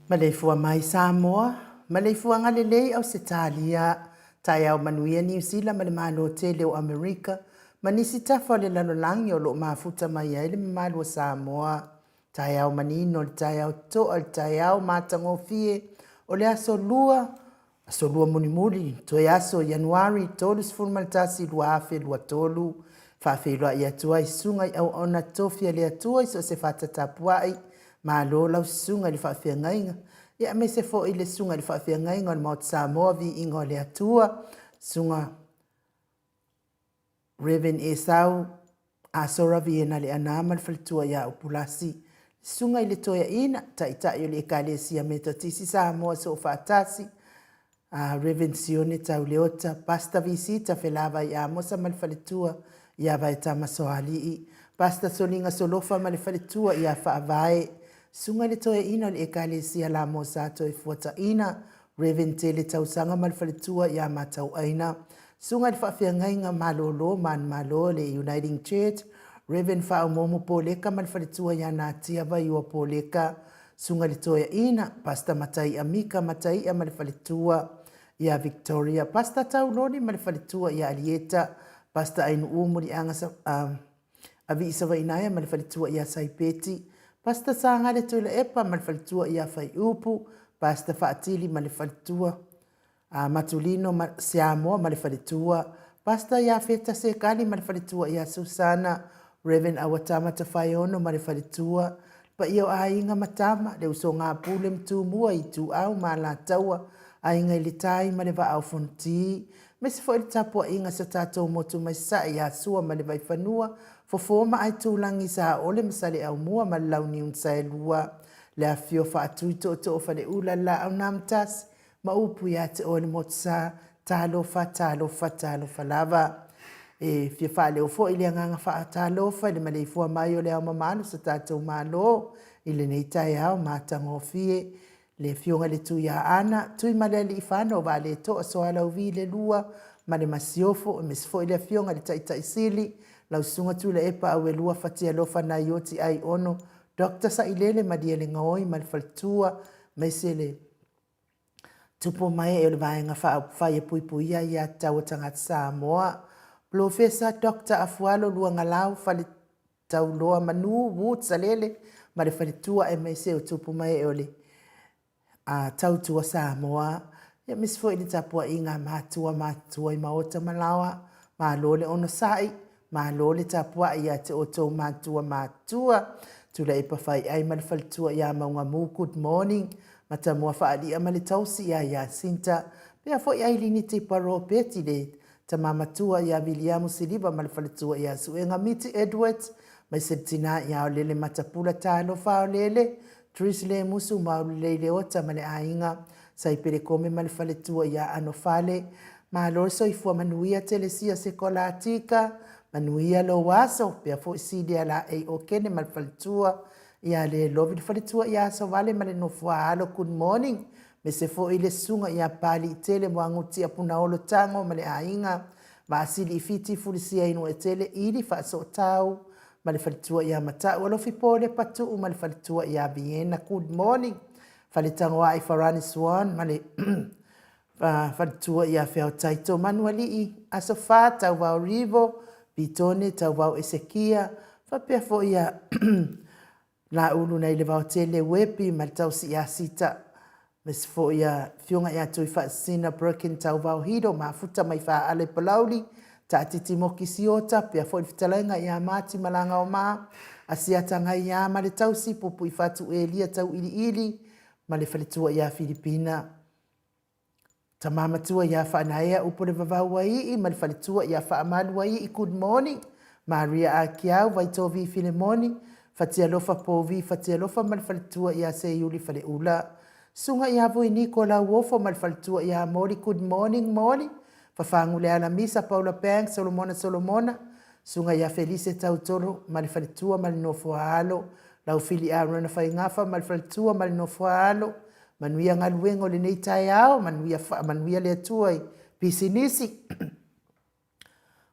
Maleifua mai Samoa, maleifuaga lelei Ausetalia, taeao manuia Niu Sila ma le Malo tele o Amerika ma nisi tafa o le lalolagi o lo o mafuta mai ai le mamalu o Samoa. Taeao manino le taeao toa le taeao matagofie o le aso lua, aso lua mulimuli, toe aso Ianuari 31, 2023, faafeiloai atu ai susuga i auauna tofi a le Atua i so o se fata tapuai, malo lau susuga i le faafeagaiga, ia aemaise foi le susuga i le faafeagaiga o le Maota Samoa, viiga o le Atua, susuga Rev. Esau Asora Viena Leaana ma le faletua ia Upulasi, Susuga i le Toeaina, Taitai o le Ekalesia Metotisi Samoa Soofaatasi, Rev. Sione Tauleota, Pastor Visita Felavai Amosa ma le faletua ia Vaetama Soalii, Pastor Soliga Solofa ma le faletua ia Faavae, Susuga i le Toeaina o le Ekalesia Lamosa Toefuataina, Rev. Tele Tausaga ma le faletua ia Matauaina, Susuga i le Faafeagaiga Malolo Manumalo le Uniting Church, Rev. Faaomoomo Poleka ma le faletua ia Natia Vaiua Poleka, Susuga i le Toeaina, Pastor Mataia Mika Mataia ma le faletua ia Victoria, Pastor Tauloni ma le faletua ia Alieta, Pastor Ainuu Muliaga Avii Savainaea ma le faletua ia Saipeti, Pastor Sagale Tuilaepa ma le faletua ia Faiupu, Pastor Faatili ma le faletua a Matulino ma Siamoa ma le faletua, Pastor Iafeta Sekali ma le faletua ia Susana, Rev. Awatama Tafaeono ma le faletua, Paia o aiga ma tama, le usoga a Pule ma Tumua, Ituau ma Alataua, Aiga i le Tai ma le Vaa o Fonoti, aemaise foi le tapuaiga a si o tatou motu mai Sasae ia Sua ma le Vaifanua, Fofo ma Aitulagi, Saole ma Saleaaumua ma le Launiu na Saelua, le afifio o Faatui, Tootoo o Faleula, le Laau na Amotasi ma upu ia te oe le Motusa, talofa, talofa, talofa lava. E fia faaleo foi le agaga faatalofa i le maleifua mai o le Ao Mamalu o so tatou Malo i lenei taeao matagofie, le Afioga i le Tuiaana Tuimalealiifano Vaaletoa Sualauvi II ma le Masiofo, aemaise foi le Afioga i le Taitai Sili, lau Susuga Tuilaepa Auelua Fatialofa Naioti Aiono Dr. Sailele Malielegaoi ma le Faletua, aemaise le tupu ma ee o le Vaega Faaupufai e Puipuia Aia Tatau a Tagata Samoa, Polofesa Doctor Afualo Luagalau Faletauloa Manu Wood Salele ma le Faletua, aemaise o tupu ma ee o le Tautua Samoa, aemaise foi le tapuaiga a matua matutua i maota ma laoa. Malo le onosai, malo le tapuai ia te outou matua matutua. Tuilaepa Faiai ma le faletua ia Maugamu, good morning. Matamua Faalia ma le tausi ia Iasinta, pea foi Ailini Tipa Ropeti le tama matua ia Viliamu Siliva ma le faletua ia Suega Miti Edwards, maise le tina ia Aolele Matapula. Talofa Aolele, Tris Lemusu Maulelei Leota ma le aiga, Saipele Kome ma le faletua ia Anofale. Malo le soifua manuia Telesia Sekolatika, manuia lou aso, pea foi Silia Laei Okene ma le faletua ia Lelovi le faletua ia Asovale ma le nofoa alo. Good morning. Mese foi le susuga ia Paliitele Muaguti Apunaolo Tago ma le aiga, Vaasili i Fiti Fulisia Inuetele Ili Faasootau ma le faletua ia Matau Alofi Pole Patuu ma le faletua ia Viena. Good morning. Faletagoai Farani Swan ma le faletua ia Feaotaito Manualii, Aso Fa Tauvao Rivo, Pitone Tauvao Esekia, faapea foi ia Laulu nai le Vaotele Uepi ma le tausi ia Sita, aemaise foi ia Afioga ia Tuifaasisina Birkin Tauvao Hiro Mafuta mai Faaala i Palauli, Taatiti Moki Siota, pea foi le fetalaiga ia Mati Malagaoma, Asiata Gaia ma le tausi, Pupuifatu Elia Tauiliili ma le faletua ia Filipina. Tama matua ia Faanaea Upolevavauaii ma le faletua ia Faamaluaii. Good morning. Maria Akiau, Vaitovi Filemoni, Fatialofa Povi Fatialofa ma le faletua ia Seiuli Faleula. Susuga ia Voiniko Lauofo ma le faletua ia Moli. Good morning Moli. Fafaguleala Misa Paula Banks Solomona Solomona, Susuga ia Felise Tautolo ma le faletua ma le nofoa alo, Laufili Arona Faigafa ma le faletua ma le nofoa alo. Manuia galuega o lenei taeao, manuia, manuia le Atua i pisinisi.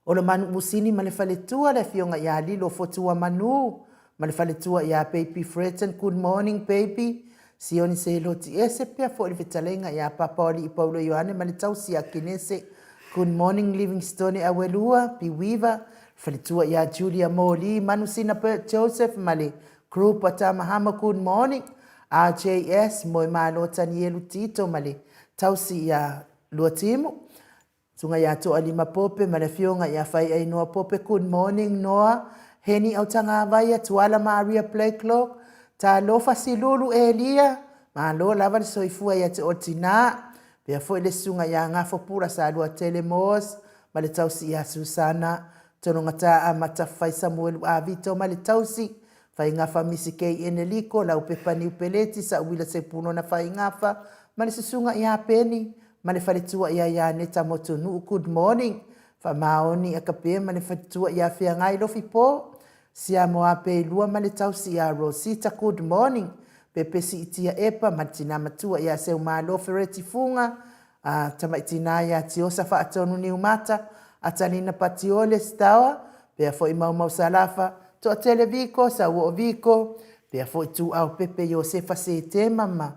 Olomanu Musini ma le faletua, le afioga ia Lilo Fotua Manu ma le faletua ia Baby Freton. Good morning baby. Sioni Seiloti ese pea foi le fetalaiga ia Papa o Alii Paulo Ioane ma le tausi ia Kenese. Good morning Livingstone Awelua, Piwiva, faletua ia Julia Moli, Manusina Bert Joseph ma le group a Tamahama. Good morning. RJS, Moemalo Tanielu Tito ma le tausi ia Luatimu. Susuga ia Toalima Pope ma le afioga ia Faiainoa Pope. Good morning Noa, Heni Autagavaia, Tuala Maria Blakelock, Talofa Silulu Elia, malo lava le soifua ia te oe tina. Pea foi le susuga ia Gafo Pula Saluatele Moores ma le tausi ia Susana Tologata Amata Fai Samuelu Avito ma le tausi Faigafa Misi Kei Eneliko, Laupepa Niu Peleti, Sauila Sepulona Faigafa ma le susuga ia Peni ma le faletua ia Ianeta Motunuu. Good morning. Faamaoni Akape ma le faletua ia Feagai Lofi Po, Siamoa Peilua ma le tausi ia Rosita. Good morning. Pepesi Itia Epa ma le tina matua ia Seumalo Fereti Fuga, a tamaitina ia Tiosa Faatonu Niumata, Atalina Patiole Stawa, pea foi Maumau Salafa, Toatele Viko, Sauoo Viko, pea foi Tuau Pepe Iosefa Setema ma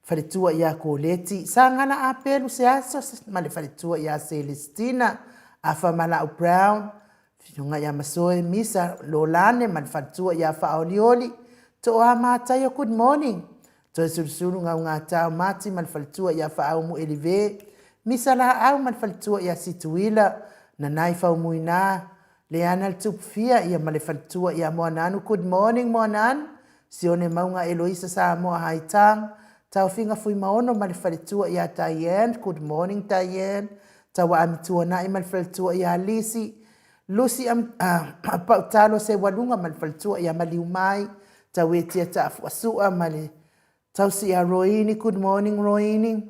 faletua ia Koleti, Sagala Apelu Seaso ma le faletua ia Celestina, Afa Malau Brown, Afioga ia Masoe Misa Lolane ma le faletua ia Faaolioli, Toa Mataio. Good morning. Toesulusulu Gaugata Mati ma le faletua ia Faaumu Elive, Misa Laau ma le faletua ia Situila, Nanai Faumuina, Leana le Tupufia ia ma le faletua ia Moananu. Good morning Moananu. Sione Mauga Eloisa Samoa Haitang, Taofiga Fuimaono ma le faletua ia Diane, good morning Diane, Tauaami Tuanai ma le faletua ia Lisi, Lucy Pautalo Seualuga ma le faletua ia Maliumai, Tauetia Taafuasua ma le tausi ia Roini, good morning Roini,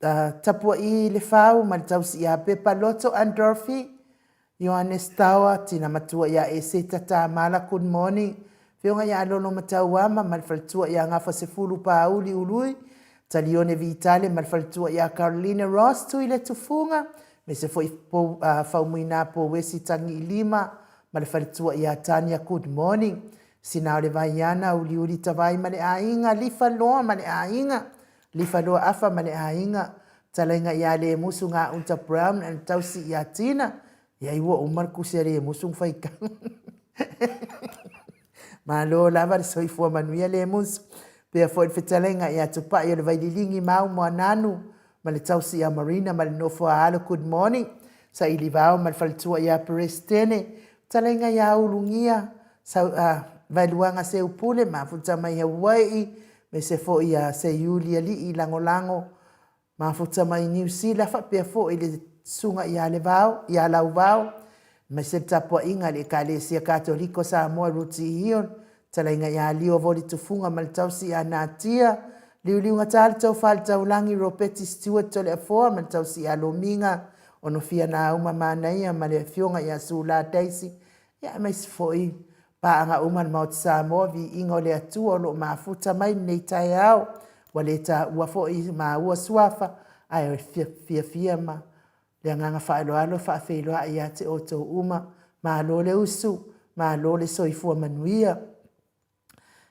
Tapua'i Lefau ma le tausi ia Pepa Loto and Dorothy, Ioannes Taoa, tina matua ia Eseta Tamala, good morning, Afioga ia Lolo Matauama ma le faletua ia Gafasefulu Pauli Ului, Talione Vitale ma le faletua ia Caroline Ross Tuiletufuga, aemaise foi Faumuina Pouesi Tagiilima ma le faletua ia Tania, good morning. Sina o le Vaiana, Uliuli Tavai ma le aiga, Lifa Loa ma le aiga, Lifaloa Afa ma le aiga, Talaiga ia Lemusu Gauta Brown and Tausi ia Tina, ia i ua uma le tusi a Lemusu na faitau. Malo lava le soifua manuia Lemusu. Pea foi le fetalaiga ia Tupai o le Vaililigi Mau Moananu ma le tausi ia Marina ma le nofo a alo good morning. Saili Vao ma le faletua ia Peresetene, Fetalaiga ia Ulugia, Sau, Vaeluaga Seupule, Mafuta mai Hawai'i, Aemaise foi ia Seiuli Alii Lagolago, mafuta mai Niu Sila faapea foi le Susuga ia Levao, ia Lauvao, aemaise le tapuaiga a le Ekalesia Katoliko Samoa Ruti Hill, Talaiga ia Lio Voli Tufuga ma le tausi ia Natia, Liuliugata le Tofa i le Taulagi Ropeti Stewart Toleafoa ma le tausi ia Lomiga, Onofia Nauma Manaia ma le Afioga ia Sula Daisy, Ia aemaise foi paaga uma a le Maota Samoa, viiga o le Atua o lo o mafuta mai lenei taeao. Ua le taua foi maua suafa, ae o le fiafia ma le agaga faaaloalo e faafeiloai ia te outou uma. Malo le usu, malo le soifua manuia.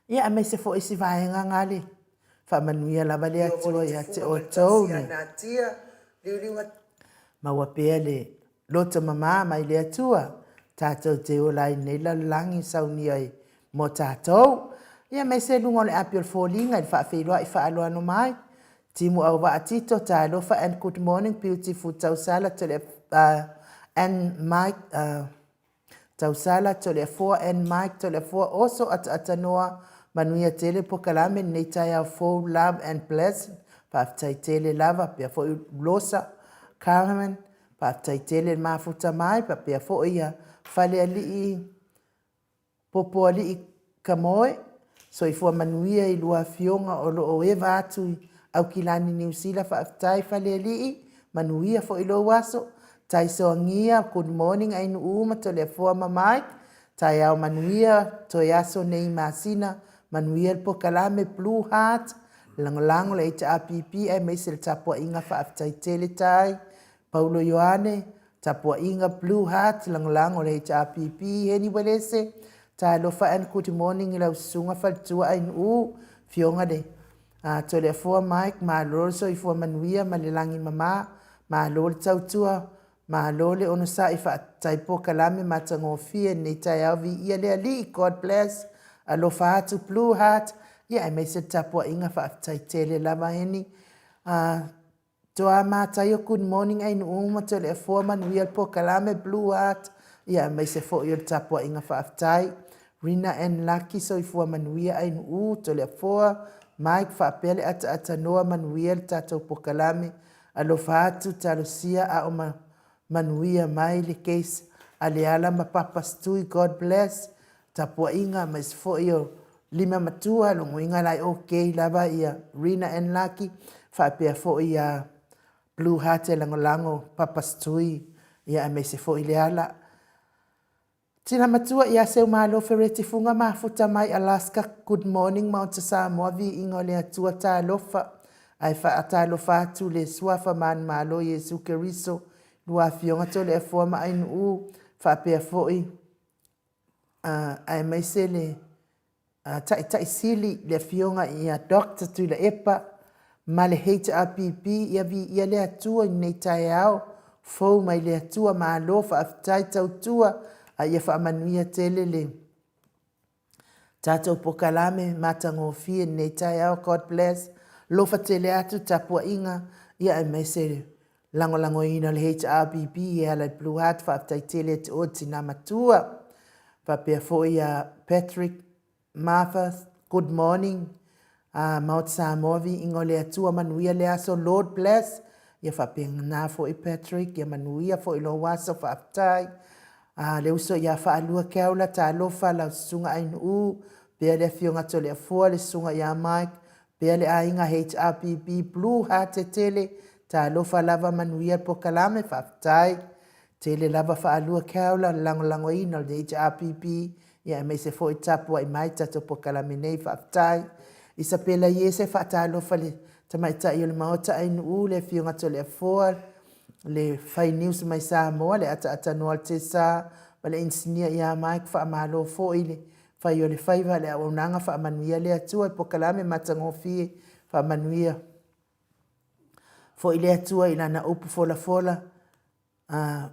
Ia aemaise foi si vaega nga le faamanuia lava le Atua ia te outou ne. Maua pea le loto mama mai le Atua, tatou te ola ai nei lalolagi saunia ai mo tatou. Ia aemaise luga o le api o le foliga i le faafeiloai faaaloalo mai. Timu Auvaa Tito, Talofa and good morning beautiful Tausala tole and Mike Tausala, Toleafoa and Mike Toleafoa Oso Ataatanoa, Manuia tele polokalame lenei taeao fou Love and blessing Faafetai tele lava pea foi Losa Carmen Faafetai tele le mafuta mai faapea foi ia Falealii Popoalii Kamoe, soifua manuia i lua afioga o lo o eva atu i Aukilani Niu Sila faafetai Falealii, manuia foi lou aso, Taisoagia, good morning Ainuu ma Toleafoa ma Mike, taeao manuia, toe aso nei masina, manuia le pokalame Blue Heart, lagolago le HRPP aemaise le tapuaiga faafetai tele Tai, Paulo Ioane, Tapuaiga Blue Heart lagolago le HRPP Heni Uelese Talofa and good morning i lau susuga faletua Ainuu Afioga le Toleafoa Mike malo le soifua manuia ma le lagi mama malo le tautua malo le onosai faatatai polokalame matagofie lenei taeao viia le Alii God bless alofa atu Blue Heart ia aemaise le tapuaiga faafetai tele lava Heni Toa Mataio good morning Ainuu ma Toleafoa manuia le polokalame Blue Heart ia aemaise foi o le tapuaiga faafetai Rina and Lucky soifua manuia Ainuu Toleafoa Mike faapea le ataatanoa manuia le tatou polokalame alofa atu talosia ao ma manuia mai le case a Leala ma Papa Stui God bless tapuaiga aemaise foi o lima matua, logoina la e ok lava ia Rina and Lucky, faapea foi ia Blue Heart e lagolago Papa Stui, ia aemaise foi Leala. Tina matua ia Seumalo Fereti Fuga mafuta mai Alaska, good morning Maota Samoa viiga o le Atua talofa ae faatalofa atu le Suafa Manumalo Iesu Keriso lua afioga Toleafoa ma Ainuu faapea foi aemaise le Taitai Sili, le Afioga ia Doctor Tuilaepa ma le HRPP, ia viia le Atua i lenei taeao fou mai le Atua, malo faafetai tautua, a ia faamanuia tele le tatou pokalame matagofie i lenei taeao. God bless. Alofa tele atu tapuaiga, ia aemaise le lagolagoina o le HRPP e ala i le Blue Heart, faafetai tele ia te oe tina matua. Faapea foi ia Patrick Martha, good morning. Maota Samoa viiga o le Atua manuia le aso Lord bless. Ia faapena foi Patrick, ia manuia foi lou aso faafetai. Le uso ia Faalua Keaula, talofa lau susuga Ainuu, pea le afioga Toleafoa, le susuga ia Mike, pea le aiga HRPP Blue Heart tele, talofa lava manuia le pokalame faafetai. Tele lava Faalua Keaula le lagolagoina o le HRPP ia aemaise foi tapuai mai tatou pokalame nei faafetai. Isapela Iese faatalofa le tamaitai o le Maota Ainuu le afioga Toleafoa le fai news mai Samoa le ataatanoa o le Tesa ma le inisinia ia Mike faamalo foi le fai o le faiva le auaunaga faamanuia le Atua i pokalame matagofie faamanuia foi le Atua i lana upu folafola a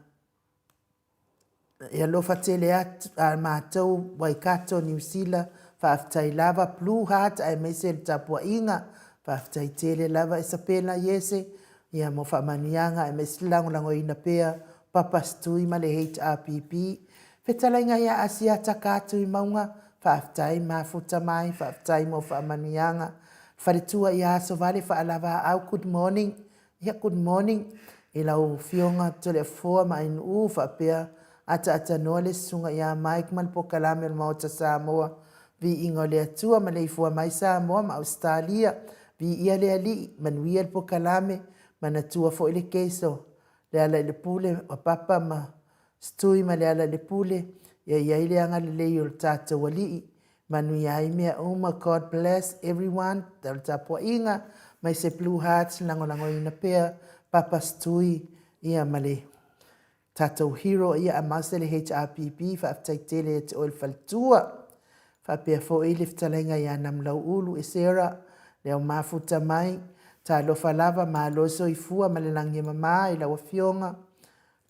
E alofa tele atu a matou Waikato Niu Sila faafetai lava Blue Heart aemaise le tapuaiga faafetai tele lava Isapela Iese ia mo faamanuiaga aemaise le lagolagoina pea Papa Stui ma le HRPP Fetalaiga ia Asiata Katuimauga faafetai mafuta mai faafetai mo faamanuiaga Faletua ia Asovale Faalavaau good morning Ia good morning i lau Afioga Toleafoa ma Ainuu faapea ataatanoa le Susuga ia Mike ma le Pokalame o le Maota Samoa. Viiga o le Atua maleifua mai Samoa ma Ausetalia. Viia le Alii, manuia le Pokalame, manatua foi le case o Lealailepule o Papa ma Stui ma Lealailepule, ia i ai le agalelei o le tatou Alii Manuia ai mea uma God bless everyone o le tapuaiga mai se blue hearts lagolagoina pea Papa Stui ia ma le tatou hero ia aemaise le HRPP faafetai tele ia te oe le faletua faapea foi le fetalaiga ia Namulauulu e Sarah le au mafuta mai talofa lava malo soifua ma le lagi e mama i lau afioga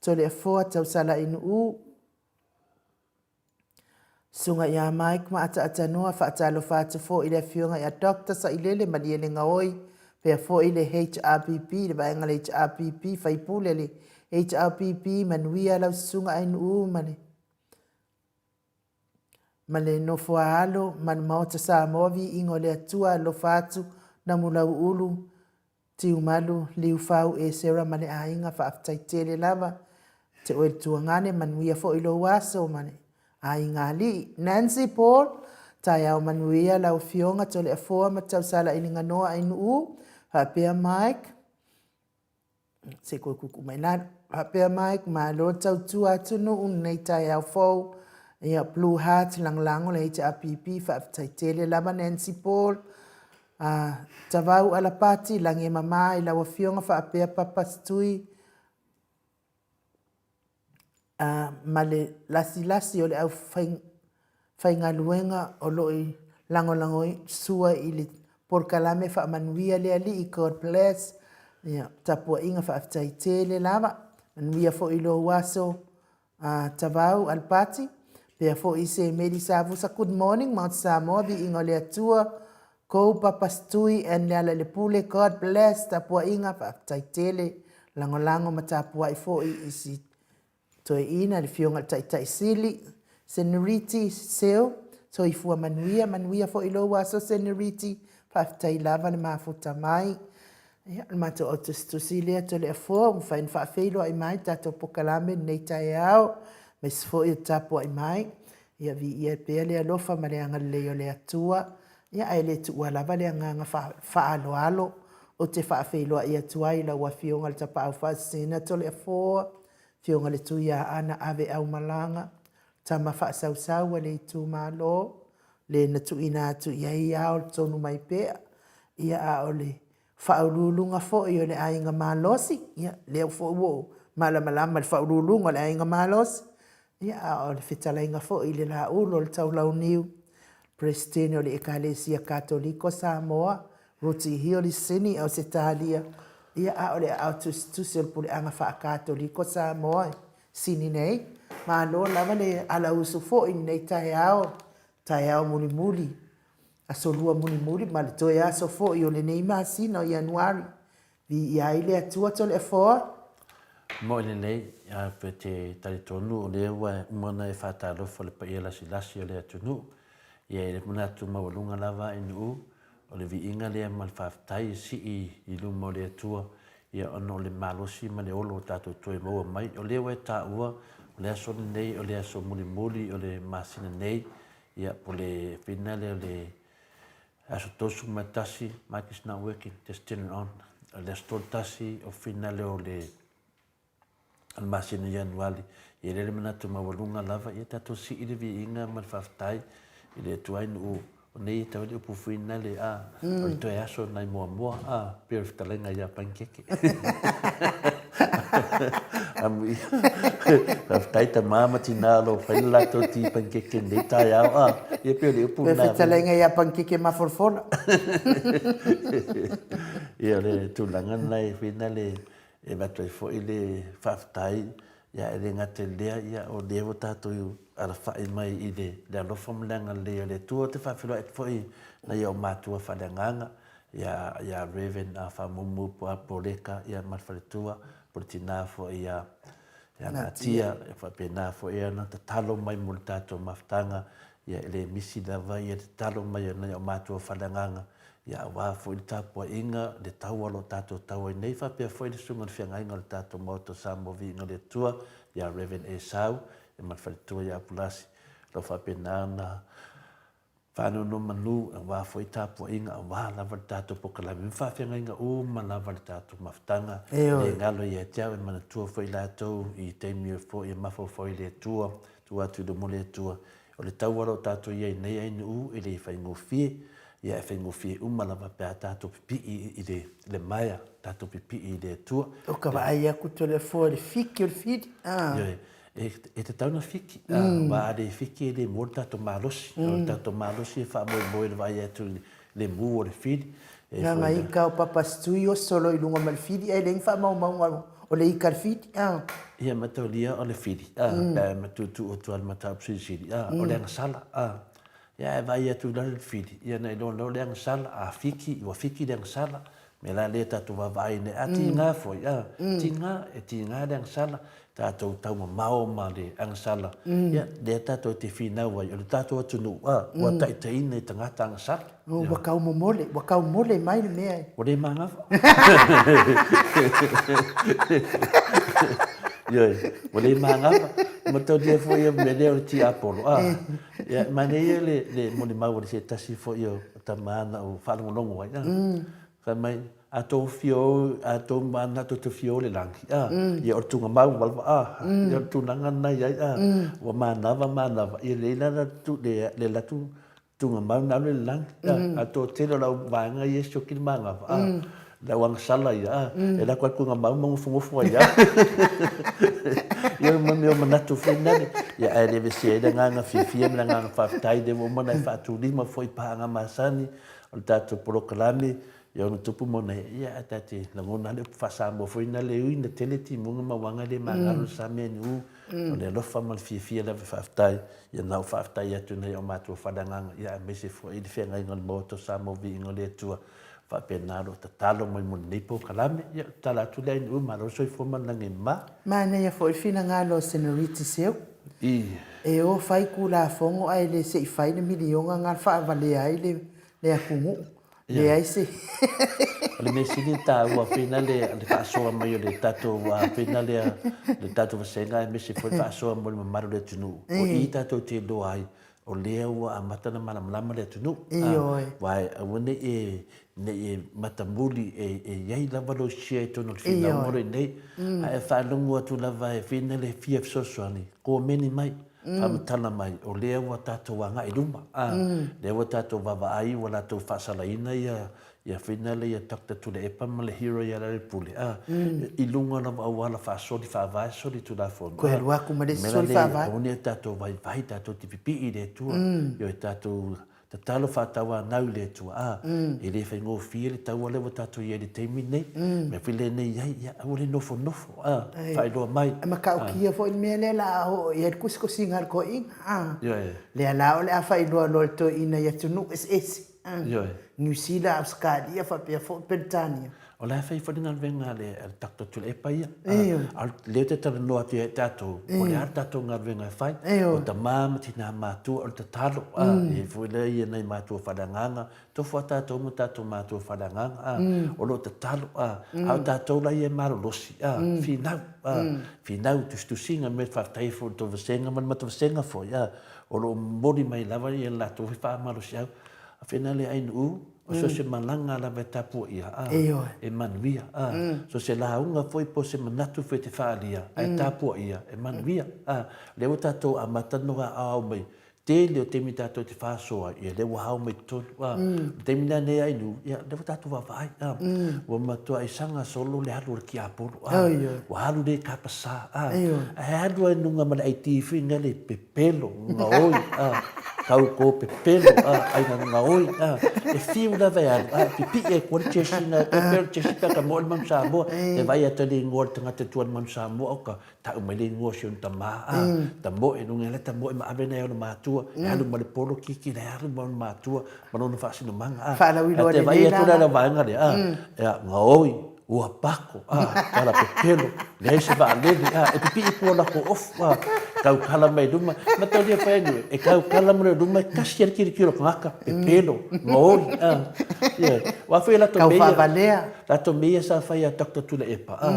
Toleafoa Tausalainuu Susuga ia Mike ma Ataatanoa, faatalofa atu foi i le Afioga ia Doctor Sailele Malielegaoi, faapea foi le HRPP, le vaega le HRPP, faipule le HRPP, manuia lau Susuga Ainuu ma le ma le nofoaalo ma le Maota Samoa, viiga o le Atua, alofa atu Namulauulu Tiumalu, Liufau, Esera ma le aiga, faafetai tele lava te oe le tuagane, manuia foi lou aso ma le aiga alii. Nancy Paul, taeao manuia lau afioga Toleafoa ma Tausala i Liganoa Ainuu, faapea Mike, se koe kuku mai lalo, faapea Mike, malo tautua atunuu lenei taeao fou, ia Blue Heart lagolago le HRPP, faafetai tele lava Nancy Paul, A Tavau Alapati, lagi e mama i lau Afioga faapea Papa Stui a ma le lasilasi o le au faigaluega o lo o i lagolago sua i le polokalame faamanuia le Alii God bless ia tapuaiga faafetai tele lava manuia foi lou aso a Tavau Alapati, pea foi se Meli Savusa Good morning Mount Samoa viiga o le Atua Go Papa Stui and Lealailepule God bless tapuaiga faafetai tele lagolago ma tapuai foi i si toeaina le afioga i le Taitai Sili Senoriti Seu soifua manuia manuia foi lou aso Senoriti faafetai lava le mafuta mai Ia, o le matou au tusitusi lea Toleafoa ua mafai ona faafeiloai mai le tatou pokalame lenei taeao, aemaise foi o tapuai mai. Ia viia pea le alofa ma le agalelei o le Atua. Ia ae le tuua lava le agaga faaaloalo ou te faafeiloai atu ai i lau Afioga i le Tapaau Faasisina Toleafoa, Afioga i le Tuiaana Aveaumalaga, tama faasausau a le itumalo, le na tuuina atu i ai ao le tonu mai pea, ia a o le faauluuluga foi o le aiga malosi, ia lea foi ua ou malamalama i le faauluuluga o le aiga malosi, ia a o le fetalaiga foi i le Laulu o le Taulauniu, Peresetene o le Ekalesia Katoliko Samoa, Ruti Hioli Sini Ausetalia, ia a o le aao tusitusi o le Puleaga Faa-Katoliko Samoa e sini nei. Malo lava le alausu foi i lenei taeao, taeao mulimuli, aso lua mulimuli ma le toe aso foi o lenei masina o Ianuari. Viia ai le Atua Toleafoa. Moe lelei, a pe te talitonu o lea ua uma ona e faatalofa i le paia lasilasi o le atunuu. Ia, e le manatu maualuga lava ANU, o le viiga lea ma le faafetai e sii i luma o le Atua, ia ona o le malosi ma le olo ua tatou toe maua mai. O lea ua e taua, o le aso lenei o le aso mulimuli o le masina nei, ia po o le fina lea o le aso 31, mic is not working, just turn it on, o le aso 31 o fina lea o le o le masina o Ianuali, e i ai le manatu maualuga lava, ia tatou sii le viiga ma le faafetai i le Atua i nuu o nei e tau ai le upu fuina le a, o le toe aso nai muamua, a, pei o le fetalaiga ia Panikeke. Amuia. Faafetai tama ma tina o lo o fai le latou ti panikeke i lenei taeao, a, ia pei o le upu lena. Le fetalaiga ia Panikeke mafolafola. Ia o le tulaga lena e fuina le E avatu ai foi le faafetai, ia e le gata i lea, ia o lea ua tatou alafai mai i le le alofa ma le agalelei o le Atua. Ou te faafeiloai atu foi i nai ou matua faaleagaga, ia ia Rev. Faamumu Poleka ia ma le faletua, po o le tina foi ia ia Natia, e faapena foi ona tatalo mai mo le tatou mafutaga, ia e le misi lava ia tatalo mai a nai ou matua faaleagaga, Ia aua foi le tapuaiga, le taua o lo o tatou tau ai nei, faapea foi le susuga i le feagaiga o le tatou Maota o Samoa Viiga o le Atua, ia Rev. Esau, ia ma le faletua ia Apulasi, o lo o faapena ona faanonomanu aua foi tapuaiga, aua lava le tatou polokalame ma faafeagaiga uma lava le tatou mafutaga. E le galo ia te au, e manatua foi i latou i taimi foi e mafaufau i le Atua, tuu atu i luma o le Atua. O le taua o lo o tatou i ai nei ainu e le faigofie, ia e faigofie uma lava pe a tatou pipii i le, le maea, tatou pipii i le Atua. O ka vaai aku toleafoa i le fiki o le fili, a. Ioe, e, e tatau ona fiki, a, aua a le fiki e le maua le tatou malosi. O le tatou malosi e faamoemoe i le vaai atu i le mu o le fili. E Leaga ika o Papa Stui oso loa i luga ma le fili ae leai ni faamaumauga o le ika a le fili, a. Ia mataulia o le fili, a, pe a matuutuu atu lava i le mataupu silisili, a, o le agasala, a. Ia ae vaai atu i lalo i le fili, ia ona iloa loa o le agasala, a fiki, ua fiki le agasala, mea la lea tatou vaavaai nei, a tiga foi, a, tiga, e tiga le agasala, tatou taumamao ma le agasala, ia, lea tatou te finau ai, o le tatou atunuu, a, ua taitaiina i tagata agasala. Ua kau momole, ua kau mole mai le mea e. Ua le manava. Ioe, ua le manava. Mataulia foi ia mea lea o le tiapolo, a. Ia, manaia ia le molimau a le se tasi foi o tama na ou faalogologo ai, a. Fai mai, a tou fia o, a tou manatu tou te fia o i le lagi, a, ia o le tuugamau lava, a, ia o le tulaga lena e i ai, a, ua manava, manava, ia leai la le alu atu tuugamau na alu i le lagi, a, a toatele o le au vaega ia e sioki le manava, a, le au agasala ia, a, e alu atu lava le tuugamau ma nofonofo ai lava. Ia ma mea o manatu foi nale, ia ae le aveesea ai le agaga fiafia ma le agaga faafetai, lea ua uma ona e faatulima foi i paaga masani o le tatou polokalame, ia ona tupu ma ona ee, ia ae ta te lagona lava le upu faa-Samoa foi lena, e ui ina tele timuga ma uaga e le magalo le sami ae o le alofa ma le fiafia lava e faafetai, ia na ou faafetai atu i nai o matou faleagaga, ia aemaise foi le feagaiga o le Maota o Samoa Viiga o le Atua, faapena lou tatalo mai mo lenei polokalame, ia tatalo atu lea i malo le soifua ma le lagi e mama. Manaia foi le finagalo o Senorita Seu. E o fai Tulafono ae le se i fai le miliona na faavalea ai le atunuu. Leai se. O le mea sili ona taua pena le le faasoa mai o le tatou pena lea le tatou vasega aemaise foi le faasoa mo le mamalu o le atunuu. O i tatou te iloa ai o lea ua amata ona malamalama le atunuu. Ioe. Aua aua ne i e ne i e matamuli e e i ai lava lou share i totonu o le finauga o lo o i nei. A e faalogo atu lava e fina le fia fesoasoani, komeni mai. Faamatala mai, o lea ua tatou agai i luma, a, lea ua tatou vaavaai ua latou faasalaina ia, ia finale ia Doctor Tuilaepa ma le hero ia Lealailepule, a, i luga lava o auala faasoli faavae soli Tulafono, a, Toe alu atu ma le isi soli faavae. Aua ne i tatou vaivai, tatou te pipii i le Atua, ioe, tatou Tatalo faatauanau i le Atua, a, e le faigofie le taua lea ua tatou i ai i le taimi lenei. Mea foi lenei i ai, ia, aua le nofonofo, a, faailoa mai. E matautia foi le mea lea o le a oo i ai le kosikosiga a le toeaina, a. Ioe. Lea la o le a faailoa loa e le toeaina i atunuu eseese, a. Ioe. Niu Sila, Ausetalia faapea foi Peretania. O la e fai foi le galuega a le Doctor Tuilaepa ia. A o lea ou te talanoa atu ia i tatou, o le a le tatou galuega e fai? O tama ma tina matua, o le tatalo. E i ai foi lea ia nai matua faaleagaga, tofu a tatou ma tatou matua faaleagaga, o lo o tatalo. A o tatou la ia e malolosi, finau, finau, tusitusiga, me faafetai foi i le tou vasega ma le matou vasega foi, o lo o momoli mai lava ia le latou foi faamalosiau. A fena le ainuu, O so o se malaga lava e tapuaia, a, e manuia, a. So o se lauga foi po o se manatu foi e te faaalia, ae tapuaia, e manuia, a. Lea ua tatou amata ona aoao mai, tele o taimi tatou te faasoa ai, ia lea ua ao mai totonu, a. O le taimi la lenei Ainuu, ia lea ua tatou vaavaai, a. Ua matuai saga solo le alu o le tiapolo, a. Ua alu le kapasa, a. Ae alu lava i luga ma le ID foi lea pepelo, gaoi, a, tau ko pepelo, a, aiga gaoi, a, e fiu lava e alu, a, e pipii ai koa le jersey na, e pepelo jersey pe a ka moe le Manu Samoa, e vaai atu ai le igoa o le tagata e tua i le Manu Samoa, o ka tau mai le igoa o si ona tama, a, tamoe, luga la tamoe ma ave nai ona matua, e alu ma le polo kiki, e alu ma ona matua, ma lona faasinomaga, a, Faalauiloa a te lelei vaai atu la la i le vaega lea, a, e gaoi, Ua pako, a, tala pepelo, leai se vaalele, a, e pipii pua lako ofu, a, taukala mai luma, mataulia fai anu, e taukala mai luma, e kasi le tilotilo tagata, pepelo, gaoi, a, yeah. Wa foi latou Tau mea ia, faavalea. latou mea ia sa fai a Doctor Tuilaepa, a,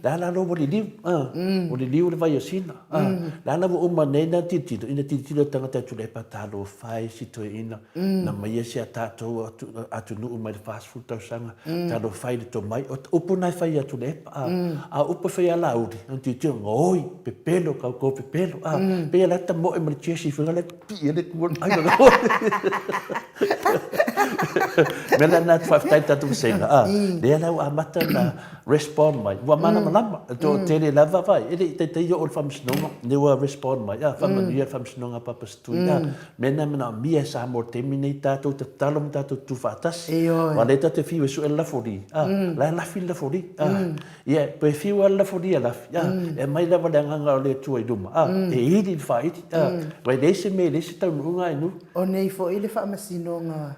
le a la lo ua liliu, a, ua liliu le vai o Sina, a, le a la ua uma nei na tilotilo, ina tilotilo le tagata e Tuilaepa, talofa e si toeaina, na maia si a tatou atunuu mai le 40 tausaga, talofa i le tomai. O upu na e fai atu le epa, a, a o upu e fai a Laauli, na tilotilo, gaoi, pepelo, kaukau pepelo, a, pei la ta moe ma le jersey foi la pipii ai le tua, ai na gaoi. Mea la na faafetai i tatou vasega, a, lea la ua amata na respond mai, ua malamalama, e toatele lava vai, e le i taitai oo i le faamasinoga, lea ua respond mai, a, faamanuia le faamasinoga a Papa Setui, a, Mea na manaomia e Samoa i le taimi nei, tatou tatalo ma tatou tutu faatasi. Ioe. Aua o lea tatou te fiu e sue le lafoli, a, la e lafi le lafoli, a. Ia, pe fiu lava le lafoli e lafi, a, e aumai lava le agaga o le Atua i luma, a, e ili le faaili, a. Aua e leai se mea, e leai se taunuuga ae nuu. O nei foi le faamasinoga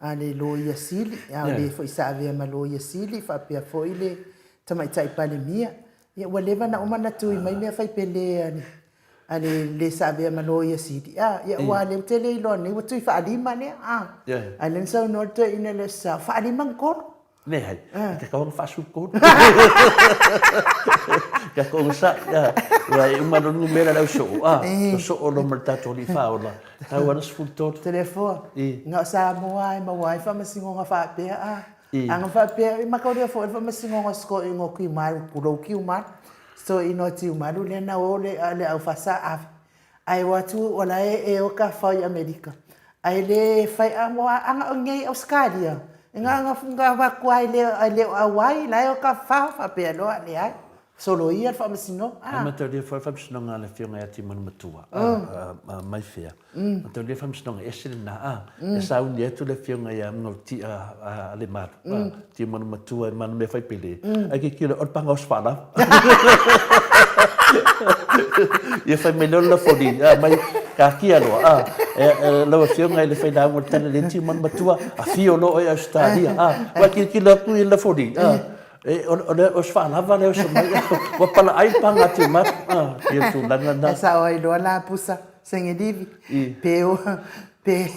a le Loia Sili, a o le foi sa avea ma Loia Sili faapea foi le Tamaitai Palemia. Ia, ua leva ona uma ona tui mai mea faipele a le A le le sa avea ma Loia Sili, a, ia aua lea ou te le iloa nei, ua tui faalima lea, a. A lea na saunoa le toeaina lea o Sasao, faalima ni kolo. Leai, e tatau ona faasulu tolu. Tatou onosai, a, aua e uma loa le numera o le ausoo, a, sosoo loa ma le tatou alii faaola, tau lava le 13. Toleafoa, na o Samoa lava e maua ai faamasinoga faapea, a. A na faapea, e mataulia foi le faamasinoga o si toeaina o Tiumalu, tulou Tiumalu. So inoa Tiumalu lea na o le le au fasa ave. Ae o atu o la e e o ka fao i Amerika. Ae le fai a mo a anga o nei Ausetalia. E nga nga nga va kua le ai le o auai la e o ka fao faapea loa leai. Soloia le faamasinoga. Ae mataulia foi le faamasinoga a le Afioga ia Timanu Matua, a Maifea. Mataulia le faamasinoga ese lena, a. E sauni atu le Afioga ia Gautia a Lemalu, a, Timanu Matua e mana mea fai pele. Ae tilotilo, o le pagaoso faalava. Ia fai mai loa le lafoli, a, mai kakia loa, a. E, lau Afioga i le Failauga o le Tala Lelei Timanu Matua, afio loa oe i Ausetalia, a. Ua tilotilo atu i le lafoli, a. E, o, o, o se faalava lea o se mai, ua palaai le paga tiumalu, a, ia tulaga na. E sao ai loa la pusa sengelivi, pe, pe,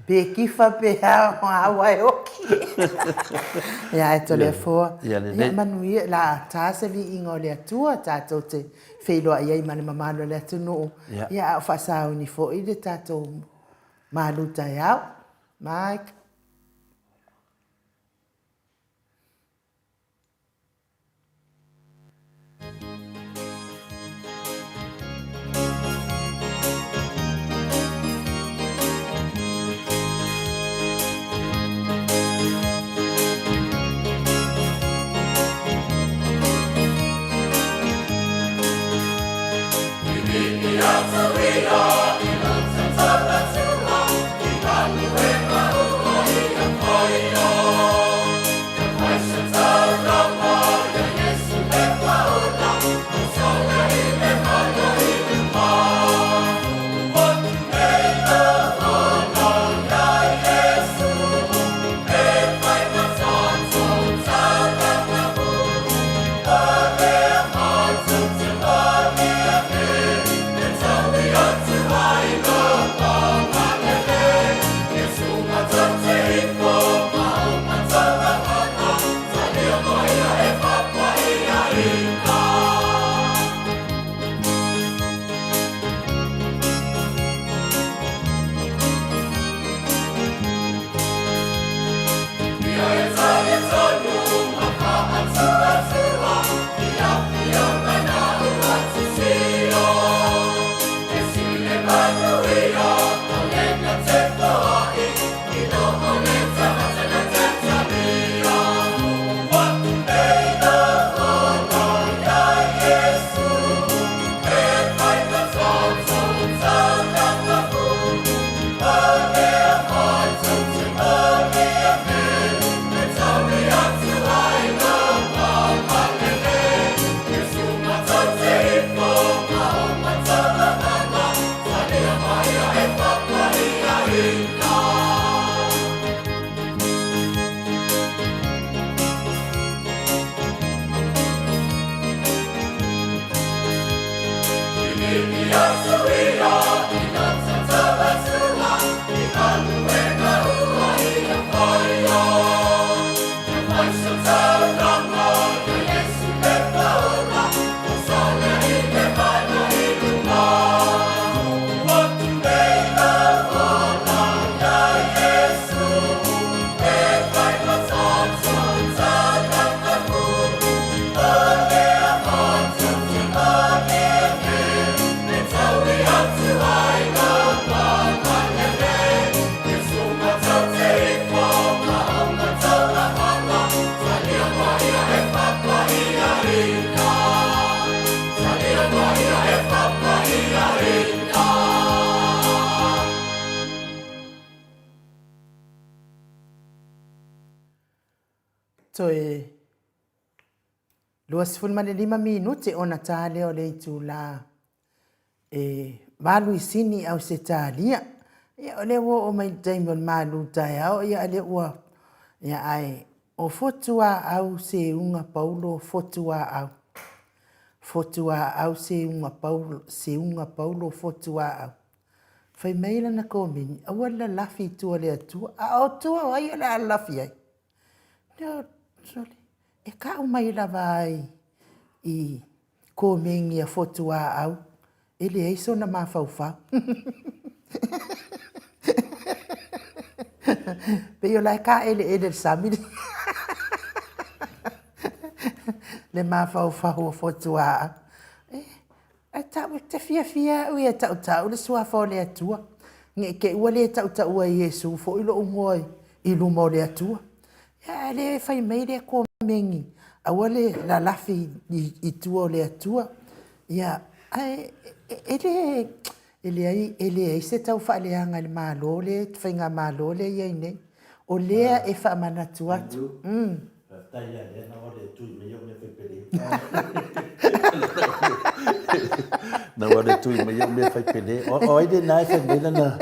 pe kifa pe a, aua e oki. Ia, e Toleafoa, Ia lelei. Ia manuia, la a ta se viiga o le Atua, tatou te feiloai ai ma le mamalu o le atunuu. Ia. Ia, a o faasauni foi le tatou malu taeao. Mike. Toe 25 minute ona ta lea o le itulā e 8 i Sini i Ausetalia. Ia, o lea ua oo mai i le taimi o le malu taeao, ia, lea ua, ia, ae o Fotuaau Seuga Paulo Fotuaau. Fotuaau Seuga Paulo, Seuga Paulo Fotuaau. Fai mai lana komeni, aua le lalafi i tua o le Atua. A o tua o ai o le a lalafi ai? Sole, e kau mai lava ai i komeni a Fotuaau, e leai sona mafaufau. Pei o la e kaeleele i le sami le mafaufau o Fotuaau. Ae tau, ou te fiafia au ia e tautau le Suafa o le Atua, ne i te i ua le tautaua e Iesu foi lou igoa i luma o le Atua. Ia ae le fai mai lea komeni, aua le lalafi i tua o le Atua. Ia, ae e le, e leai, e leai se tau faaleaga i le Malo lea, le Faigamalo lea e i ai nei. O lea e faamanatu atu. Faafetai ia lea na ole tui mai au mea fai pele. Na ole tui mai au mea fai pele. O ai le na e fai mai lana,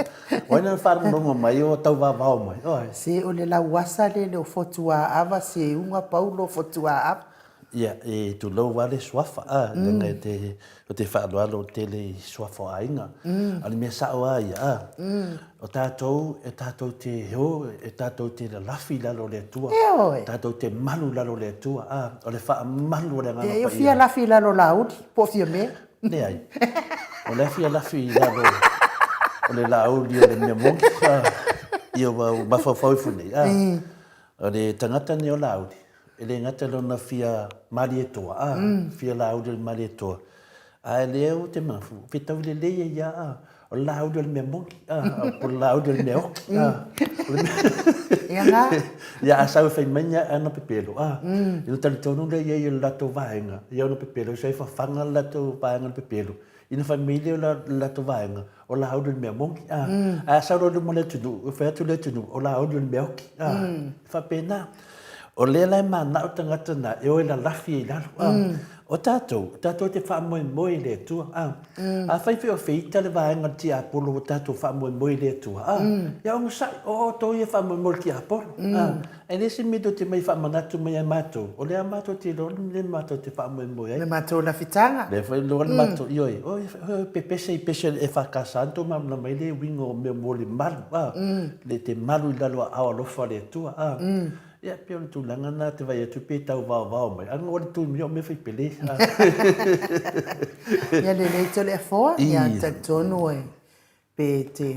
o ai na faalogologo mai o tau vavao mai. O ai. Se o le lauasa lele o Fotuaava, Seuga, Paulo Fotuaava. Ia, e tulou lava le suafa, a, leaga e te, ou te faaaloalo tele i suafa o aiga. A o le mea sao lava ia, a, o tatou, e tatou te o, e tatou te lalafi i lalo o le Atua. Ioe. Tatou te malu i lalo o le Atua, a, o le faamalu o le Agaga Paia. E fia lafi i lalo o Laauli, po o Fiame? Leai. O le a fia lafi i lalo o le Laauli o le mea moni, a, ia ua mafaufau ifo nei, a, o le tagata lenei o Laauli, E le gata i lona fia Malietoa, a, fia Laauli o le Malietoa, ae lea ou te mafu, fetaui lelei ai ia, a, o le Laauli o le mea moni, a, po o le Laauli o le mea oki, a. O le mea... Ia nga. Ia, a sau e fai mai ni ana pepelo, a, ia ona talitonu lea i ai o le latou vaega, ia ona pepelo, sau e fafaga le latou vaega i le pepelo, Ina fai mai lea o le latou vaega, o Laauli o le mea moni, a. Ae a sau loa i luma o le atunuu, e fai atu le atunuu, o Laauli o le mea oki, a. E faapena. O lea la e manao tagata na e o e lalafi ai i lalo, a. O tatou, tatou te faamoemoe i le Atua, a. Afai foi o feita le vaega o le tiapolo ua tatou faamoemoe i le Atua, a, ia onosai, o outou ia e faamoemoe i le tiapolo, a. Ae leai se mea tou te mai faamanatu mai ia matou, o lea matou te iloa le mea matou te faamoemoe ai. Le matou lafitaga. Lea foi iloa le matou, ioe, oi, pepese i pese a le EFKS na tou malamalama ai le uiga o mea mo le malu, a, le te malu i lalo o aao alofa o le Atua, a. Ia, pei o le tulaga lena te vaai atu pei e tau vaovao mai, a o le tui mai o mea fai pele, a. Ia lelei Toleafoa, ia talitonu e pe te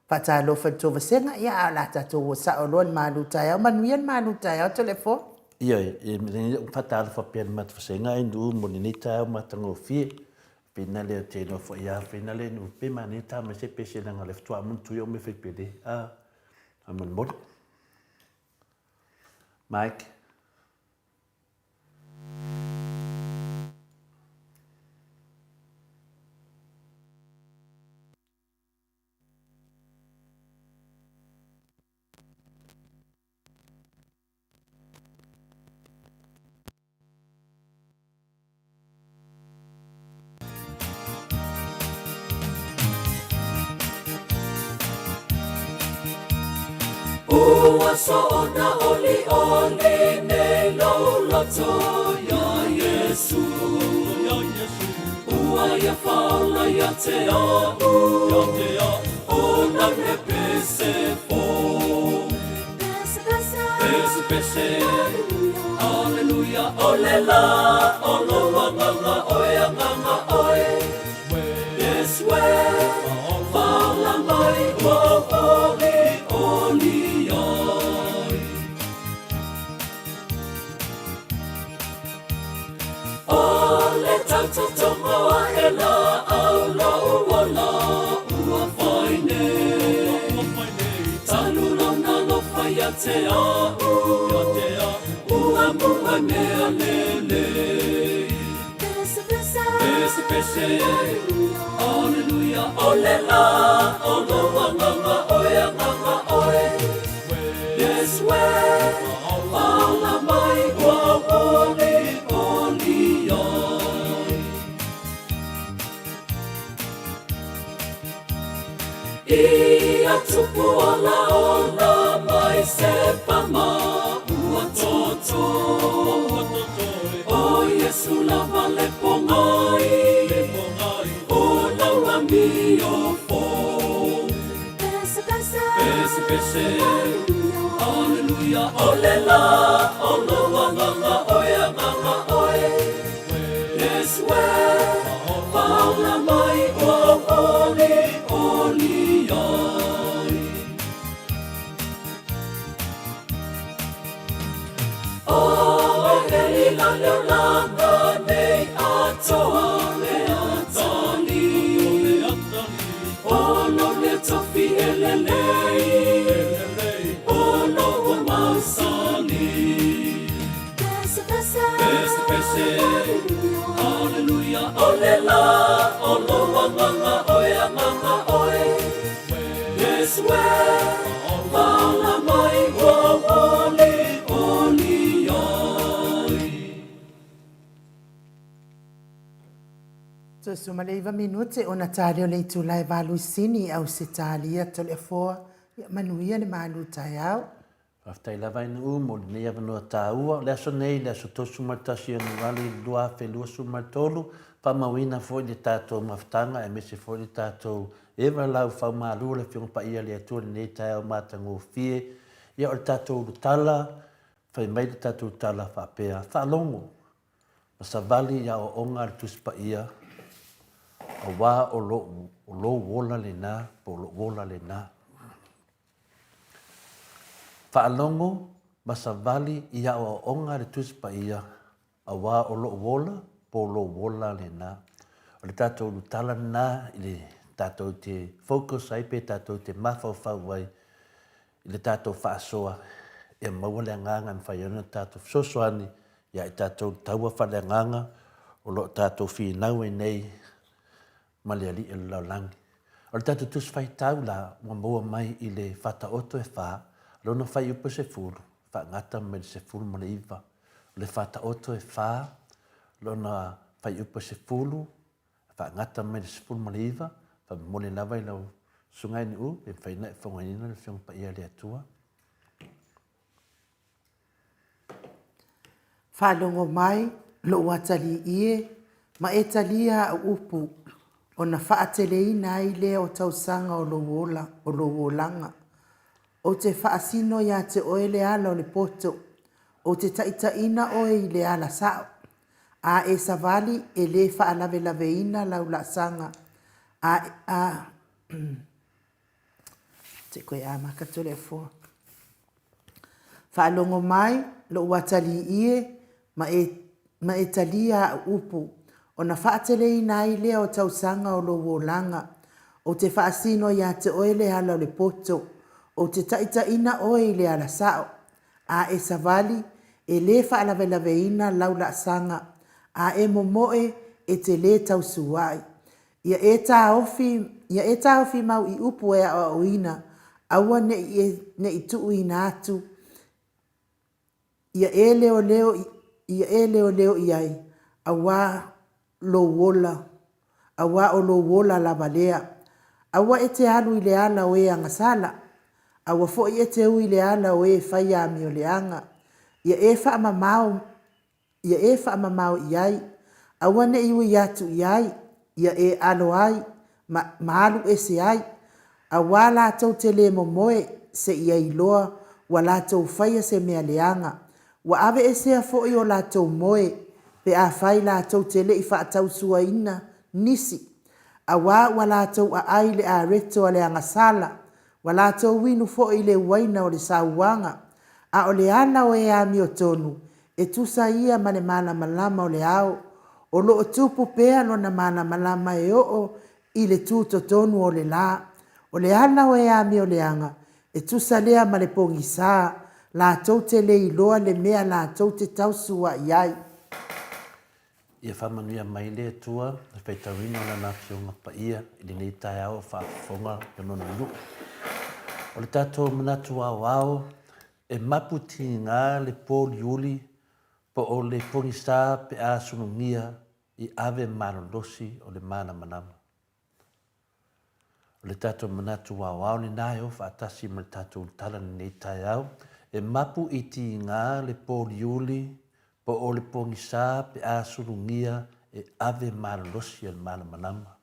Faatalofa i le tou vasega, ia a o le a tatou o sao loa i le malu taeao. Manuia le malu taeao Toleafoa. Ioe, e faatalofa pea i le matou vasega ae nuu mo lenei taeao matagofie. Pena lea te iloa foi a pena lea nuu pe manaia ta mai se pese leaga o lea faatoa manatua ia o mea fai pele. A, faamolemole. Mike. Ua soona olioli nei lou loto iā Iesu. Ua ia faola ia te a'u, O nau he pese fou. Pese, pese, Aleluia, o le la o lou agaga oe, agaga oe. Yes, we, faola mai ua ou olioli ai. O le tautotogo aʻe la au lou ola ua fai nei. Talu lona alofa ia te a'u, ua mua mea lelei. Pese, pese, Aleluia, o le la o lou agaga oe, agaga oe. Yes, we. Ia tupu ola ola mai se pama ua toto. O Iesu lava le pogai, o lau amio fou. Pese pese, Aleluia, o le la o lou agaga oe, agaga oe. Iesu e, faola mai ua oli oli ai. O e la leo langa nei atoa le atali. O lo le tofi e lelei, o lo ua mausali. Pese pese, Aleluia, o le la o lou agaga oe, agaga oe. Iesu e, faola mai ua oli oli ai. Toe 19 minute ona tali o le itula e 8 i Sini, Ausetalia, Toleafoa, ia manuia le malu taeao. Faafetai lava i Nuu mo lenei avanoa taua. O le aso nei, le aso 31 Ianuari 2023, faamauina foi le tatou mafutaga aemaise foi le tatou eva lau faumalu o le Afioga Paia a le Atua i lenei taeao matagofie. Ia o le tatou ulutala, fai mai le tatou tala faapea, Faalogo ma savali i aoaoga a le Tusi Paia, aua o lou, o lou ola lena po o lou ola lena. Faalogo ma savali i aoaoga a le Tusi Paia, aua o lou ola po o lou ola lena. O le tatou ulutala lena i le tatou te focus ai pe tatou te mafaufau ai i le tatou faasoa ia maua le agaga e mafai ai ona tatou fesoasoani ia i tatou i le taua faaleagaga o lo o tatou finau ai nei ma le Alii o le lalolagi. O le tatou Tusi Faitau la ua maua mai i le Faataoto e fa, lona fuaiupu e 10, faagata mai le 19. O le Faataoto e fa, lona fuaiupu e 10, faagata mai le 19, faamomoli lava i lau Susuga i Nuu, pe mafai ona e fofogaina le Afioga Paia a le Atua. Faalogo mai lou atalii e, ma e talia au upu, ona faateleina ai lea o tausaga o lou ola, o lou olaga. Ou te faasino ia te oe le ala o le poto, ou te taitaiina oe i le ala sao. A e savali e le faalavelaveina lau laasaga, a, a, Te koe a maka tole afoa. Faalogo mai lou atalii e, ma e, ma e talia au upu, ona faateleina ai lea o tausaga o lou olaga. Ou te faasino ia te oe le ala o le poto, ou te taitaiina oe i le ala sao. A e savali, e lē faalavelaveina lau laasaga, a e momoe, e te lē tausuai. Ia e taofi, ia e taofi mau i upu e aoaoina, aua ne i e, ne i tuuina atu, ia e leoleo, ia e leoleo i ai, auā lou ola, auā o lou ola lava lea. Aua e te alu i le ala o e agasala, aua foi e te ui i le ala o e fai amioleaga. Ia e faamamao ia e faamamao i ai, aua ne i ui atu i ai, ia e alo ai, ma, ma alu ese ai, auā latou te lē momoe, seia iloa ua latou faia se mea leaga. Ua aveesea foi o latou moe, pe afai latou te le i faatausuaina nisi, auā ua latou aai i le areto a le agasala, Ua latou inu foi i le uaina o le sauaga, a o le ala o e amiotonu, e tusa ia ma le malamalama o le ao, o lo o tupu pea lona malamalama e oo i le tutotonu o le la. O le ala o e amioleaga, e tusa lea ma le pogisa, latou te le iloa le mea latou te tausua'i ai. Ia faamanuia mai le Atua i le faitauina o Lana Afioga Paia i lenei taeao o faafofoga i lona nuu. O le tatou manatu aoao, e mapu tiga le pōliuli po o le pogisa pe a sulugia i ave malolosi o le malamalama. O le tatou manatu aoao lena e o faatasi ma le tatou tala i lenei taeao, e mapu i tiga le poliuli po o le pogisa pe a sulugia e ave malolosi e le malamalama.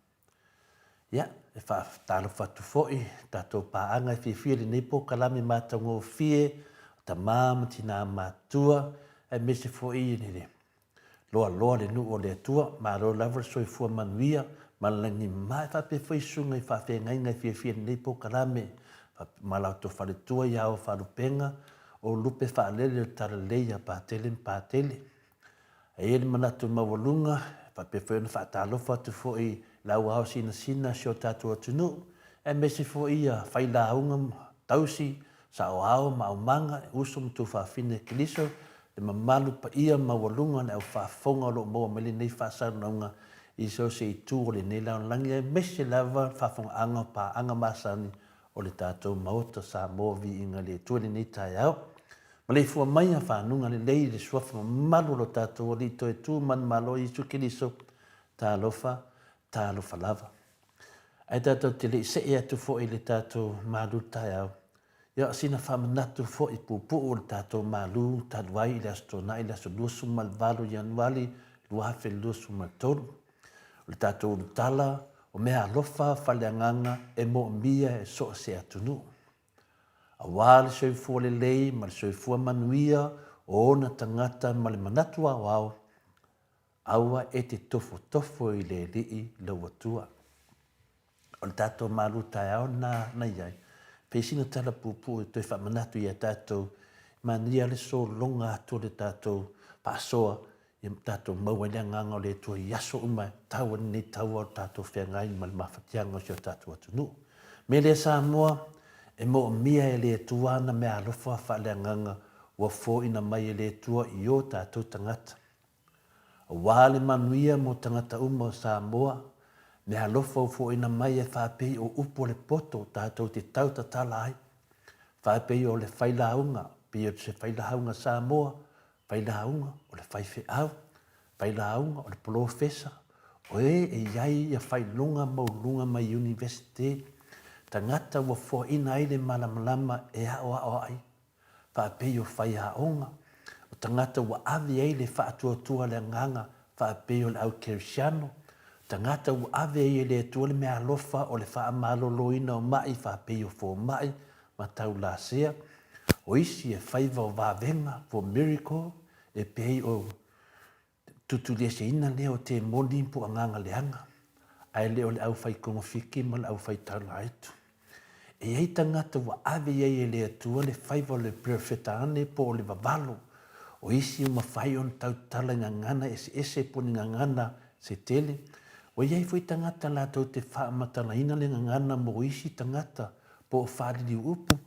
Ia, e faatalofa atu foi i tatou paaga e fiafia i lenei polokalame matagofie, o tama ma tina matutua, aemaise foi i le loaloa le nuu o le Atua. Malo lava le soifua manuia ma le lagi mama. E faapea foi susuga i faafeagaiga e fiafia i lenei polokalame ma la outou faletua ia Ao Faalupega o Lupe Faalele o le Talalelei ia Patele ma Patele. E i ai le manatu maualuga, e faapea foi ona faatalofa atu foi i le au ao sinasina o si o tatou atunuu, aemaise foi ia failauga ma tausi, saoao ma aumaga, uso ma tuafafine Keriso, le mamalu paia maualuga o le au faafofoga o lo o maua mai lenei faasalalauga i so o se itu o lenei lalolagi, aemaise lava le faafofogaaga o paaga masani o le tatou Maota Samoa Viiga i le Atua i lenei taeao. Maleifua mai a fanuga lelei i le suafa mamalu o lo tatou Alii Toetu Manumalo Iesu Keriso, talofa, talofa lava. Ae tatou te le i see atu foi i le tatou malu taeao, ia o sina faamanatu foi puupuu o le tatou malu talu ai i le Aso Toonai le aso 28 Ianuari 2023. O le tatou ulutala o meaalofa faaleagaga e moomia e so o se atunuu. Aua le soifua lelei ma le soifua manuia o ona tagata ma le manatu aoao, aua e te tofotofo i le Alii lou Atua. O le tatou malu taeao lena na i ai, pei sina tala puupuu e toe faamanatu ia tatou, manaia le sologa atu o le tatou faasoa ia tatou maua ai le agaga o le Atua i aso uma e tau ai lenei taua o le tatou feagai ma le mafatiaga o si o tatou atunuu. Mea lea Samoa, e moomia e le Atua ana meaalofa faaleagaga ua foina mai e le Atua i o tatou tagata. Aua le manuia mo tagata uma o Samoa, meaalofa ua foina mai e faapei o upu o le poto tatou te tau tatala ai. Faapei o le failauga, pei o se failauga Samoa, Failauga, o le faifeau, failauga, o le polofesa, o e e i ai ia faailoga maualuluga mai Iunivesite, tagata ua foaina ai le malamalama e aoao ai, faapei o faiaoga, o tagata ua ave ai le faatuatua le agaga faapei o le au kerisiano, tagata ua ave ai e le Atua le meaalofa o le faamaloloina o ma'i faapei o fomai ma taulasea, o isi e faiva o vavega for miracle, e pei o tutulieseina lea o temoni po agaga leaga, ae le o le au fai kogofiki ma le au fai taulaaitu. E i ai tagata ua ave i ai e le Atua le faiva o le perofeta ane po o le vavalo, o isi ua mafai ona tautala i gagana eseese po o ni gagana se tele. Ua i ai foi tagata latou te faamatalaina le gagana mo isi tagata po o faaliliuupu,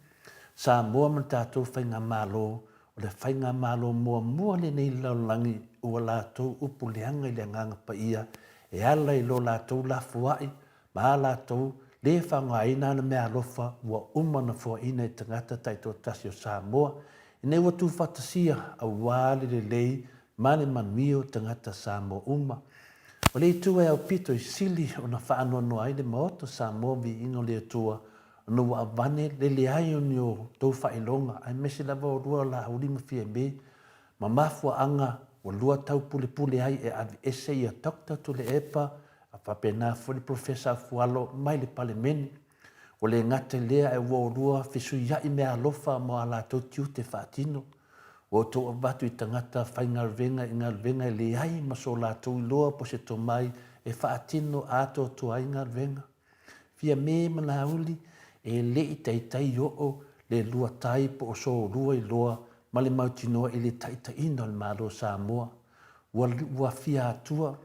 Samoa ma le tatou Faigamalo, o le Faigamalo muamua lenei i le lalolagi ua latou upu leaga i le Agaga Paia e ala i lo latou lafoai ma a latou le faaaogaina ana meaalofa ua uma ona foaina e tagata taitoatasi o Samoa ina ua tuufaatasia aua le lelei ma le manuia o tagata Samoa uma. O le itu e aupito i sili ona faanoanoa ai le Maota o Samoa Viiga o le Atua ona ua avane le leai o ni outou faailoga aemaise lava olua Laauli ma Fiame ma mafuaaga ua lua taupulepule ai e aveese ia Doctor Tuilaepa a faapena foi le Professor Afualo mai le Palemene. Ua le gata i lea ae ua olua fesuiai meaalofa mo a latou tiute faatino. Ua outou avatu i tagata faigaluega i galuega e leai ma so latou iloa po se tomai e faatino atoatoa ai galuega. Fiame ma Laauli, e le i taitai oo le lua tai po o solua iloa ma le mautinoa i le taitaiina o le Malo o Samoa. Ua, ua fia atua,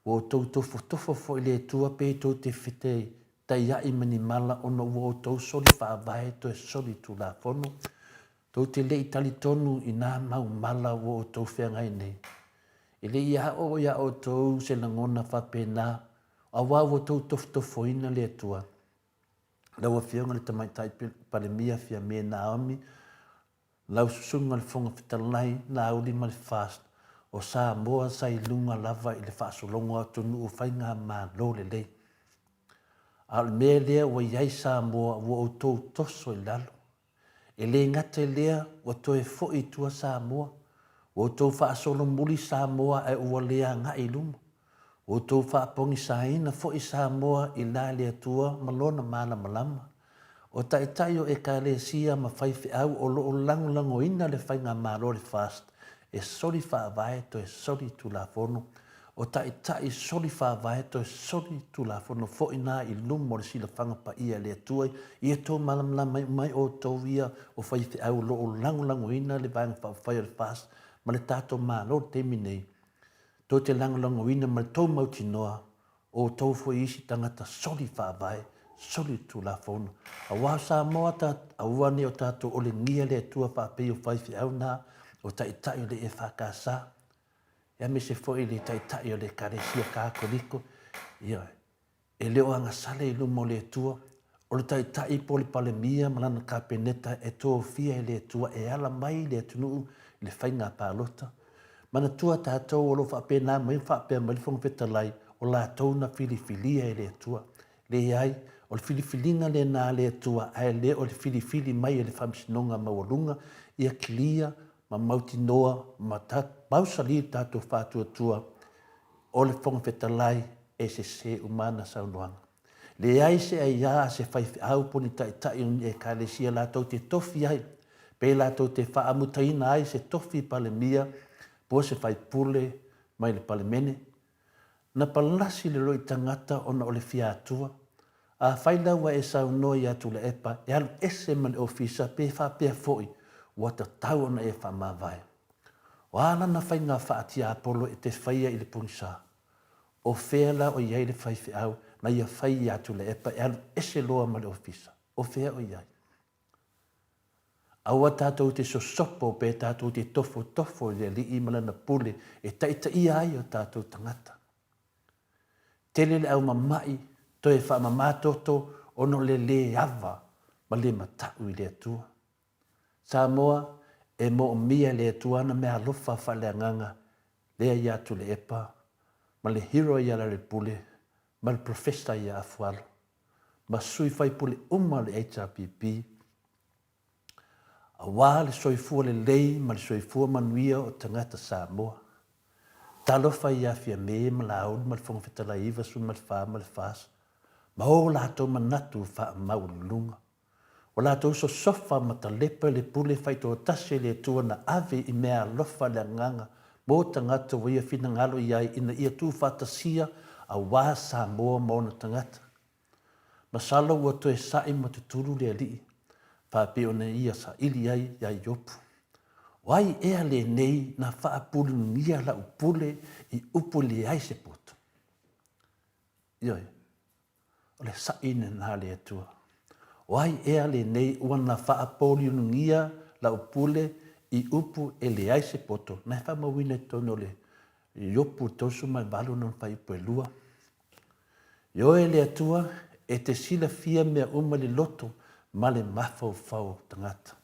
ua outou tofotofo foi i le Atua pe tou te fetaiai ma ni mala ona ua outou soli faavae toe soli tulafono. Tou te le i talitonu i nā mau mala ua outou feagai nei. E le i aʻo iā outou se lagona faapena, auā ua outou tofotofoina le Atua. Lau Afioga i le Tamaitai Palemia Fiame Naomi, lau Susuga i le Fofoga Fetalai Laauli ma le FAST, o Samoa sa i luga lava i le faasologa o atunuu faigamalo lelei. A o le mea lea ua i ai Samoa ua outou toso i lalo. E le gata i lea, ua toe foi i tua Samoa. Ua outou faasolomuli Samoa ae ua le agai i luma. Ua outou faapogisaina foi Samoa i la le Atua ma Lona malamalama. O taitai o Ekalesia ma faifeau o lo o lagolagoina le faigamalo a le FAST e soli faavae toe soli tulafono. O taitai soli faavae toe soli tulafono foi na i luma o le silafaga paia e le Atua ia tou malamalama mai outou ia o faifeau o lo o lagolagoina le Vaega Faaupufai o le FAST ma le tatou Malo i le taimi nei. Tou te lagolagoina ma le tou mautinoa O outou foi isi tagata soli faavae, soli le Tulafono. Aua o Samoa ta, aua ne o tatou olegia le Atua faapei o faifeau na, o taitai o le EFKS, aemaise foi le taitai o le Ekalesia Katoliko, ia, e le o agasala i luma o le Atua. O le taitai po o le Palemia ma lana Kapeneta e tofia e le Atua e ala mai le atunuu i le faiga palota. Manatua tatou o lo o faapena mai ma faapea mai le Fofoga Fetalai, o latou na filifilia e le Atua. Leai, o le filifiliga lena a le Atua ae le o le filifili mai e le Faamasinoga Maualuga ia clear ma mautinoa ma mausali le tatou faatuatua o le Fofoga Fetalai e sese uma ana saunoaga. Leai se aiā a se faifeau po o ni taitai o ni Ekalesia latou te tofi ai, pe latou te faamutaina ai se tofi Palemia po o se faipule mai le Palemene. Na palasi le loi tagata ona o le fia Atua. Afai la ua e saunoa ia Tuilaepa e alu ese ma le ofisa pe faapea foi ua tatau ona e faamavae. O a lana faiga faatiapolo e te faia i le pogisa? O fea la o i ai le faifeau na ia fai ia Tuilaepa e alu ese loa ma le ofisa? O fea o i ai? Aua tatou te sosopo pe tatou te tofotofo i le Alii ma Lana pule e taitaia ai o tatou tagata. Tele le au mama'i toe faamama toto ona o le lē ava ma le mata'u i le Atua. Samoa, e moomia e le Atua ana meaalofa faaleagaga lea ia Tuilaepa ma le hero ia Lalelepule ma le Professor ia Afualo ma sui faipule uma o le HRPP aua le soifua lelei ma le soifua manuia o tagata Samoa. Talofa ia Fiame ma Laauli ma le Fofoga Fetalai 94 ma le FAST ma o latou manatu faamaualuluga. Ua latou sosofa ma talepa i le pule faitoatasi a le Atua na ave i meaalofa le agaga mo tagata ua ia finagalo i ai ina ia tuufaatasia aua Samoa ma ona tagata. Masalo ua toe sa'i ma tutulu le Alii, faapei ona ia saili ai iā Iopu. O ai ea lenei na faapulugia la'u pule i upu e leai se poto? Ioe. O le saʻi lena a le Atua. O ai ea lenei ua na faapoliulugia lau pule i upu e leai se poto, na e faamauina i totonu o le Iopu 38 lona fuaiupu e 2. Ioe le Atua e te silafia mea uma i le loto ma le mafaufau o tagata.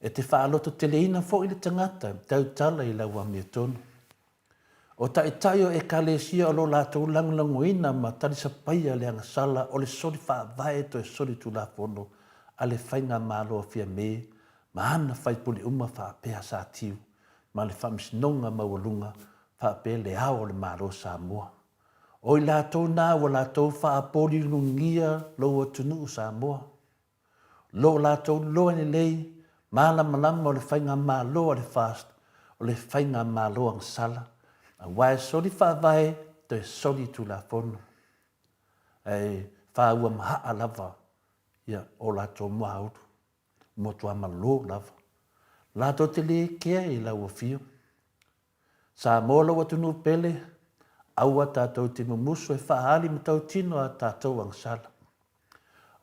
E te faalototeleina foi le tagata e tautala i lau amiotonu. O taitai o Ekalesia o lo latou lagolagoina ma talisapaia le agasala o le soli faavae toe soli tulafono a le Faigamalo a Fiame ma ana faipule uma faapea Sa Tiu ma le Faamasinoga Maualuga faapea le Ao o le Malo Samoa. O i latou na ua latou faapoliulugia lou atunuu Samoa. Lo latou loa lelei malamalama o le faigamalo a le FAST o le faigamalo agasala aua e soli faavae toe soli tulafono ae faua mahaa lava ia o latou muaulu motua malo lava latou te le kea i lau afio Samoa lou atunuu pele, aua tatou te mumusu e faaali matautino a tatou agasala.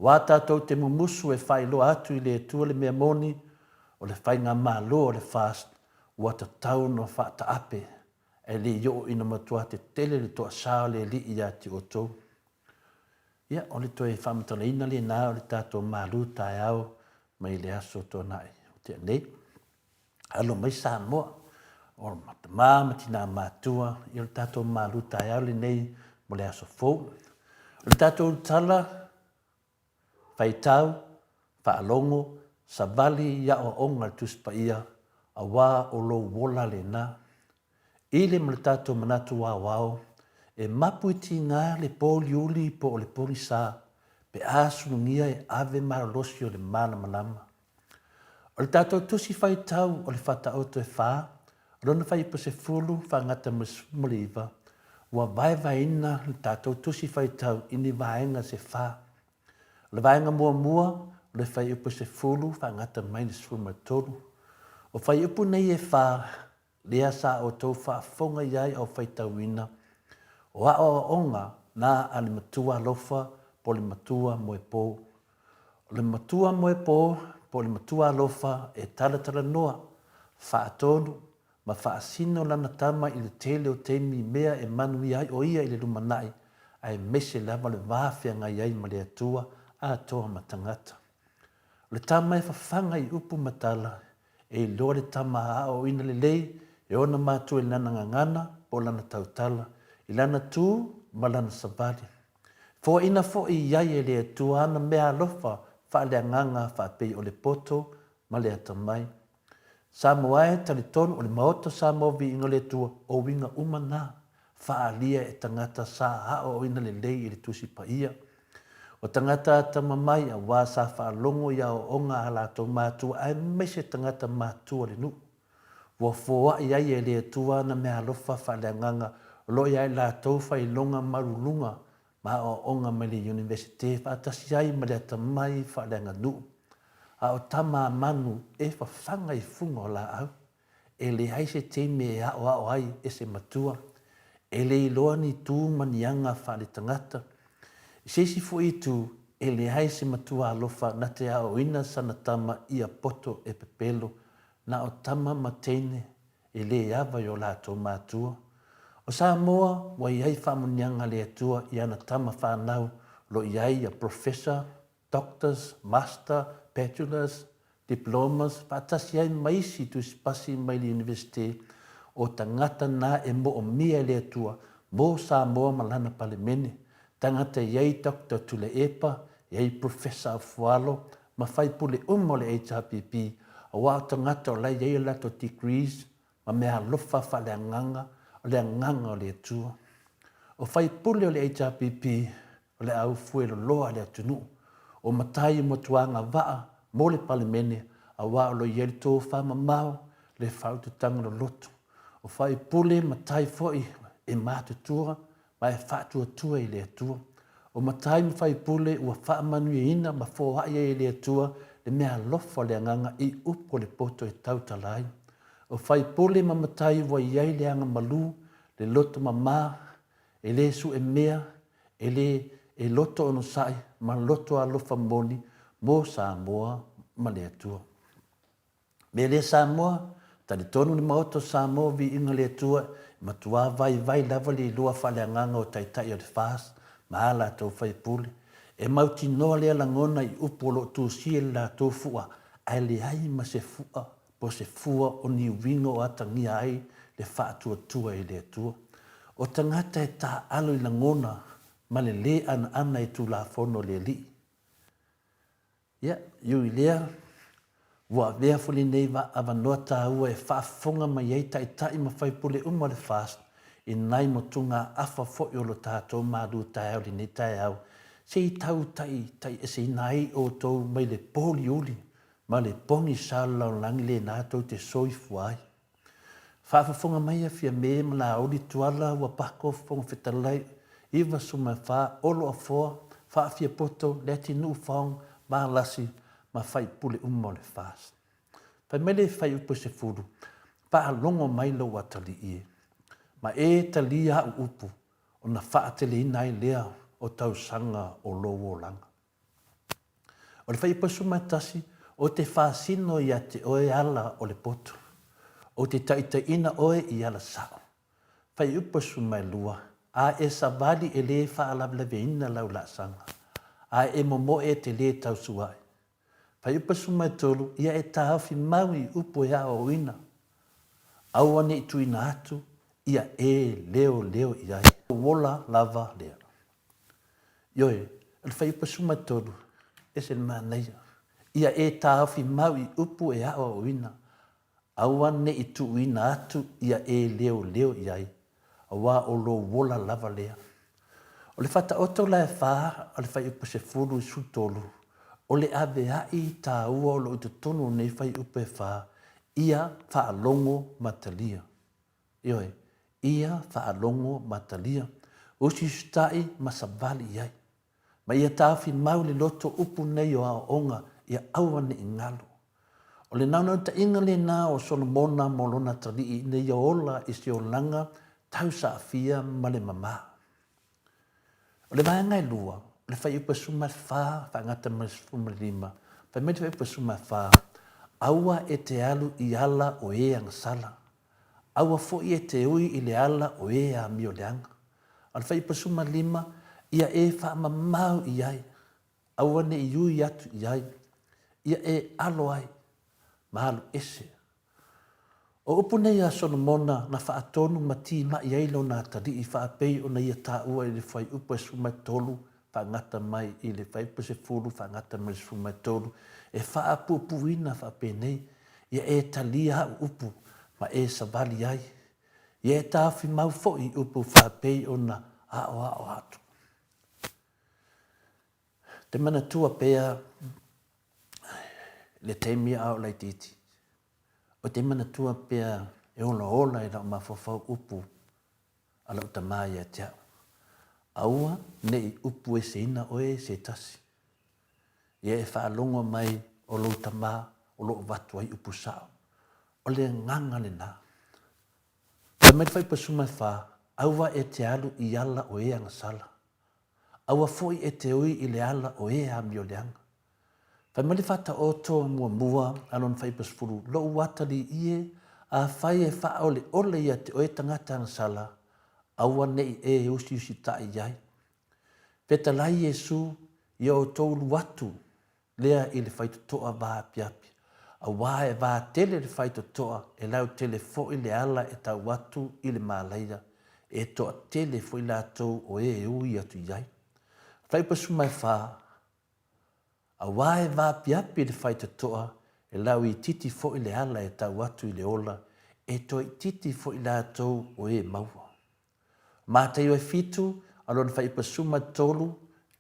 Aua tatou te mumusu e faailoa atu i le Atua le mea moni, o le faigamalo a le FAST ua tatau ona faataape, ae le i oo ina matua tetele le toasa o le Alii ia te outou. Ia, o le toe faamatalaina lena o le tatou malu taeao mai le Aso Toonai o tea nei. Alo mai Samoa, o tama ma tina matua, ia o le tatou malu taeao lenei mo le aso fou. O le tatou tala. Faitau, faalogo, savali i aoaoga a le Tusi Paia, auā o lou ola lena. I le ma le tatou manatu aoao, e mapu i tiga le pōliuli po o le pogisa pe a sulugia e ave malolosi o le malamalama. O le tatou tusi faitau o le Faataoto e fa, o lona fuaiupu 10 faagata ma le 19, ua vaevaeina le tatou tusi faitau i ni vaega se fa. O le vaega muamua, o le fuaiupu 10 faagata mai le 13. O fuaiupu nei e fa, lea sa outou faafofoga i ai a o faitauina, o aoaoga na a le matua alofa po o le matua moepo. O le matua moepo po o le matua alofa e talatalanoa, faatonu, ma faasino lana tama i le tele o taimi i mea e manuia ai o ia i le lumanai, aemaise lava le va feagai ai ma le Atua atoa ma tagata. O le tama e fafaga i upu ma tala, E iloa le tama a aoaoina lelei e ona matua i lana gagana po o lana tautala, i lana tu ma lana savali. Foaina foi i ai e le Atua ana meaalofa faaleagaga faapei o le poto ma le atamai. Samoa e talitonu o le Maota o Samoa Viiga o le Atua o uiga uma na. faaalia e tagata sa aoaoina lelei i le Tusi Paia. O tagata atamamai aua sa faalogo i aoaoga a latou matua aemaise tagata matua o le nuu. Ua foai ai e le Atua ana meaalofa faaleagaga o lo o ia i latou faailoga maualuluga ma aoaoga mai le Iunivesite faatasi ai ma le atamai faaleaganuu. A o tama a manu e fafaga i fuga o laau. E leai se taimi e aoao ai e se matua, e le iloa ni tu ma ni aga faaletagata. I se isi foi itu, e leai se matua alofa na te aoaoina sana tama ia poto e pepelo, na o tama ma teine e le ava i o latou matua. O Samoa ua i ai faamuniaga a le Atua i ana tama fanau o lo o i ai ia Professor Doctors, Master, Bachelors, Diplomas, faatasi ai ma isi tusipasi mai le Iunivesite, o tagata na e moomia e le Atua mo Samoa ma lana Palemene, tagata e i ai Doctor Tuilaepa, e i ai Professor Afualo, ma faipule uma o le HRPP, aua o tagata o la e i ai o latou degrees ma meaalofa faaleagaga o le Agaga o le Atua. O faipule o le HRPP, o le au fueloloa a le atunuu, o matai e matua agavaa mo le Palemene aua o lo o i ai le tofa mamao, le faaututaga loloto. O faipule matai foi e matutua ma e faatuatua i le Atua. O matai ma faipule ua faamanuiaina ma foai ai e le Atua le meaalofa o le Agaga i upu o le poto e tautala ai. O faipule ma matai ua i ai le aga malu, le loto mama, E le sue mea, e le e loto onosai ma loto alofa moni mo Samoa ma le Atua. Mea lea Samoa, talitonu le Maota o Samoa viiga le Atua e matuā vaivai lava le iloa faaleagaga o Taitai o le FAST ma a latou faipule. E mautinoa lea lagona i upu o lo o tusia i le latou fua ae leai ma se fua po se fua o ni uiga o atagia ai le faatuatua i le Atua. O tagata e taaalo i lagona ma le lē anaana i Tulafono a le Alii. Ia, i ui lea, ua avea foi lenei avanoa taua e faafofoga mai ai taitai ma faipule uma o le FAST i nai motugaafa foi o lo tatou malu taeao i lenei taeao, se i tau taitaieseina ai outou mai le pōliuli Ma le pogisa o le lalolagi lena tou te soifua ai. Faafofoga mai a Fiame ma Laauli Tuala ua pako Fofoga Fetalai 94 Olo Afoa Faafiapoto Leatinuu Faong Valasi ma faipule uma o le FAST. Fai mai le fuaiupu e 10, Faalogo mai lou atalii e, ma e talia au upu, ona faateleina ai lea o tausaga o lou olaga. O le Faiupu 11, O te faasino ia te oe ala o le poto, o te taitaiina oe i ala sao. Faiupu 12, A e savali e lē faalavelaveina lau laasaga, a e momoe e te lē tausuaʻi. Faiupu 13, Ia e taofi mau i upu e aoaoina, aua ne i tuuina atu ia e leoleo i ai. Ola lava lea. Ioe, o le Fuaiupu 13. Ese le manaia. Ia e taofi mau i upu e aoaoina, aua ne i tuuina atu ia e leoleo i ai, aua o lou ola lava lea. O le faataoto la e fa o le fuaiupu 10 i 13, o le aveaʻi taua o lo o i totonu o nei fuaiupu e fa, ia faalogo ma talia. Ioe, ia faalogo ma talia. Usiusitaʻi ma savali i ai. Ma ia taofi mau le loto upu nei o aoaoga ia aua ne i galo. O le naunautaiga lena o Solomona mo lona atalii ina ia ola i se olaga tausaafia ma le mamā. O le vaega e lua, o le fuaiupu e 14 faagata ma le 15, fai mai le fuaiupu e 14, Aua e te alu i ala o e agasala, Aua foi e te ui i le ala o e amioleaga. A o le fuaiupu 15, ia e faamamau i ai, aua ne i ui atu i ai, ia e alo ai, ma alu ese. O upu nei a Solomona na faatonu ma timai ai lona atalii faapei ona ia taua i le fuaiupu e 13 faagata mai i le fuaiupu 10 faagata mai i le 13, e faapuupuuina faapenei, Ia e talia au upu ma e savali ai, ia e taofi mau foi i upu faapei ona aoao atu. Te manatua pea le taimi a o laitiiti, o te manatua pea e olaola i lau mafaufau upu a lau tama ia te au. Aua ne i upu eseina oe e se tasi. Ia e faalogo mai o lou tama o lo o avatu ai upu sao. O le agaga lena. Fai mai le faipasuma e fa, aua e te alu i ala o e agasala. Aua foi e te ui i le ala o e amioleaga. Fai mai le faataoto muamua a lona faipasufulu, Lou atalii e, afai e faaoleole ia te oe tagata agasala, aua ne i e usiusitaʻi i ai. Fetalai Iesu, ia outou ulu atu lea i le faitotoa vaapiapi, auā e vā tele le faitotoa, e lautele foi le ala e tau atu i le malaia, e toatele foi latou o e ui atu i ai. Faipasuma e fa, Auā e vaapiapi le faitotoa, e lauitiiti foi le ala e tau atu i le ola, e toaitiiti foi latou o e maua. Mataio e fitu, a lona faipasuma tolu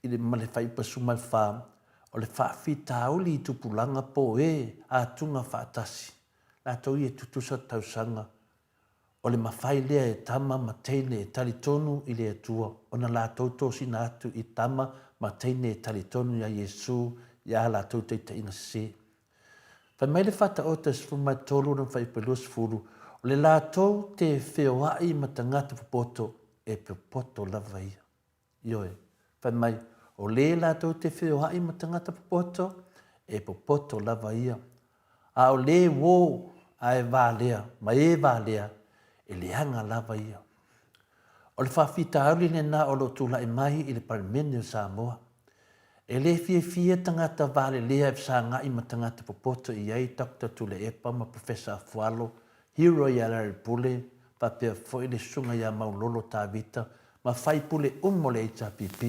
i le ma le faipasuma fa, o le faafitauli i tupulaga po e atuga faatasi, latou ia tutusa tausaga, o le mafai lea e tama ma teine e talitonu i le Atua ona latou tosina atu i tama ma teine e talitonu ia Iesu i a latou taitaiga sese. Fai mai le Faataoto e 13 lona fuaiupu e 20, o le latou te feoai ma tagata popoto, e popoto lava ia. Ioe, fai mai, o le latou te feoai ma tagata popoto, e popoto lava ia. A o le uō a e valea ma e valea, e leaga lava ia. O le faafitauli lena o lo o tulai mai i le Palemene o Samoa. E le fiafia tagata valelea e fesagai ma tagata popoto i ai Doctor Tuilaepa ma Professor Afualo, Hero ia Larry Pule, faapea foi le Susuga ia Maulolo Tavita ma faipule uma o le HRPP.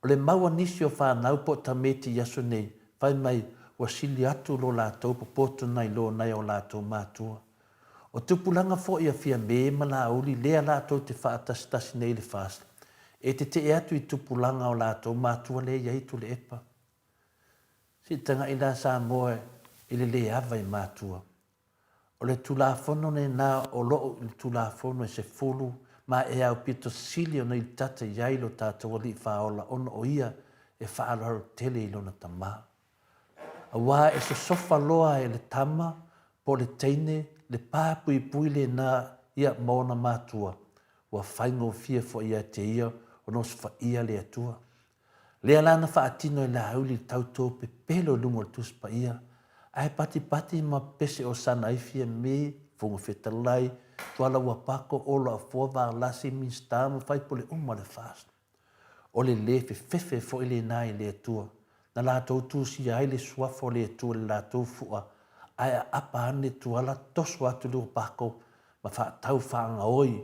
O le mau a nisi o fanau po o tameti i aso nei, fai mai ua sili atu lo latou popoto nai lo nai o latou matua. O tupulaga foi a Fiame ma Laauli lea latou te faatasitasi nei i le FAST, e tetee atu i tupulaga o latou matua lea i ai Tuilaepa. Se i tagai la Samoa i le le ava i matua. O le Tulafono lena o lo o i le Tulafono e 10 ma e aupito sili ona ilitata i ai lo tatou Alii Faaola ona o ia e faaaloalo tele i lona Tama. Aua e sosofa loa e le tama po o le teine le pā puipui lena ia ma ona matua, ua faigofie foi ia te ia ona osofaia le Atua. Lea la na faatino e Laauli le tautō pepelo i luga o le Tusi Paia, ae patipati ma pese o sana ai Fiame, Fofoga Fetalai, Tuala Uapako, Olo Afoa, Valasi, Minista ma faipule uma o le FAST. O le lē fefefe foi lena i le Atua, na latou tusia ai le suafa o le Atua i le latou fu'a, ae aapa ane Tuala toso atu le uapako ma faatau faagaoi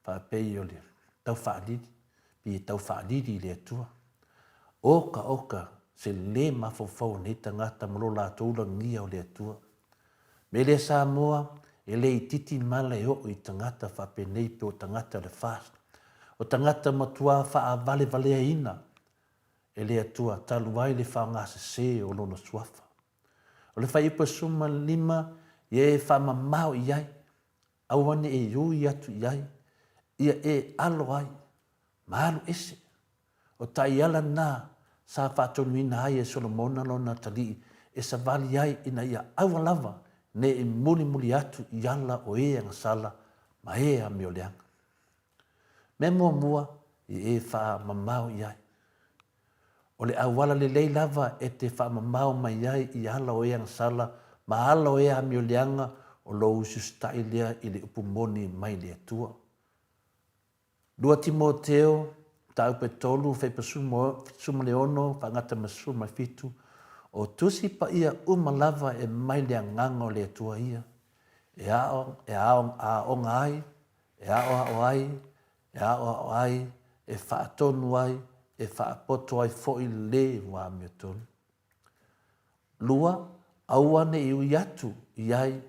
faapei o le tau faalili, pei e tau faalili i le Atua. Oka, oka! se le mafaufau o nei tagata ma lo latou lagia o le Atua. Me lea Samoa, e le itiiti mala e oo i tagata faapenei pe o tagata o le FAST. O tagata matua faavalevaleaina e le Atua talu ai le faogasese o Lona Suafa. O le fuaiupu e 15, ia e faamamao i ai, aua ne i ui atu i ai, ia e alo ai, ma alu ese. O taiala na sa faatonuina ai e Solomona lona atalii e savali ai ina ia aua lava ne i mulimuli atu i ala o e agasala ma e amioleaga. Mea muamua i e faamamao i ai. O le auala lelei lava e te faamamao mai ai i ala o e agasala ma ala o e amioleaga o lou usiusitaʻi lea i le upu moni mai le Atua. 2 Timoteo, mataupu e 3, faipa 16, faagata ma 17, O tusi paia uma lava e mai le agaga o le Atua ia, e ao, e ao, aoga ai, e aoao ai, e aoao ai, e faatonu ai, e faapoto ai foi le ua amiotonu. 2, aua ne i ui atu i ai,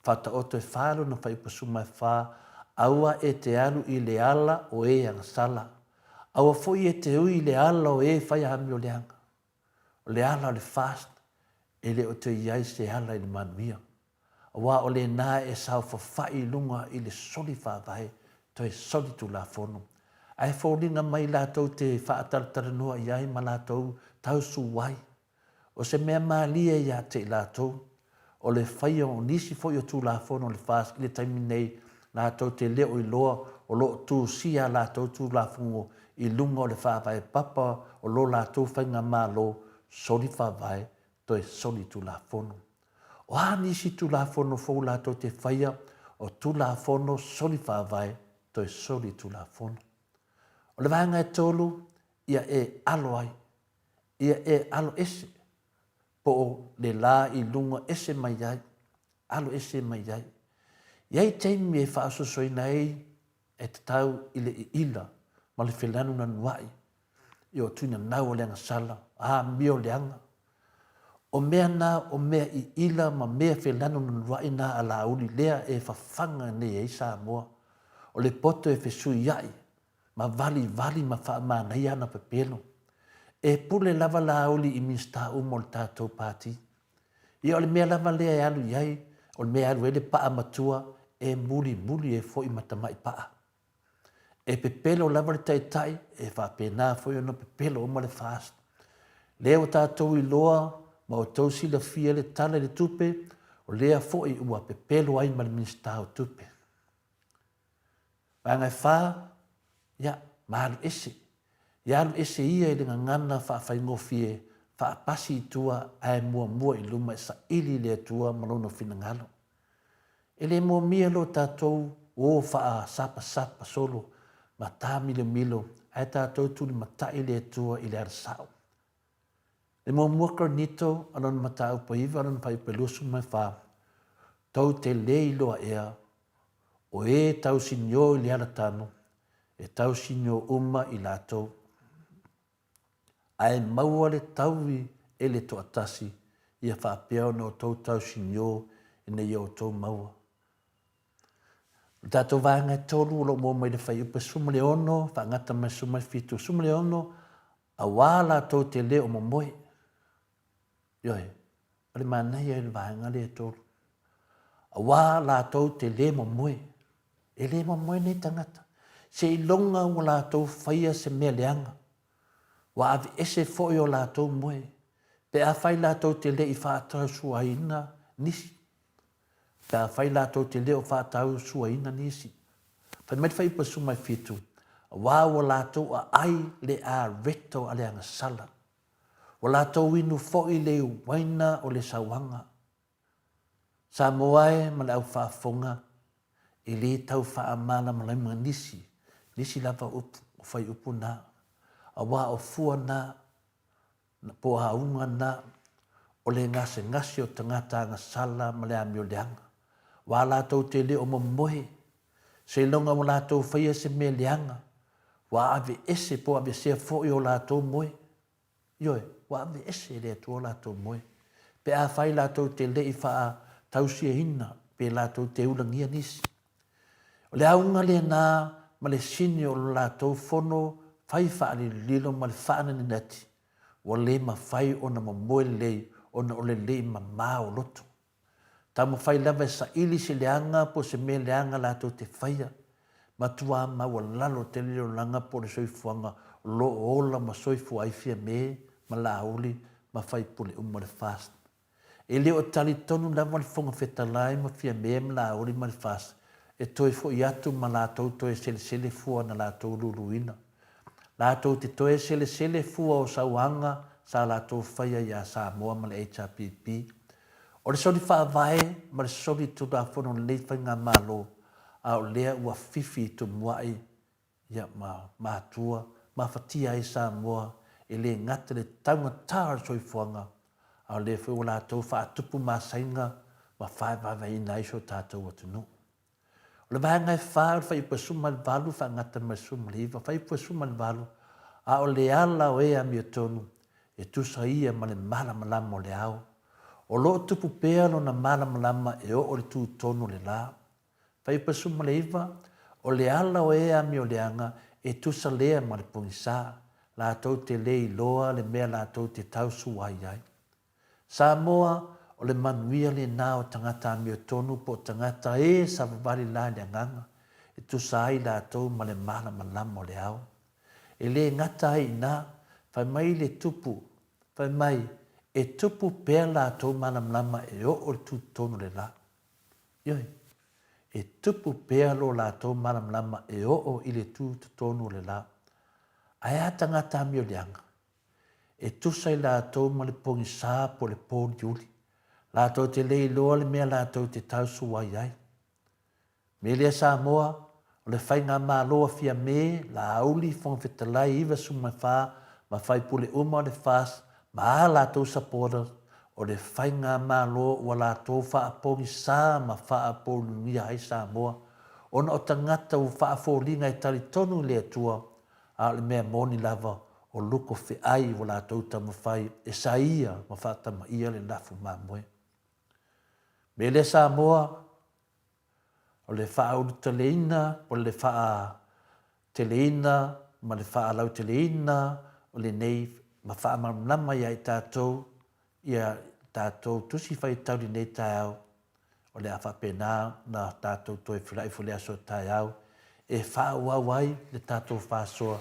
faataoto e fa lona fuaiupu 14, aua e te alu i le ala o e agasala, aua foi e te ui i le ala o e fai amioleaga. O le ala o le fast, e le o toe i ai se ala i le manuia. Aua o lena e saofafai i luga i le soli faavae, toe soli tulafono. Ae foliga mai latou te faatalatalanoa i ai ma latou tausu ai. O se mea malie ia te i latou, o le faia o nisi foi o tulafono o le FAST i le taimi nei latou te le o iloa o lo o tusia a latou tulafono i luga o le faavae papa o lo latou faigamalo soli faavae toe soli tulafono. O a nisi tulafono fou latou te faia, o tulafono soli faavae toe soli tulafono. O le vaega e tolu, ia e alo ai, ia e alo ese, po o le la i luga ese mai ai, alo ese mai ai. I ai taimi e faasoasoaina ai e tatau i le iila ma le felanunanuaʻi i o tuinanau o le agasala, amio leaga. O mea na o mea iila ma mea felanunanuaʻi na a Laauli lea e fafaga nei ai Samoa. O le poto e fesuiaʻi ma valivali ma faamanaia ana pepelo. E pule lava Laauli i Minisita uma o le tatou Pati. Ia o le mea lava lea e alu i ai, o le mea e alu ai le paa matua, e mulimuli ai foi ma tamai paa. E pepelo lava le taitai, e faapena foi ona pepelo uma le FAST. Lea ua tatou iloa ma outou silafia le Tala i le Tupe, o lea foi ua pepelo ai ma le Minisita o Tupe. Vaega e fa, ia, ma alu ese. Ia alu ese ia i le gagana faafaigofie, faapasi i tua ae muamua i luma e saili i le Atua ma Lona finagalo. E le moomia lo tatou o faasapasapa solo ma tāmilomilo ae tatou tulimatai le Atua i le ala sao. Le muamua Korinito a lona mataupu e iva lona fuaiupu e 24, Tou te le iloa ea, o e tausinio i le alatano, e tausinio uma i latou. Ae maua le taui e le toatasi, ia faapea ona outou tausinio ina ia outou maua. O le tatou vaega e tolu o lo o maua mai le fuaiupu e 16, faagata mai le 17, 16, Auā latou te le o momoe. Ioe, o le manaia ia o le vaega lea e tolu. Auā latou te le momoe. E le momoe nei tagata. Seiloga ua latou faia se mea leaga. Ua aveese foi o latou moe, pe afai latou te le i faatausuaina nisi. Pe afai latou te le o faatausuaina nisi. Fai mai le fuaiupu 17, Auā ua latou aai le areto a le agasala, ua latou inu foi le uaina o le sauaga. Samoa e ma le au faafofoga, e le tau faamalamalama nisi, nisi lava upu, o fuaiupu na, auā o fua na, Na po auga na, o le gasegase o tagata agasala ma le amio leaga. Ua latou te le o momoe, seiloga ua latou faia se mea leaga, ua aveese po o aveesea foi o latou moe. Ioe, Ua aveese e le Atua o latou moe. Pe afai latou te le i faatausiaina pe latou te ulagia nisi. O le auga lena ma le sini o lo latou fono fai faalilolilo ma le faananinati, ua le mafai ona momoe lelei ona o le le mama o loto. Taumafai lava e saili se leaga po o se mea leaga latou te faia. Matua maualalo tele le olaga po o le soifuaga o lo o ola ma soifua ai Fiame ma Laauli ma faipule uma o le FAST. E le o talitonu lava le Fofoga Fetalai ma Fiame ma Laauli ma le FAST e toe foi atu ma latou toe selesele fua na latou luluina. Latou te toe selesele fua o sauaga sa latou faia iā Samoa ma le HRPP. O le soli faavae ma le soli tulafono o lenei faigamalo, a o lea ua fifi i tumua'i ia ma matua mafatia ai Samoa e le gata i le taugata o le soifuaga, a o lea foi ua latou faatupu masaiga ma faevaevaeina ai si o tatou atunuu. O le vaega e fa o le fuaiupu e 18 faagata ma le 19, fuaiupu e 18, a o le ala o e amiotonu, e tusa ia ma le malamalama o le ao. O lo o tupu pea lona malamalama e oo i le tutonu o le la. Fuaiupu e 19, o le ala o e amioleaga, e tusa lea ma le pogisa, latou te le iloa le mea latou te tausua ai ai. Samoa, o le manuia lena o tagata amiotonu po o tagata e savavali la i le agaga, e tusa ai latou ma le malamalama o le ao. E le gata ai i ina, fai mai le tupu, fai mai, e tupu pea latou malamalama e oo i le tutotonu o le la. Ioe, e tupu pea lo latou malamalama e oo i le tutotonu o le la. Ae a tagata amioleaga? E tusa i latou ma le pogisa po o le pōliuli. Latou te le iloa le mea latou te tausuai ai. Me lea Samoa, o le faigamalo a Fiame, Laauli, Fofoga Fetalai 94 ma faipule uma o le FAST ma a latou supporters, o le faigamalo ua latou faapogisa ma faapouliulia ai Samoa, ona o tagata ua faafoliga e talitonu i le Atua, A o le mea moni lava, o luko feai ua latou taumafai e saia ma faatamaia le lafu mamoe. Me lea Samoa, o le faaulutaleina po o le faateleina ma le faalauteleina o lenei ma faamalamalama ia i tatou ia tatou tusi faitau i lenei taeao, o le a faapena ona tatou toe feiloai foi i le aso taeao e faaauau ai le tatou faasoa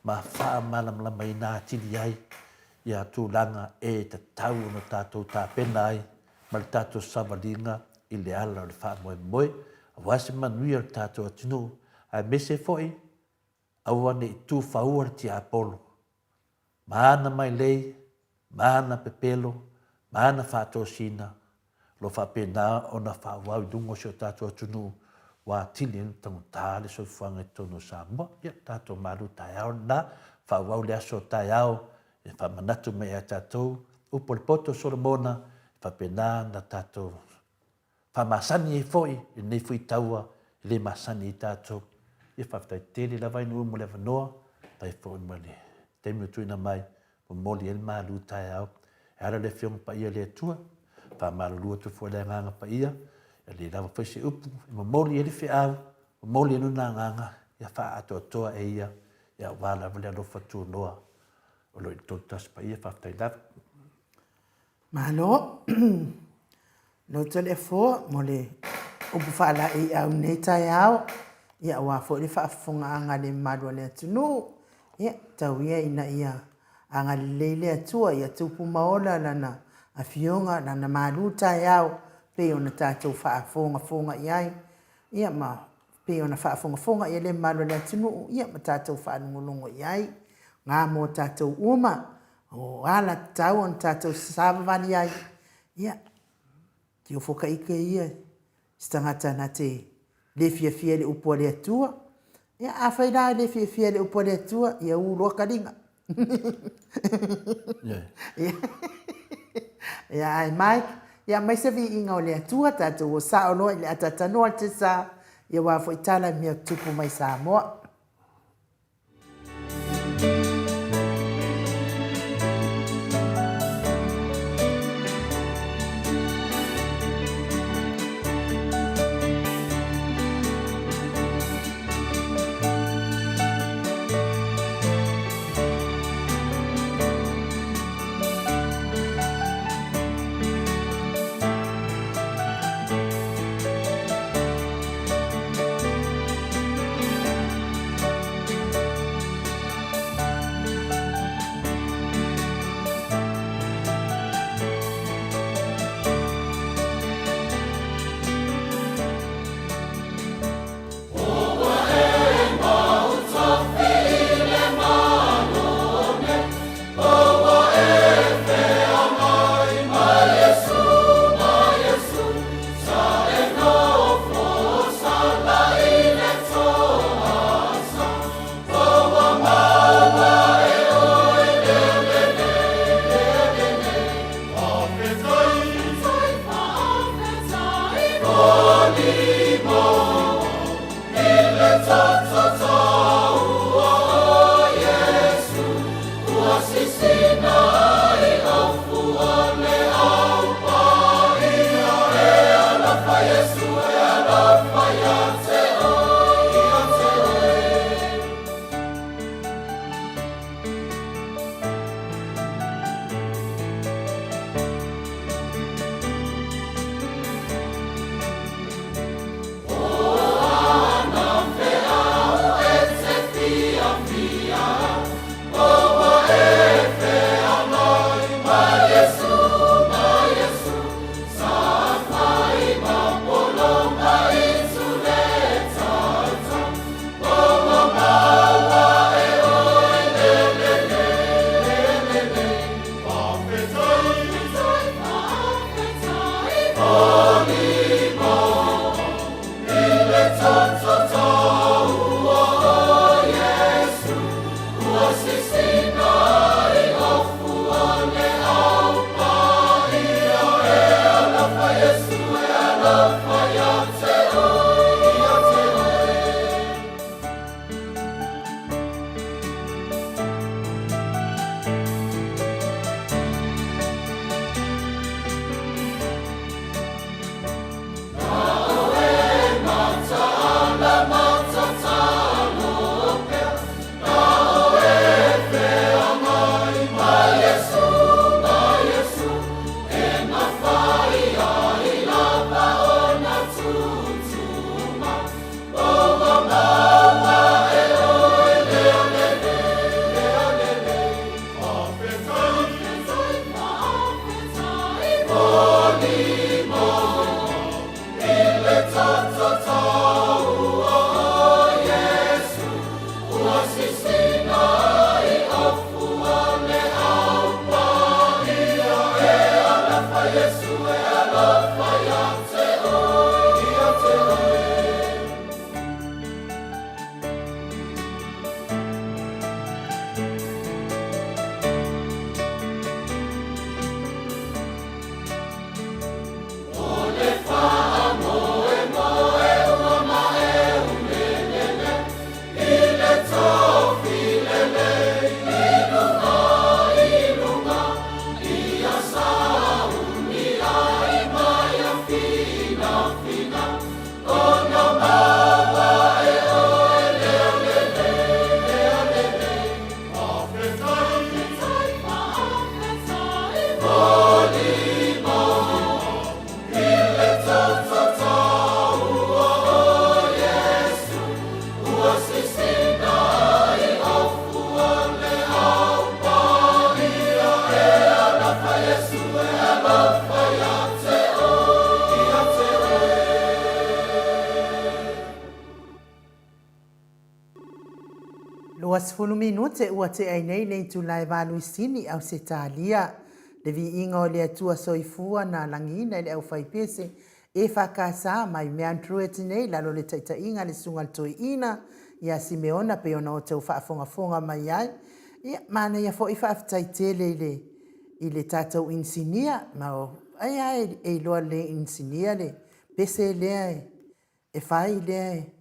ma faamalamalamaina atili ai ia tulaga e tatau ona tatou tapena ai ma le tatou savaliga i le ala o le faamoemoe aua se manuia o le tatou atunuu aemaise foi aua ne i tufaua le tiapolo ma ana mailei, ma ana pepelo, ma ana faatosina, o lo o faapena ona faaauau i luga o si o tatou atunuu ua atili ai ona taugata le soifuaga i totonu o Samoa. Ia, tatou malu taeao lena, faaauau le aso taeao e faamanatu mai ia tatou upu a le poto o Solomona, e faapena ona tatou faamasani ai foi i lenei foi taua e le masani ai tatou. Ia faafetai tele lava i nuu mo le avanoa, faafetai foi mo le taimi ua tuuina mai, momoli ai le malu taeao. E ala le Afioga Paia i le Atua, faamalulu atu foi le Agaga Paia, e le lava foi se upu e momoli ai le feau, momoli ai lona agaga, ia faaatoatoa e ia, ia aua lava le alofa tunoa o lo o i le Tolutasi Paia. Faafetai lava. Malo. Loto le Afoa mo le upu faalaeiau i lenei taeao, ia aua foi le faafofogaaga a le mamalu o le atunuu. Ia, tau ia ina ia agalelei le Atua ia tupu ma ola Lana Afioga, Lana malu taeao pei ona tatou faafogafoga i ai, ia ma pei ona faafogafoga i ai le mamalu o le atunuu, ia ma tatou faalogologo i ai. Ga mo tatou uma, o ala tatau ona tatou savavali ai, ia, te ofo ka ike ia se tagata na te le fiafia i le upu a le Atua. Ia, afai la e le fiafia i le upu a le Atua, ia u loa kaliga. Ia, ae Mike, ia aumai se viiga o le Atua, tatou o sao loa i le ataatanoa le tesa, ia aua foi tala i mea tutupu mai Samoa. 20 minute ua tea ai nei le itula e valu i Sini, Ausetalia. Le viiga o le Atua Soifua na lagiina i le aufaipese EFKS mai Mount Druitt nei i lalo o le taitaiga a le Susuga i le Toeaina ia Simeona pei ona outou faafogafoga mai ai. Ia, manaia foi faafetai tele i le i le tatou inisinia ma o ai lava e iloa lelei e inisinia le pese lea e fai lea e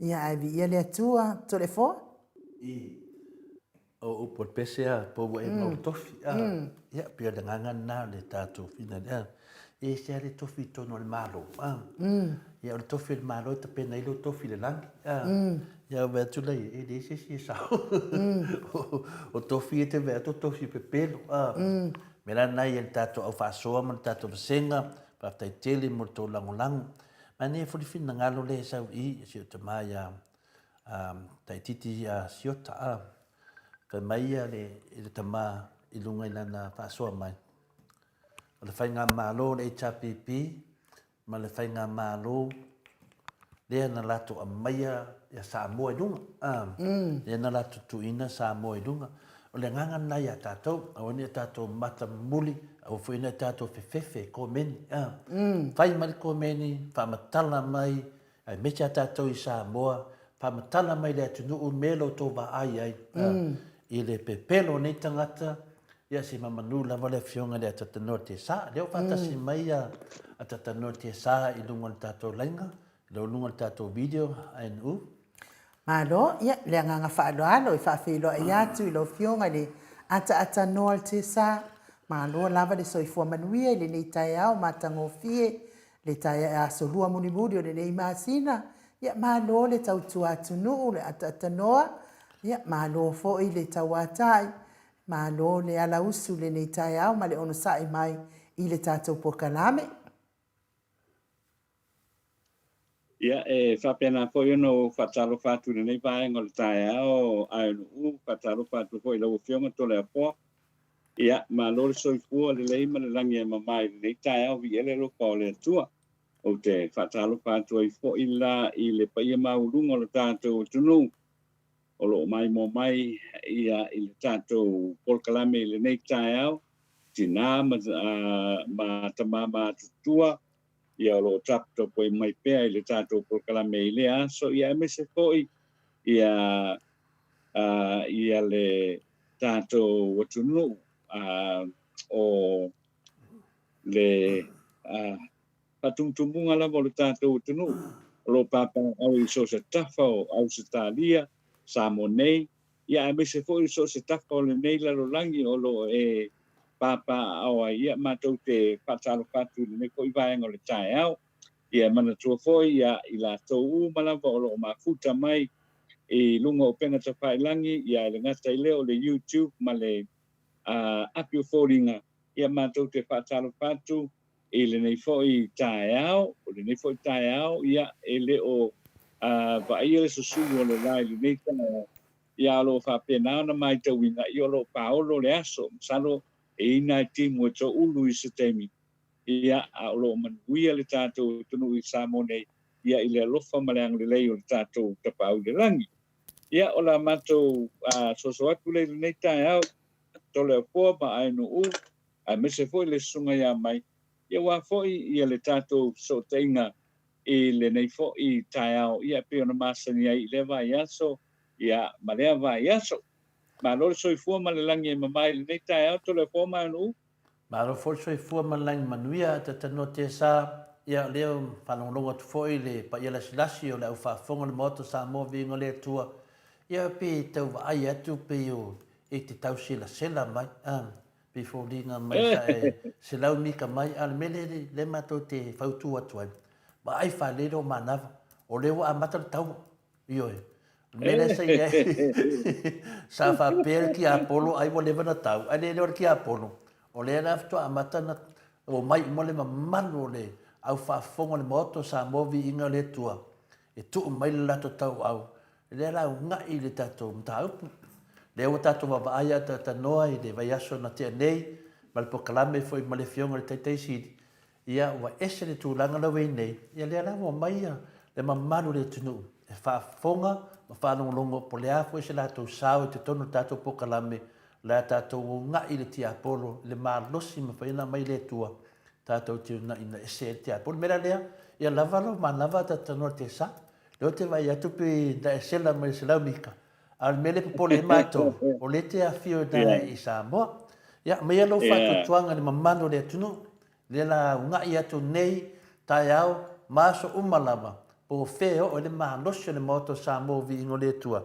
ia ae viia le Atua. Toleafoa? I o upu o le pese a po ua e mau tofi a ia pei o le agaga lena o le tatou fina lea e ese lava le tofi i totonu o le Malo a ia o le tofi o le Malo e tapena ai lou tofi i le lagi a ia ou vaai atu lea e leai se isi e sao o tofi ia e te vaai atu o tofi pepelo a mea la lena ia le tatou au faasoa ma le tatou vasega faafetai tele mo le tou lagolago manaia foi le finagalo lea e sau i i si ou tama ia Taititi ia Siota a fai mai ia le i le tama i luga i lana faasoa mai o le faigamalo o le HRPP ma le faigamalo lea na latou aumaia ia Samoa i luga a lea na latou tuuina Samoa i luga o le agaga lena ia tatou aua ne i tatou matamuli aua foi ne i tatou fefefe komeni a fai mai le komeni faamatala mai Aemaise a tatou i Samoa, faamatala mai le atunuu me lo outou vaai ai i le pepelo o nei tagata, ia se mamanu lava le afioga i le Atatanoa Tesa. Lea ua faatasi mai a Atatanoa Tesa i luga o le tatou laina, i luga o le tatou video ANU. Malo, ia, le agaga faaaloalo e faafeiloai atu i lau Afioga i le Ataatanoa Tesa. Malo lava le soifua manuia i lenei taeao matagofie Le taea aso lua mulimuli o lenei masina, ia malo le tautua atunuu, le ataatanōa, ia malo foi le tauatai, malo le alausu i lenei taeao ma le onosai mai i le tatou polokalame. Ia, e faapena foi ona ou faatalofa atu i lenei vaega o le taeao, ANU, faatalofa atu foi i lau Afioga Toleafoa, Ia, malo le soifua lelei ma le lagi e mama i lenei taeao viia le alofa o le Atua. Ou te faatalofa atu ai foi la i le paia maualuga o le tatou atunuu o lo o maimoa mai ia i le tatou polokalame i lenei taeao, tinā ma, ma tamā matutua. Ia o lo o taputapuai mai pea i le tatou polokalame i lea aso, ia aemaise foi ia ia le tatou atunuu o le faatumutumuga lava o le tatou atunuu o lo o papaaao i so o se tafa o Ausetalia, Samoa nei, ia aemaise foi i so o se tafa o lenei lalolagi o lo o e papaaao ai. Ia matou te faatalofa atu i lenei foi vaega o le taeao. Ia e manatua foi ia i latou uma lava o lo o mafuta mai i luga o upega tafailagi, ia e le gata i lea o le YouTube ma le api o foliga, ia matou te faatalofa atu i lenei foi taeao. O lenei foi taeao, ia e le o vaaia le susulu o le la i lenei taeao, ia o lo o faapena ona matauina, ia o lo o paolo le aso. Masalo e ina e timu e toulu i se taimi, ia a o lo o manuia le tatou atunuu i Samoa nei, ia i le alofa ma le agalelei o le tatou Tapaau i le Lagi. Ia o la matou soso atu lea i lenei taeao, Toleafoa ma Aenu'u, aemaise foi le susuga ia Mai, ia aua foi ia le tatou fesootaiga i lenei foi taeao, ia e pei ona masani ai i lea vaiaso, ia ma lea vaiaso. Malo le soifua ma le lagi e mama i lenei taeao, Toleafoa ma Aenu'u. Malo foi le soifua ma le lagi manuia, Tatanoa Tesa, ia o lea ua faalogologo atu foi i le paia lasilasi o le au faafofoga o le Maota o Samoa Viiga o le Atua, ia pei tau vaai atu pei o e te tau selasela mai, a, pei foliga mai sa e selau mika mai, a o le mea lea lea matou te fautua atu ai, vaai faalelei lou manava, o lea ua amata le taua. Ioe. O le mea lea sa i ai, sa faapea le tiapolo ai ua leva ona tau, ae le lea o le tiapolo, o lea la faatoa amata ona omai uma le mamalu o le au faafofoga o le Maota o Samoa Viiga o le Atua e tuu mai le latou tauau, lea la una'i le tatou mataupu. Lea ua tatou vaavaai a talatalanoa i le vaiaso na tea nei ma le polokalame foi ma le Afioga i le Taitai Sili, Ia, ua ese le tulaga la ua i ai nei, ia lea la ua omai le mamalu o le atunuu e faafofoga ma faalogologo po o le a foi se latou sao i totonu o le tatou polokalame, o le a tatou una'i i le tiapolo i le malosi e mafai ona aumai e le Atua tatou te una'i ese ai le tiapolo. O le mea la lea, ia lava lou manava talatalanoa i le tesa. Lea ou te vaai atu pei na e sela mai i le 100 mita, a o le mea lea e popole ai matou, o lea e te afio i Samoa. Ia, aumaia lou faatuatuaga i le mamalu o le atunuu, Lea la una'i atu nei taeao ma aso uma lava, po o fea e oo ai le malosi o le Maota o Samoa o Viiga o le Atua,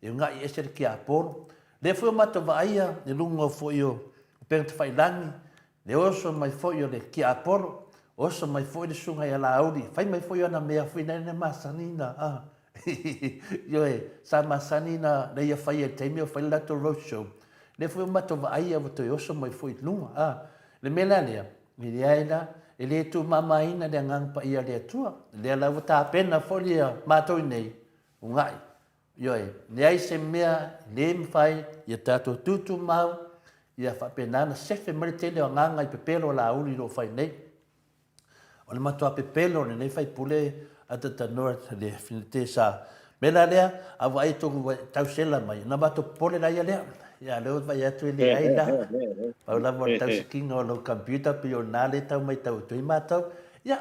e una'i ese le tiapolo. Lea foi ua matou vaaia i luga foi o upega tafailagi, le oso mai foi o le tiapolo, oso mai foi le susuga ia Laauli, fai mai foi ana mea foi na masani na, a, ioe, sa masani na ia faia i le taimi o fai le latou road show. Lea foi ua matou vaaia ua toe oso mai foi i luga, a. Le mea la lea, e leai la, e le tuumamaina le Agaga Paia o le Atua. Lea la ua tapena foi le matou i nei, ugaʻi. Ioe, leai se mea le mafai ia tatou tutumau, ia faapena ona sefe mai le tele o agaga i pepelo o Laauli o lo o fai nei. O le matua pepelo o lenei faipule a Tatanoa le Finetesa. Mea la lea, a vaai atu ua tau sela mai, ona matou popole laia lea. Ia, lea ua vaai atu e leai la. Pau lava o le tausikiga o lau computer pei o lena lea e tau matau atu ai matou. Ia,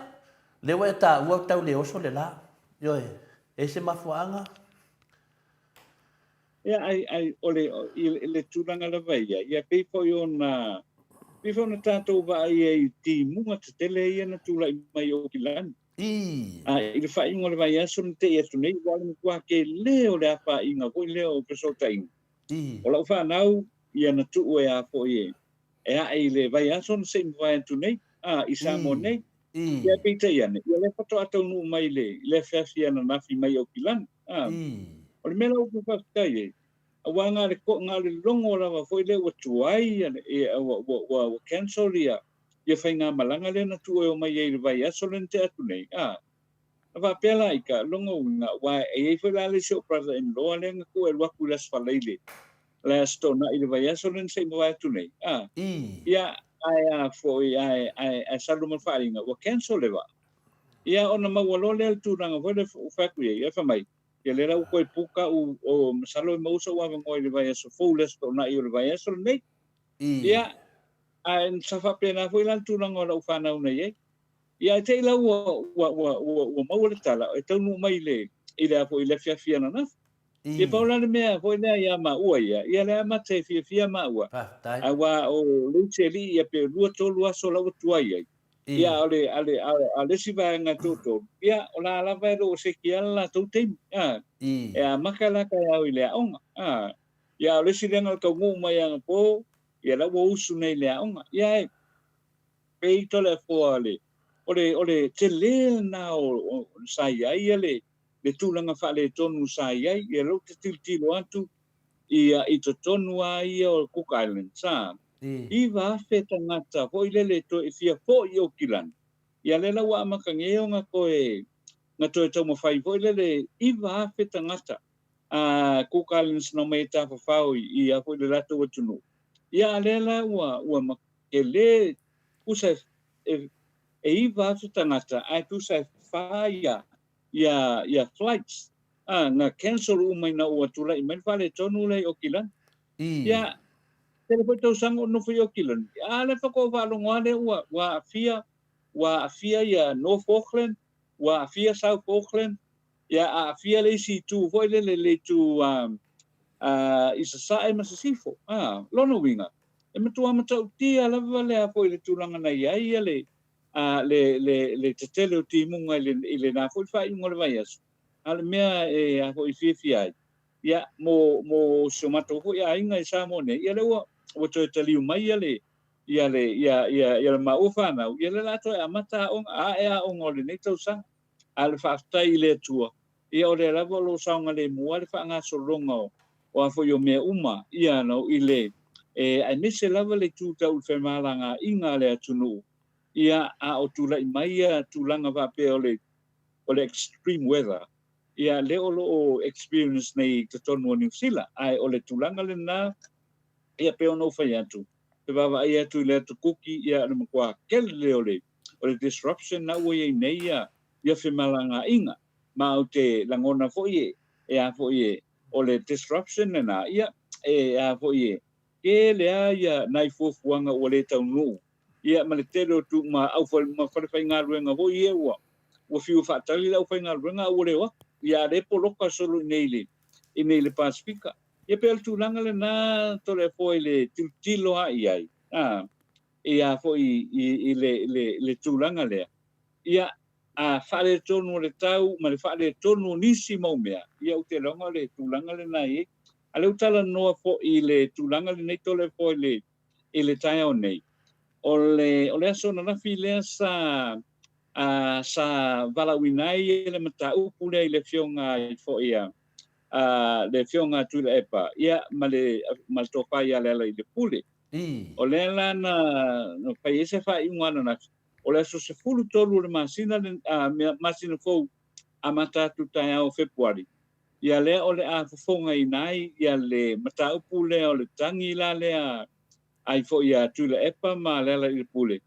lea ua e taua ua tau le oso le la. Ioe, e se mafuaaga? Ia, ai, ai, o le, i le tulaga lava ia, ia pei foi ona, pei foi ona tatou vaai ai i timuga tetele ia na tulai mai i Aukilani. I. A i le faaiuga o le vaiaso na te'i atu nei, ua le matua tele o le afaina foi lea o fesootaiga. I. O lau fanau, ia na tuu e a foi e, e ae i le vaiaso na se i mavae atu nei, a, i Samoa I. nei. I. Ia, peitai ane, ia lea faatoa taunuu mai i le, i le afiafi ananafi mai Aukilani. A, I. o le mea la ua ou faafetai ai, aua na o le, na o le logo lava foi lea ua tuai, ia, ia, ua, ua, ua, ua cancel ia, ia faigamalaga lea na tuu e omai ai i le vaiaso lea na tea atu nei. A, na faapea la i ka logo uiga, aua e i ai foi la le isi ou brother in law lea na tuu e alu atu i le Aso Faraile, le Aso Toonai i le vaiaso lea na se i mavae atu nei. A, I. ia, ae a foi, ae, ae, ae salu ma le faaaliga, ua cancel le vaa. Ia, ona maua loa lea o le tulaga foi lea ua fai atu i ai, ae fai mai, ia lea la ua toe puka u, o, masalo e maua sou avanoa i le vaiaso fou, le Aso Toonai o le vaiaso lenei. I. Ia, ae sa faapena foi la le tulaga o lau fanau na i ai. Ia, ae te i la ua, ua, ua, ua, ua maua le tala, e taunuu mai i le, i le a foi, i le afiafi ananafi. Ia, pau la le mea foi lea ia maua ia, ia le amata e fiafia maua. Faafetai. Aua o le isi alii ia pe lua tolu aso la ua tuai ai. Ia, a o le, a le, a le isi vaega e toatolu, ia, o la lava e le o seki ala latou taimi. A, e amata la taeao i le aoga. A, ia, a o le isi lea na taunuu mai anapo, ia la ua usu nei i le aoga. Ia, e, pei Toleafoa le, o le, o le tele lena o, o, sa i ai ia le, le tulaga faaletonu sa i ai. Ia lea ou te tilotilo atu ia i totonu lava ia o Cook Islands, a, 9,000 tagata foi lele toe fia foi i Okilana. Ia lea la ua amata nei ona toe na toe taumafai foi lele 9,000 tagata a Cook Islands na omai e tafafao i a foi le latou atunuu. Ia a lea la ua ua tele tusa e 9,000 tagata ae tusa e fa ia ia ia flights a na cancel uma ina ua tulai mai le faaletonu lea i Okilani. Ia tele foi tausaga o nofo i Okilani, a lea faatoa faalogo lava lea ua ua aafia ua aafia ia North Auckland, ua aafia South Auckland, ia aafia le isi itu foi lele le itu a i Sasae ma Sisifo. A lona uiga e matua matautia lava lea foi le tulaga na i ai ia le a le, le, le tetele o timuga i le, i lena foi faaiuga o le vaiaso, a o le mea e a foi fiafia ai, ia, mo, mo si o matou foi aiga i Samoa nei, ia lea ua, ua toe taliu mai ia le, ia le, ia, ia, ia le maua fanau, ia lea o le a toe amata aoga, ae aoga o lenei tausaga. A o le faafetai i le Atua, ia o lea lava o lo o saogalemu lava le faagasologa o, o a foi o mea uma, ia no, i le, e, aemaise lava le itu tau i le femalagaaiga a le atunuu, Ia, a o tulai mai ia tulaga faapea o le, o le extreme weather, ia, lea o lo o experience nei i totonu o Niu Sila. Ae o le tulaga lena, ia, pei ona ou fai atu, te vaavaai atu i le atu Kuki, ia, o le matua tele lea o le, o le disruption na ua i ai nei ia, ia femalagaaiga. Ma ou te lagona foi e, e a foi e, o le disruption lena, ia, e a foi e, tele lava ia nai fuafuaga ua le taunuu ia ma le tele o tu ma au ma falefaigaluega foi ia ua ua fiu faatali le aufaigaluega a ua le o atu. Ia a lea poloka solo i nei le i nei le Pasefika. Ia pei o le tulaga lena Toleafoa i le tilotilo a i ai a ia foi i i le le le tulaga lea. Ia a faaletonu o le tau ma le faaletonu o nisi mau mea, ia ou te iloa o le tulaga lena e i ai. A lea ua talanoa foi i le tulaga lenei Toleafoa i le i le taeao nei, o le, o le aso ananafi lea sa, a, sa valaauina ai le mataupu lea i le Afioga ai foi a, a, le Afioga a Tuilaepa, ia, ma le, ma le Tofa ia Lealailepule. O lea la na, na fai ai se faaiuga ananafi, o le aso 13 o le masina, a, masina fou amata atu taeao o Fepuari, Ia lea o le a fofogaina ai ia le mataupu lea o le tagi la lea ai foi ia Tuilaepa ma Lealailepule,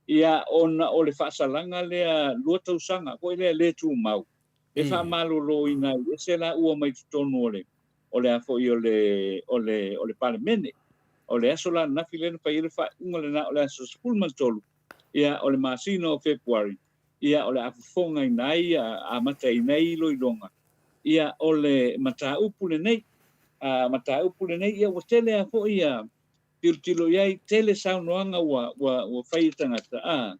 ia ona o le faasalaga lea lua tausaga foi lea le tumau e faamaloloina ai ese laua mai totonu o le o le a foi o le o le o le Palemene. O le aso la ananafi lea na fai ai le faaiuga lena o le aso 13 ia o le masina o Fepuari ia o le a fofogaina ai ia amataina ai iloiloga ia o le mataupu lenei. A mataupu lenei ia ua tele lava foi ia tilotilo i ai, tele saunoaga ua ua ua fai e tagata a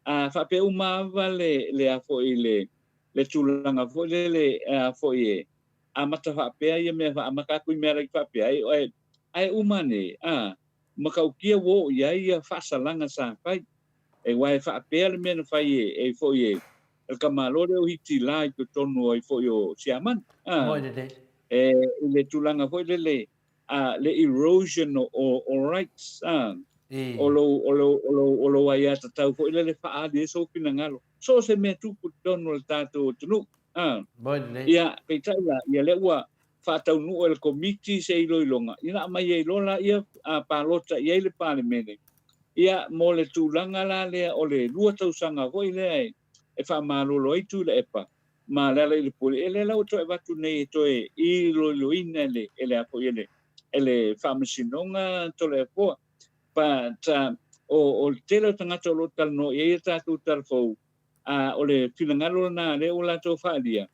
a faapea uma lava le le a foi le le tulaga foi lele a foi e amata faapea ia mea amata atu i mea laiti faapea ai ae ae uma ane a matautia ua oo i ai ia faasalaga sa fai. Aua e faapea le mea na fai e foi e le tamaloa lea o Hitila i totonu ai foi o Siamani. Moi lelei. E i le tulaga foi lele a le erosion o, o rights a o lou o lou o lou o lou aiatatau foi lele faaali ai sou finagalo. So o se mea tupu i totonu o le tatou atunuu. A. Moi lelei. Ia, peitai la, ia lea ua faataunuu e le Komiti se iloiloga, ia na aumai ai loa laia a palota i ai le Palemene. Ia, mo le tulaga la lea o le lua tausaga foi lea e faamalolo ai Tuilaepa ma Lealailepule, ia lea la ua toe avatu nei e toe iloiloina e le, e le a foi e le, e le Faamasinoga Toleafoa. But, O le tele o tagata o lo o talanoa i ai a tatou talafou, a o le finagalo lena lea ua latou faaalia,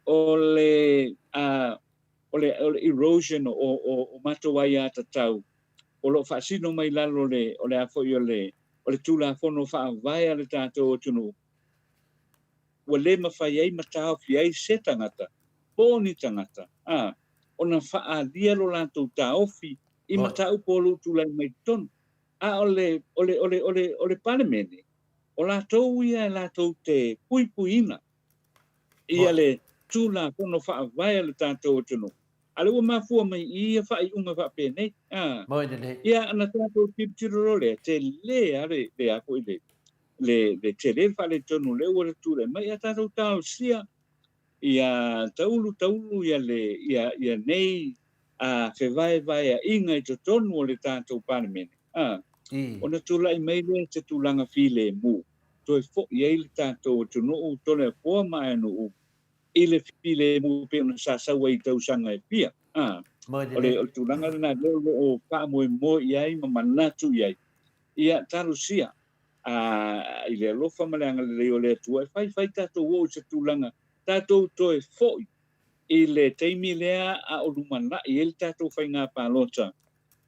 o le a o le o le erosion o o o matou aiatatau o lo o faasino mai lalo o le o le a foi o le o le Tulafono Faavae a le tatou atunuu, ua le mafai ai ma taofi ai se tagata po o ni tagata a ona faaalia lo latou taofi i mataupu o lo o tulai mai totonu. A o le o le o le o le o le Palemene, o latou ia e latou te puipuiina ia le Tulafono Faavae a le tatou atunuu. A lea ua mafua mai i ia faaiuga faapenei. A. Ia ona tatou tilotilo loa lea, tele lava le le a foi le le le tele le faaletonu lea ua tulai mai. Ia tatou talosia ia taulu taulu ia le ia ia nei a fevaevaeaiga i totonu o le tatou Palemene, a, ona tulai mai lea se tulaga filemu, toe foi ai le tatou atunuu Toleafoa ma Aeanuu i le filemu e pei ona sa sau ai i tausaga e fia. A, o le, o le tulaga lena lea o lo o faamoemoe i ai ma manatu i ai, ia talosia a, i le alofa ma le agalelei o le Atua e faifai tatou oo i se tulaga tatou toe foi i le taimi lea a o lumanai ai le tatou faiga palota,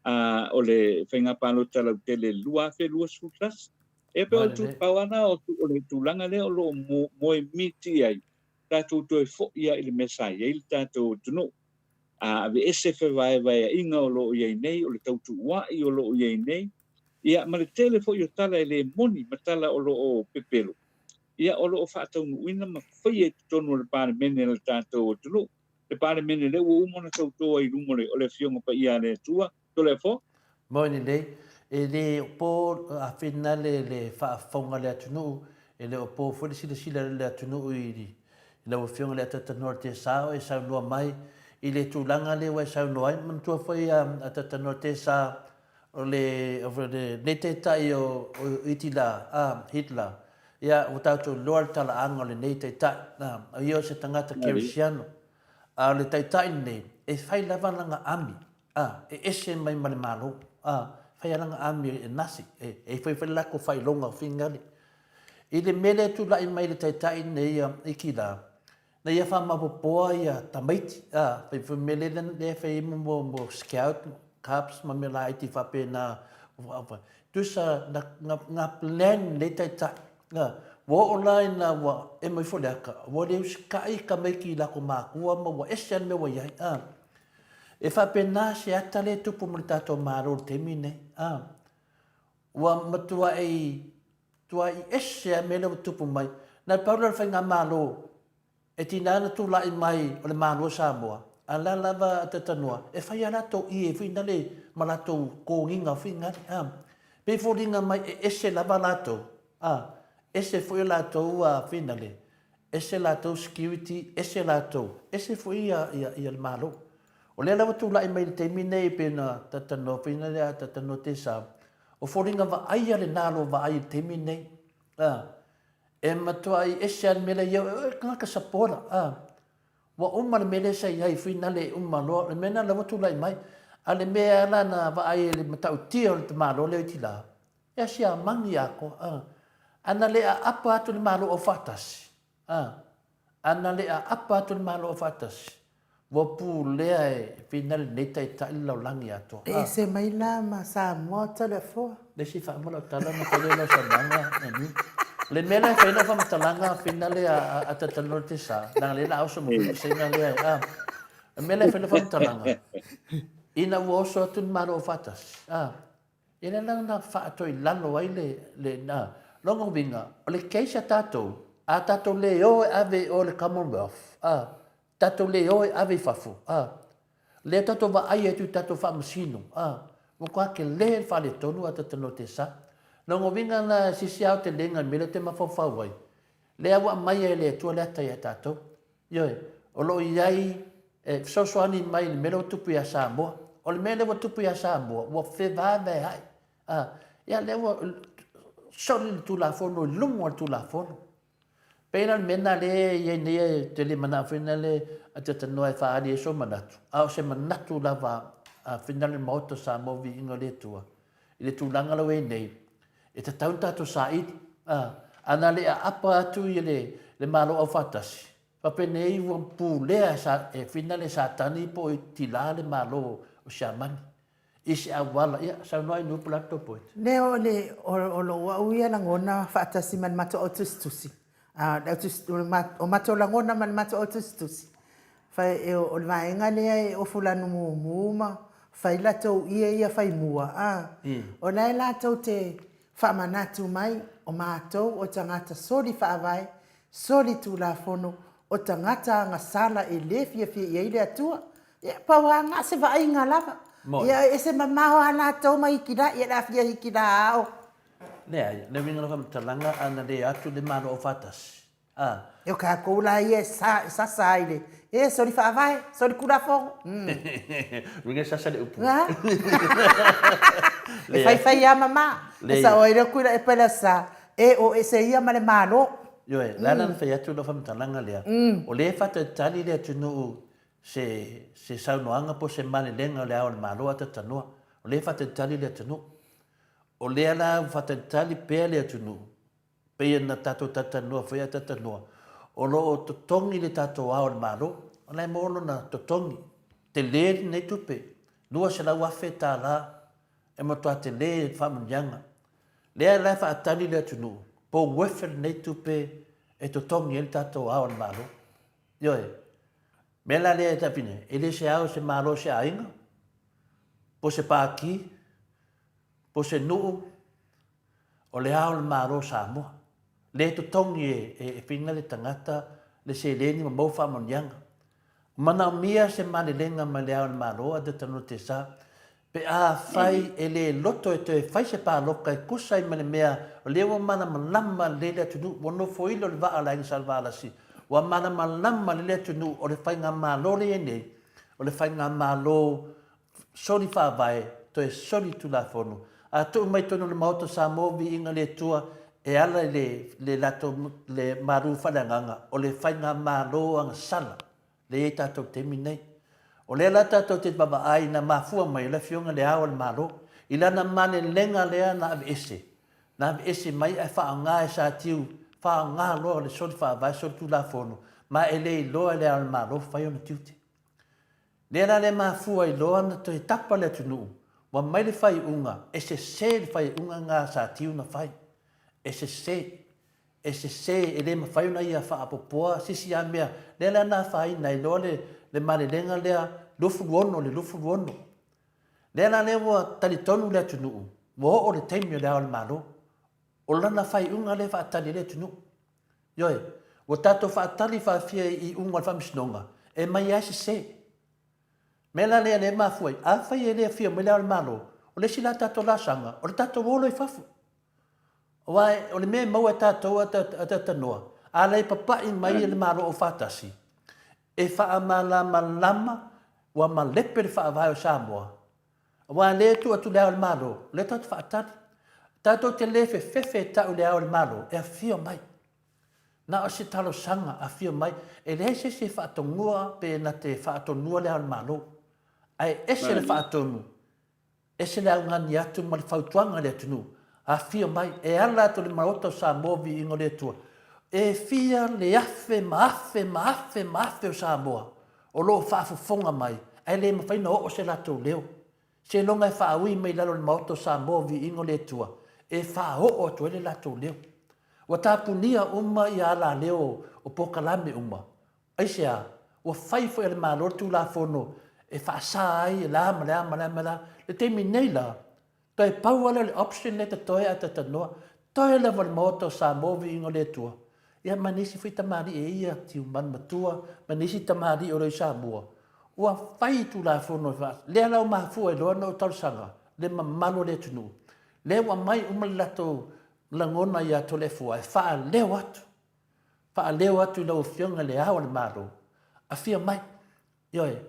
a o le faiga palota lautele 2021. E pei o le pau lava lena o le tulaga lea o lo o moemiti ai, tatou toe foi lava i le mea sa i ai le tatou atunuu. A aveese fevaevaeaiga o lo o i ai nei, o le tautuua'i o lo o i ai nei, ia ma le tele foi o tala e le moni ma tala o lo o pepelo, ia o lo o faataunuuina ma faia i totonu o le Palemene a le tatou atunuu. Le Palemene lea ua uma ona tauto ai i luma o le Afioga Paia a le Atua. Toleafoa. Moni lelei, e le o po a finale le faafofoga a le atunuu, e le o po foi le silasila a le atunuu i lau Afioga i le Atatanoa Tesa o e saunoa mai i le tulaga lea ua e saunoa ai. Manatua foi a Atatanoa Tesa o le lenei taitai o Itila, a, Hitler, ia ua tatou iloa le talaaga o lenei taitai, a, o ia o se tagata kerisiano. A o le taitai lenei, e fai lava lana ami, a, e ese mai ma le Malo, a, fai lava lana ami e Nasi, e, e fai foi le latou faailoga o finagalo. I le mea lea e tulai mai i le taitai lenei a Itila, Na ia faamaopoopoa ia tamaiti, a, fai foi mea lea lea e fai ai mo mo scout, cubs ma mea laiti faapena. Tusa na na na plan lenei taitai, a, ua oo la ina ua emo ifo le ata, ua le usitai tamaiti i latou matua ma ua ese lava le mea ua i ai, a. E faapena se ata lea e tupu ma le tatou Malo i le taimi lenei, a. Ua matuai tuai ese a mea lea ua tupu mai. Na pau lea o le faigamalo e tiga ona tulai mai o le Malo o Samoa, a la lava a Tatanoa, e fai a latou ie foi nale ma latou kogiga foi nale, a. Pei foliga mai e ese lava latou, a, ese foi o latou a foi nale, ese latou security, ese latou, ese foi ia, ia, ia le Malo. O lea la ua tulai mai i le taimi nei pei ona Tatanoa foi nale a Tatanoa Tesa, O foliga vaaia lena lo vaai i le taimi lenei. A, e matuai ese lava le mea lea i au, e tagata sapola. A, ua uma le mea lea sa i ai finale e uma loa, o le mea lena la ua tulai mai. A o le mea la na vaai e le matautia o le tamaloa lea o Itila, e asiamagi atoa. A, a na le aapa atu le Malo Aufaatasi, A, a na le aapa atu le Malo Aufaatasi, ua pulea e Fina lenei taitai le lalolagi atoa. E ese mai la ma Samoa Toleafoa. Le isi faamoa lau tala ona fai lea o lau saunoaga Nani. O le mea la e fai ai lau faamatalaga Fina lea a talanoa le Tesa, leaga lea la a oso ma fai vasega lea a. O le mea la e fai ai lau faamatalaga, ina ua oso atu le Malo Aufaatasi, a, Ia lea la na faatoilalo ai le, le, na, lona uiga, o le case a tatou, a tatou le o e ave i o i le Commonwealth, a, tatou le o e ave i fafo, a, lea tatou vaai atu i tatou faamasino, a, ua matua tele le faaletonu a tatou no te sa. Lona uiga la, e sisi aotelega i le mea lea ou te mafaufau ai, lea ua aumaia e le Atua le ata ia tatou. Ioe, o lo o i ai e fesoasoani mai i le mea lea ua tupu ia Samoa. O le mea lea ua tupu ia Samoa, ua fevaevaeai. A, ia lea ua soli le Tulafono i luga o le Tulafono. Pei la o le mea lena lea e i ai nei ou te le manao foi lea a talanoa e faaali ai sou manatu, a o se manatu lava a finau le Maota o Samoa viiga o le Atua i le tulaga la ua i ai nei. E tatau ona tatou saili. A, ana le aapa atu ia le, le Malo Aufaatasi, faapenei ua pulea e, sa, e Fina le Satani po o Itilā le Malo o Siamani. I se auala, ia, saunoa i nupu la tou point. Le o le o, o lou au ia lagona faatasi ma le matou au tusitusi. A, le au tusi, o, o matou lagona ma le matou au tusitusi. Fai, e, o le vaega lea e ofu lanu mumu ma fai latou ie ia fai mua, a. O la e latou te faamanatu mai, o matou o tagata soli faavae, soli tulafono, o tagata agasala e le fiafia i ai le Atua. Ia, pau lava na o se vaaiga lava. Ia, e ese mamao lava latou ma Hikila, ia le a fia Hikila ao. Leai, le uiga o le faamatalaga, ana le atu le Malo Aufaatasi, a. E o tatou la ia e sa, e sasa ai le, e soli faavae, soli kulafono. Mm. Uiga e sasa le upu. E faifai lava mama. E sao ai le kuila e pele sa, e o ese ia ma le Malo. Ioe, le ala na fai atu lau faamatalaga lea, o lea e faatalitali le atunuu se, se saunoaga po o se malelega o le Ao o le Malo a Tatanoa. O lea e faatalitali le atunuu. O lea la ua faatalitali pea le atunuu, pei ona tatou talatalanoa foi a talatalanoa, o lo o totogi le tatou Ao o le Malo. O la e maua lona totogi. Tele lenei tupe, $200,000 e matua tele le faamanuiaga. Lea la e faatali le atunuu, po o uefe lenei tupe e totogi ai le tatou Ao o le Malo. Ioe. Mea la lea e tafine, e le se ao se malo se aiga, po se pāti, po se nuu, o le ao le Malo o Samoa. Le totogi e, e, e whina le tagata le seleni ma maua faamanuiaga. Manaomia se malelega mai le Ao o le Malo a Te Te Sa, pe afai e le loto e toe fai se paloka e tusa ai ma le mea o lea ua malamalama lelei le atunuu, ua nofoilo le vaa o le Aiga Salevalasi, ua malamalama lelei le atunuu o le faigamalo lea e i ai nei, o le faigamalo soli faavae, toe soli tulafono. A tuu mai totonu o le Maota o Samoa viiga le Atua e ala i le, le latou, le malu faaleagaga, o le faigamalo agasala lea e i ai tatou i le taimi lenei. O lea la tatou te vaavaai na mafua mai e le Afioga i Le Ao o le Malo i lana malelega lea na aveese, na aveese mai ae faaaoga e Satiu, faaaoga loa le soli faavae, soli tulafono, ma e le iloa e Le Ao o le Malo fai ona tiute. Lea la le mafua ai loa na toe tapa le atunuu, ua mai le faaiuga, e sese le faaiuga na Satiu na fai. E sese. E sese, e le mafai ona ia faapopoa se isi lava mea. Lea la na afaina ai loa le, le malelega lea 26 le 26. Lea la lea ua talitonu le atunuu, ua oo le taimi o le Ao o le Malo. O lana faaiuga lea e faatali ai le atunuu. Ioe, ua tatou faatali faafia i iuga o le Faamasinoga, e mai lava e sese. Mea la lea lea e mafua ai, afai e le afio mai le Ao o le Malo, o le isi la tatou laasaga, o le tatou o loa i fafo. Aua o le mea e maua e tatou a talatalanoa, a le papai mai le Malo Aufaatasi, e faamalamalama ua malepe le Faavae o Samoa, aua o lea e tuu atu i le Ao o le Malo, o lea tatou te faatali. Tatou te le fefefe e tau i le Ao o le Malo e afio mai. Na o se talosaga, afio mai. E leai se isi e faatonua pe na te faatonua le Ao o le Malo, ae ese le faatonu Ese le augani atu ma le fautuaga i le atunuu, afio mai, e ala atu i le Maota o Samoa viiga o le Atua. E fia le afe ma afe ma afe ma afe o Samoa o lo o faafofoga mai ae le mafai ona oo se latou leo. Seiloga e faaui mai lalo o le Maota o Samoa viiga o le Atua e faaoo atu ai le latou leo. Ua tapunia uma ia alaleo o polokalame uma Aisea? Ua fai foi e le Malo le Tulafono e faasa ai e le a ma le a ma le a ma le a. I le taimi nei la, toe pau lava lea o le option lea e totoe ae talatalanoa, toe lava o le Maota o Samoa viiga o le Atua, ia ma nisi foi tamalii e ia Tiumanu Matua ma nisi tamalii o lo o i Samoa, ua fai Tulafono e faa... lea la ua mafua ai loa ona ou talosaga le mamalu o le atunuu, lea ua aumai uma le latou lagona ia Toleafoa e faaleo atu Faaleo atu i lau Afioga i le Ao o le Malo, afio mai. Ioe,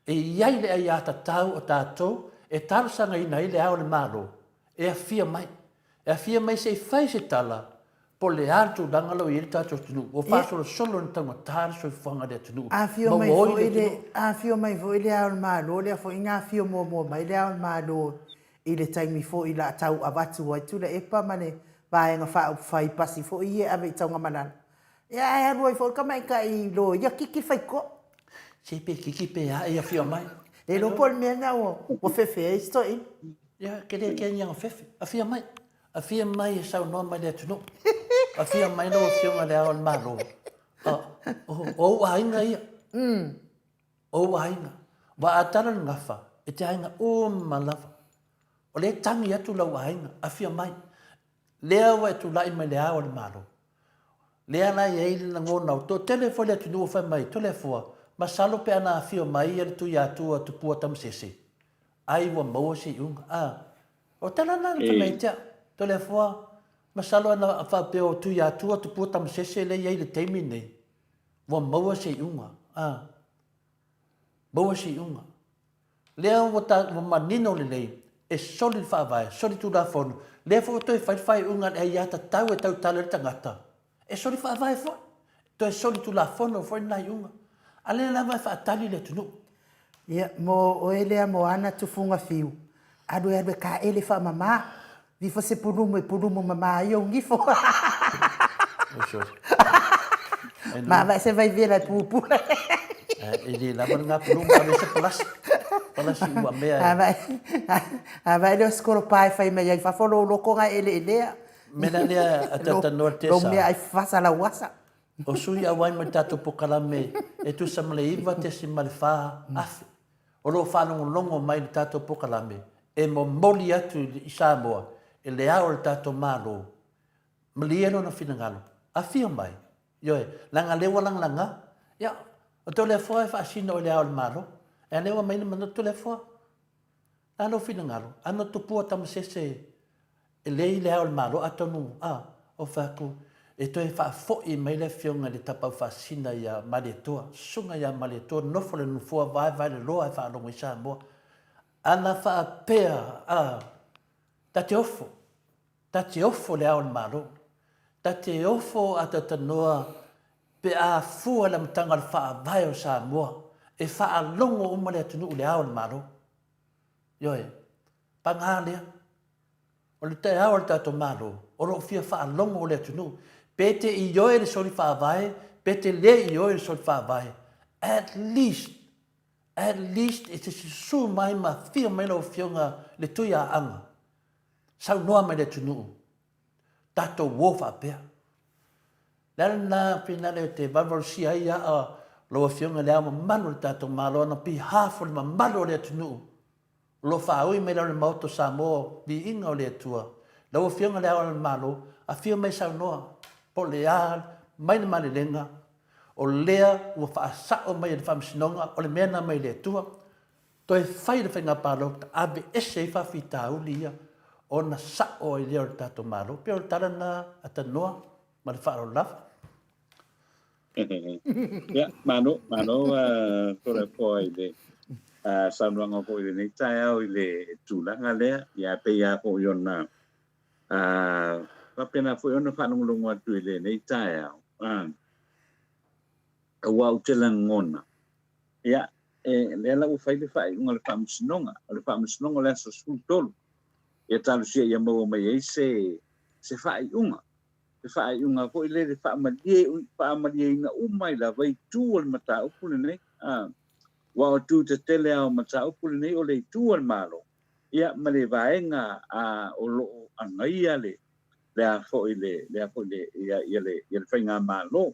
e i ai le aiatatau o tatou e talosagaina ai le Ao o le Malo e afio mai. E afio mai se i fai se tala po o le a le tulaga la ua i ai le tatou atunuu. Ua faasolosolo ona taugata le soifuaga i le atunuu, Afio ma mai ua oi foi le le, atunuu. afio mai foi le Ao o le Malo, lea foi na afio muamua mai le Ao o le Malo. i le taimi foi la tau avatu ai Tuilaepa ma le Vaega Faaupufai pasi foi ia e ave i Taugamalala. Ia ae alu ai foi le tamaitai loia kiki faitoa. Se pe kiki pe a e afio mai. Le iloa po o le mea lena ua fefe ai si toeaina. Ia, ke le kea ni ana fefe. Afio mai. Afio mai e saunoa mai le atunuu. Afio mai lau Afioga i le Ao o le Malo. O ou aiga ia. O ou aiga. Ua a tala le gafa, e te aiga uma lava. O lea e tagi atu lau aiga, afio mai. Lea ua e tulai mai le Ao o le Malo. Lea la e i ai le lagona o toatele foi le atunuu fai mai, Toleafoa, masalo pe ana afio mai ia le Tuiatua Tupua Tamasese, ai ua maua se iuga. A, o tala na na fai mai ia te au, Toleafoa, masalo ana faapea o Tuiatua Tupua Tamasese lea e i ai i le taimi lenei, ua maua se iuga. A, maua se iuga. Lea ua ta, ua manino lelei, e soli le Faavae, soli Tulafono, lea foi ua toe fai le faaiuga a le aiatatau e tautala ai le tagata, e soli Faavae foi, toe soli Tulafono foi lena iuga. A lea lava e faatali le atunuu. Ia, mo oe lea Moana Tufuga Fiu, alu e alu e kaele faamama, vifo se pulumu e pulumu mama ai ou gifo. Ma avae se vaivela e pupula. E le lava lena pulumu, ave se palasi. Palasi ua mea. Avae, avae leo sikolopa e fai mai ai fafo lou loko na eleelea. Mea lea a tatanoa le tesa. Lou mea ai fasa lau asa. O sui auai mai tatou pokalame e tusa ma le 9.4 afe. O lo o faalogologo mai i le tatou pokalame e momoli atu i Samoa e le ao o le tatou Malo, malie lona finagalo, afio mai, ioe, leaga lea ua lagalaga, ia, o Toleafoa e faasino i le ao o le Malo, a lea ua aumai le manatu Toleafoa, le a lou finagalo, ana tupua Tamasese E lei le Ao o le Malo, atonu, a, o fai atu, e toe faafoi mai le Afioga i le Tapaau-faasina ia Malietoa, Susuga ia Malietoa, nofo le nofoa vaevae le loa e faalogo i Samoa. Ana faapea, a, ta te ofo, ta te ofo le Ao o le Malo, ta te ofo a talanoa pe a fua i le amataga o le Faavae o Samoa, e faalogo uma le atunuu i le Ao o le Malo. Ioe, paga lea. O le taeao o le tatou Malo, o lo o fia faalogo le atunuu, pe te ioe le soli faavae, pe te le ioe le soli faavae, at least, at least e te susu mai ma afio mai lau Afioga i le Tuiaaga, saunoa mai le atunuu, tatou o faapea. Le ala lena finale e te valuvalusia ai aa lau Afioga i le Ao Mamalu o le tatou Malo on behalf o le mamalu o le atunuu, O lo o faaui mai lalo i le Maota o Samoa, viiga o le Atua. Lau Afioga i le Ao o le Malo, afio mai saunoa, po o le a mai le malelega, o lea ua faasao mai e le Faamasinoga, o le mea lena mai le Atua. Toe fai le faiga palota, aveese ai faafitauli ia ona sao ai lea o le tatou Malo. E pei o le tala lena a Tanoa ma le faaaloalo lava. Ia, malo, malo Toleafoa i le saunoaga foi i lenei taeao i le tulaga lea. Ia, e pei lava foi ona faapena foi ona faalogologo atu i lenei taeao, aua ou te lagona, ia, e, lea la ua fai le faaiuga a le Faamasinoga, o le Faamasinoga o le aso 13, ia talosia ia maua mai ai se, se faaiuga. Se faaiuga foi lele faamalie, faamalieina uma ai lava itu o le mataupu lenei. A, aua o itu tetele lava o mataupu lenei o le itu a le Malo, ia ma le vaega a, o lo o agaia le, le a foi le, le a foi le, ia, ia le, ia le faigamalo.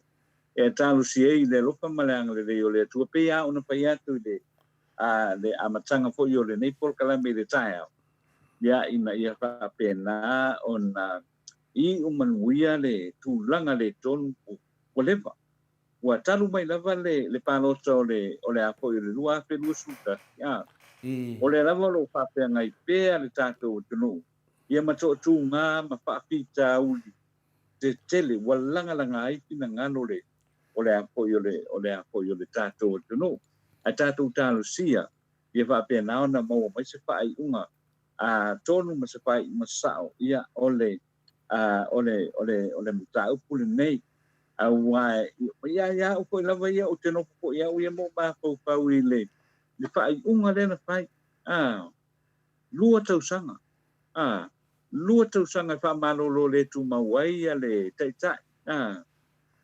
E talosia ai le alofa ma le agalelei o le Atua, pei lava ona fai atu i le, a, le amataga foi o lenei polokalame i le taeao, ia, ina ia faapena ona iu manuia le tulaga le tonu ua leva. Ua talu mai lava le, le palota o le, o le a foi o le 2021, a, o lea lava o lo o faafeagai pea le tatou atunuu ia ma toatuga ma faafitauli tetele ua lagalaga ai finagalo le, o le a foi o le, o le a foi o le tatou atunuu. Ae tatou talosia ia faapena ona maua mai se faaiuga a tonu ma se faaiuga sao, ia, o le, a, o le, o le, o le mataupu lenei. Aua, ia, ia au foi lava ia, ou te nofo foi au ia ma ou mafaufau i le, le faaiuga lea na fai. A. 2 tausaga, ā, 2 tausaga e faamalolo le tumau ai le Taitai, ā,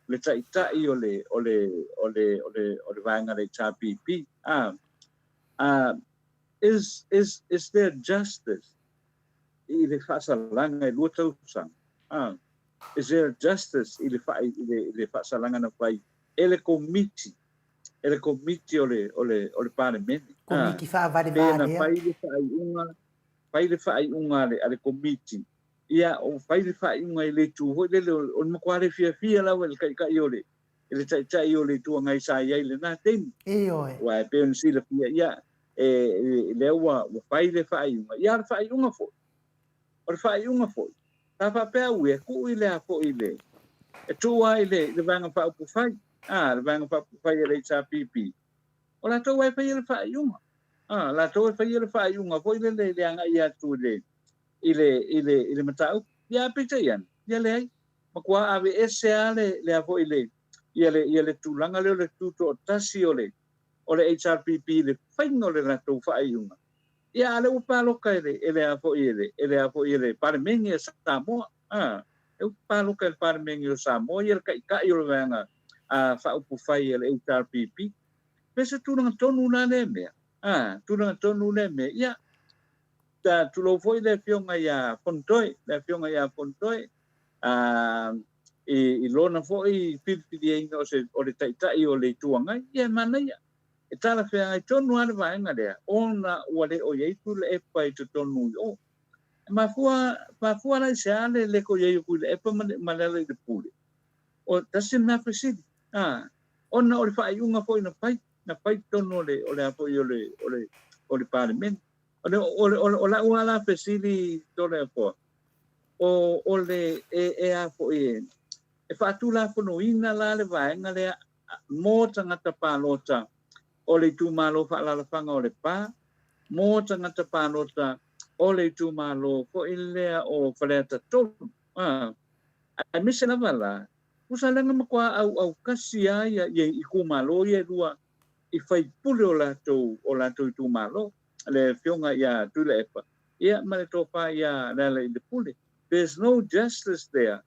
le Taitai o le, o le, o le, o le, o le vaega a le HRPP, ā, ā, is, is, is there justice i le faasalaga e 2 tausaga? Ā, is there justice i le, i le, i le faasalaga na fai e le Komiti e le Komiti o le, o le, o le Palemene. Komiti faavalevalea. Pe na fai le faaiuga, fai le faaiuga a le, a le Komiti, ia, o fai le faaiuga i le itu foi lele, o le matua le fiafia lava i le Taitai o le, i le Taitai o le Itu Agai sa i ai i lena taimi. Ioe. Aua e pei ona silafia, ia, e, e, lea ua, ua fai le faaiuga. Ia, o le faaiuga foi, o le faaiuga foi, sa faapea au e tuu i le a foi i le, e tuu lava i le, i le Vaega Faaupufai, a, le Vaega Faaupufai a le HRPP, o latou lava e faia le faaiuga. A, latou e faia le faaiuga foi lele i le agai atu i le, i le, i le, i le mataupu. Ia, a peitai ane, ia leai, matua aveese lava le, le a foi le, ia le, ia le tulaga lea o le tutoatasi o le, o le HRPP i le faiga o le latou faaiuga. Ia, a o lea ua palota e le, e le a foi e le, e le a foi e le Palemene a Samoa, a, lea ua palota e le Palemene o Samoa ia le Taitai o le Vaega a Faaupufai a le HRPP. Pe se tulaga tonu la lea mea, a, tulaga tonu lea mea. Ia, ta, tulou foi le Afioga ia Fonotoe, le Afioga ia Fonotoe, a, i, i lona foi filifiliaina o se, o le Taitai o le Itu Agai, ia e manaia. E talafeagai tonu lava le vaega lea ona ua le o i ai Tuilaepa i totonu i o. E mafua, mafua la i se a le le toe i ai o Tuilaepa ma le, ma Lealailepule? O tasi lena fesili. A, ona o le faaiuga foi na fai, na fai i totonu o le, o le a foi o le, o le, o le Palemene. O le, o le, o le, o lau lava la fesili Toleafoa, o, o le, e, e a foi e, e faatulafonoina la le vaega lea mo tagata palota o le itumalo faaalaalafaga o Lepa, mo tagata palota o le itumalo foi lea o Faleata 3. A, aemaise lava la, tusa lea na matua auaukasi lava ia, ia itumalo ia e lua i faipule o latou, o latou itumalo, le Afioga ia Tuilaepa, ia ma le Tofa ia Lealailepule. There's no justice there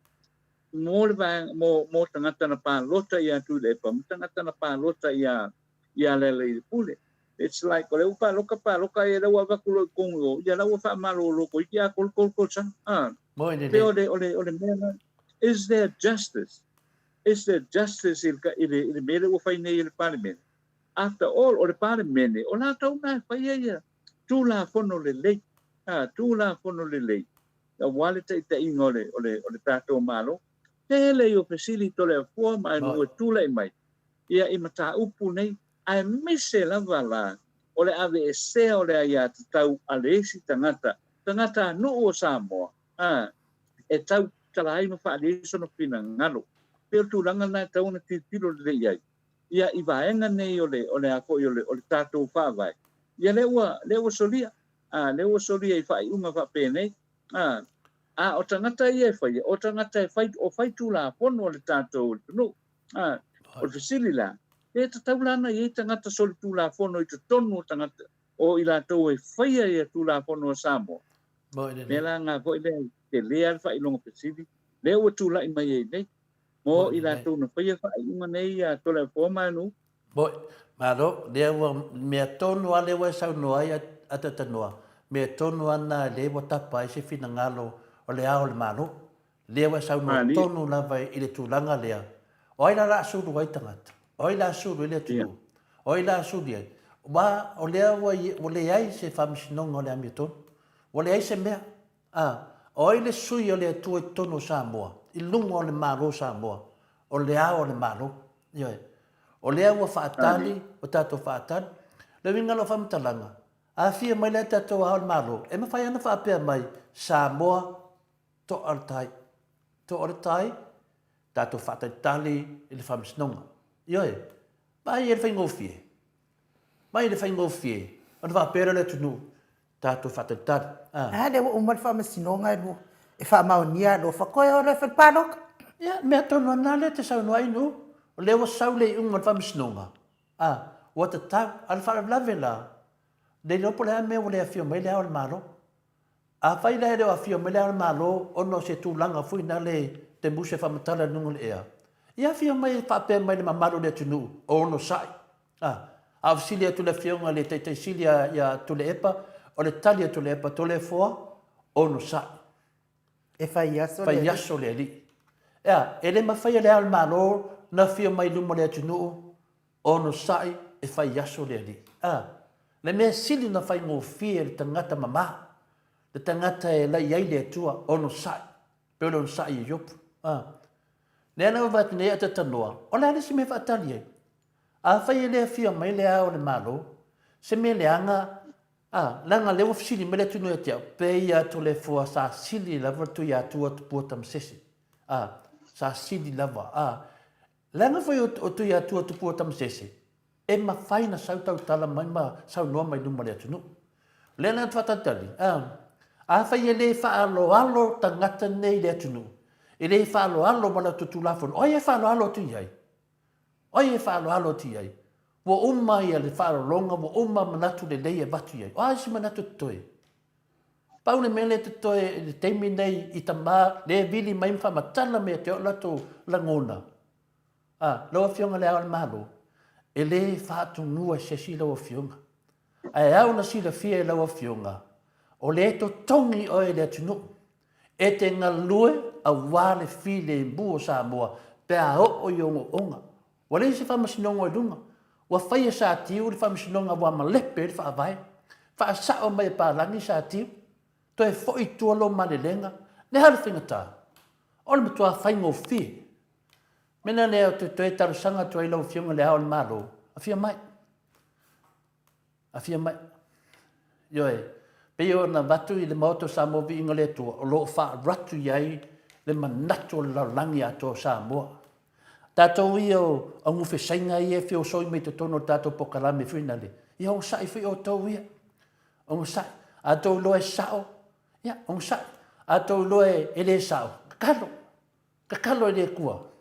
mo le vaega, mo, mo tagata na palota iā Tuilaepa ma tagata na palota iā, iā Lealailepule. It's like, o lea ua paloka, paloka ai, lea ua avatu loa i totonu i o, ia la ua faamalolo toeitiiti a 33 tausaga. Ah, Moi pei o le, o le, o le mea lena. Is there justice? Is there justice i le, i le, i le mea lea ua fai nei e le Palemene? After all, o le Palemene, o latou na e faia ia Tulafono lelei, ah, Tulafono lelei aua le taitaiga o le, o le, o le tatou Malo. Tele i o fesili Toleafoa ma ae ua tulai mai ia i mataupu nei, aemaise lava la o le aveesea o le aiatatau a le isi tagata, tagatanuu o Samoa, a, e tautala ai ma faaalia ai sona finagalo. Pei o le tulaga lena e tatau ona tilotilo lelei i ai ia i vaega nei o le, o le a foi o le, o le tatou Faavae, ia lea ua, lea ua solia. A, lea ua solia i faaiuga faapenei. A, a o tagata ia e faia, o tagata e fai, o fai tulafono a le tatou atunuu. A, o le fesili la, pe tatau la ona i ai tagata solitulafono i totonu o tagata, o i latou e faia ia tulafono a Samoa? Mea la na foi lea, tele lava le faailoga fesili, lea ua tulai mai ai nei, mo i latou na faia faaiuga nei ia Toleafoa ma Anu. Moi, malo, lea ua mea tonu lava lea ua e saunoa ai a Tatanoa, mea tonu lava lena lea ua tapa ai se finagalo o le Ao o le Malo. Lea ua e saunoa tonu lava i le tulaga lea, o ai la o le a sulu ai tagata? O ai la a sulu ai le atunuu? O ai la a sulu ai? Aua o lea ua leai se faamasinoga o le amiotonu. Ua leai se mea. A, o ai le sui o le Atua i totonu o Samoa, i luga o le Malo o Samoa? O le Ao o le Malo. Ioe. O lea ua faatali, ua tatou faatali. Le uiga o lau faamatalaga, a fia mai la tatou Ao o le Malo, e mafai ona faapea mai, Samoa, toa le tai. Toa le tai, tatou faatalitali i le Faamasinoga. Ioe. Vaai i le faigofie. Vaai i le faigofie, ona faapea lea o le atunuu, tatou faatalitali. A lea ua uma le faamasinoga e lua e faamaonia alofa koe o le fale palota. Ia, mea tonu lava lena lea e te saunoa ai Nuu. O lea ua sau le iuga o le faamasinoga, a, ua tatau. A o le faalavelave la, Le iloa po o le a le mea ua le afio mai le Ao o le Malo. Afai la e le o afio mai le Ao o le Malo ona o se tulaga foi nale te musu e faamatala i luga o le ea, ia afio mai e faapea mai i le mamalu o le atunuu, onosai. A, a o fesili atu le Afioga i le Taitai Sili ia Tuilaepa, o le tali a Tuilaepa, Toleafoa, onosai. E fai aso le Fai aso le alii. E a, e le mafai e le Ao o le Malo na afio mai i luma o le atunuu, onosai e fai aso le alii. A, le mea sili ona faigofie i le tagata mama, le tagata e lai ai le Atua, onosai, pei o le onosai i Iopu. A, lea la ua vaai atu nei a tatanoa, o le a le isi mea e faatali ai? Afai e le afio mai le Ao o le Malo, se mea leaga A, leaga lea ua fesili mai le atunuu ia te au, pe ia Toleafoa sa sili lava le Tuiatua Tupua Tamasese. A, sa sili lava. A, leaga foi o, o Tuiatua Tupua Tamasese, e mafai na sau tautala mai ma saunoa mai luma o le atunuu. O lea la faatalitali, a, afai e le faaaloalo tagata nei i le atunuu, e le faaaloalo ma latou Tulafono, o ai e faaaloalo atu i ai? O ai e faaaloalo atu i ai? Ua uma ia le faalologa, ua uma manatu lelei e avatu i ai. O a isi manatu totoe? Pau le mea lea totoe i le taimi nei i tama le vili mai ma faamatala mai ia te au latou lagona. A, lau Afioga i Le Ao o le Malo, e le faatunua e se isi lau Afioga. Ae ao ona silafia e lau Afioga, o lea e totogi oe e le atunuu e te galue aua le filemu o Samoa pe a oo i ogooga. Ua leai se faamasinoga i luga. Ua fai e Satiu le faamasinoga ua malepe ai le faavae. Faasao mai e Palagi Satiu, toe foi i tua lou malelega. Le a le faigata? O le matua faigofie. Mea lea ou te toe talosaga atu ai lau Afioga i Le Ao o le Malo, afio mai. Afio mai. Ioe, pei ona avatu i le Maota o Samoa Viiga o le Atua, o lo o faaru i ai le manatu o le lalolagi atoa o Samoa. Tatou ia o augufesaiga ia e feosoi mai totonu o le tatou pokalame foi nale, ia onosai foi outou ia. Onosai. A tou iloa e sao, ia onosai. A tou iloa e le sao, tatalo. Tatalo i le Atua.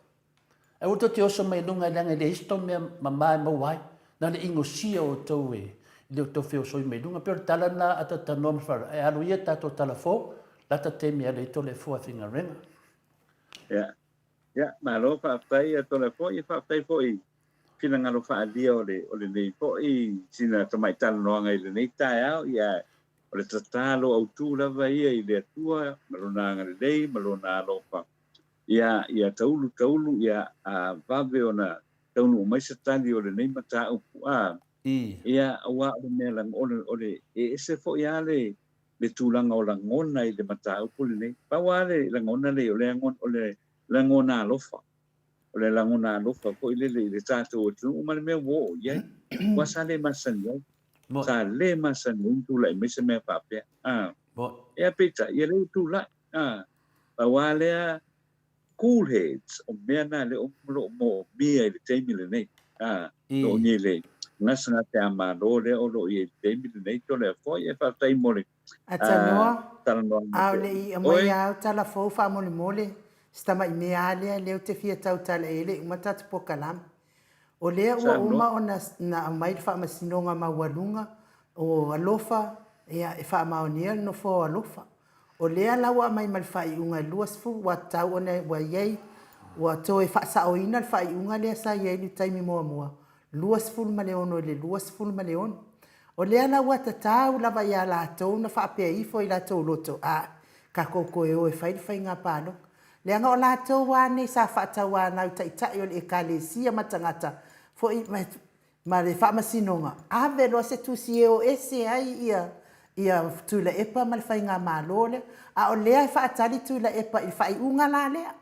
Aua tou te oso mai luga leaga e leai se tou mea mama e maua ai, na o le inosia o outou e le o tou feosoi mai luga. Pei o le tala lena a talanoa ma Farao, ae alu ia tatou tala fou, lata taimi e alu ai Toleafoa e faigaluega. Ia, ia, malo faafetai ia Toleafoa, ia faafetai foi i finagalo faaalia o le, o lenei foi sina tamai talanoaga i lenei taeao, ia o le tatalo autu lava ia i le Atua ma Lona agalelei ma Lona alofa. Ia, ia taulu taulu, ia a vave ona taunuu mai se tali o lenei mataupu, a, ia, aua o le mea lago, o le, o le, e ese foi lava le, le tulaga o lagona i le mataupu lenei. Pau lava le lagona lea, o le, o le lagona alofa. O le lagona alofa foi lele i le tatou atunuu ma le mea ua oo i ai. Aua sa le masani ai. Sa le masani ai ona tulai mai se mea faapea. A, ia peitai, ia lea ua tulai. A, pau lava lea cool heads, o mea na lea o lo o moomia i le taimi lenei. A, lo o i le gasegase-a-Malo lea o lo o i ai i le taimi lenei, Toleafoa, ia faafetai mo le Atanoa, a o le i aumaia au tala fou faamolemole, si tamai mea a lea lea ou te fia tautala i ai le i uma tatou pokalame. O lea ua uma ona na aumai le faamasinoga maualuga o alofa, ia, e faamaonia le nofoa o alofa. O lea la ua aumai ma le faaiuga e 20 ua tatau ona ua i ai, ua toe faasaoina le faaiuga lea sa i ai i le taimi muamua, 26 i le 26. O lea la ua tatau lava ia latou na faapea ifo i latou loto, a, tatou toe o e fai le faiga palota. Leaga o latou a nei sa faatauanau i taitai o le Ekalesia ma tagata foi ma le Faamasinoga, ave loa se tusi e o ese ai ia ia Tuilaepa ma le faigamalo lea. A o lea e faatali Tuilaepa i le faaiuga la lea.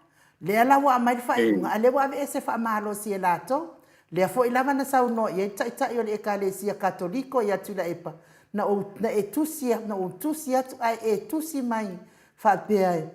Lea la ua aumai le faaiuga, a lea ua aveese faamalosi e latou. Lea foi lava na saunoa i ai le Taitai o le Ekalesia Katoliko ia Tuilaepa, na ou, na e tusi, na ou tusi atu ae e tusi mai faapea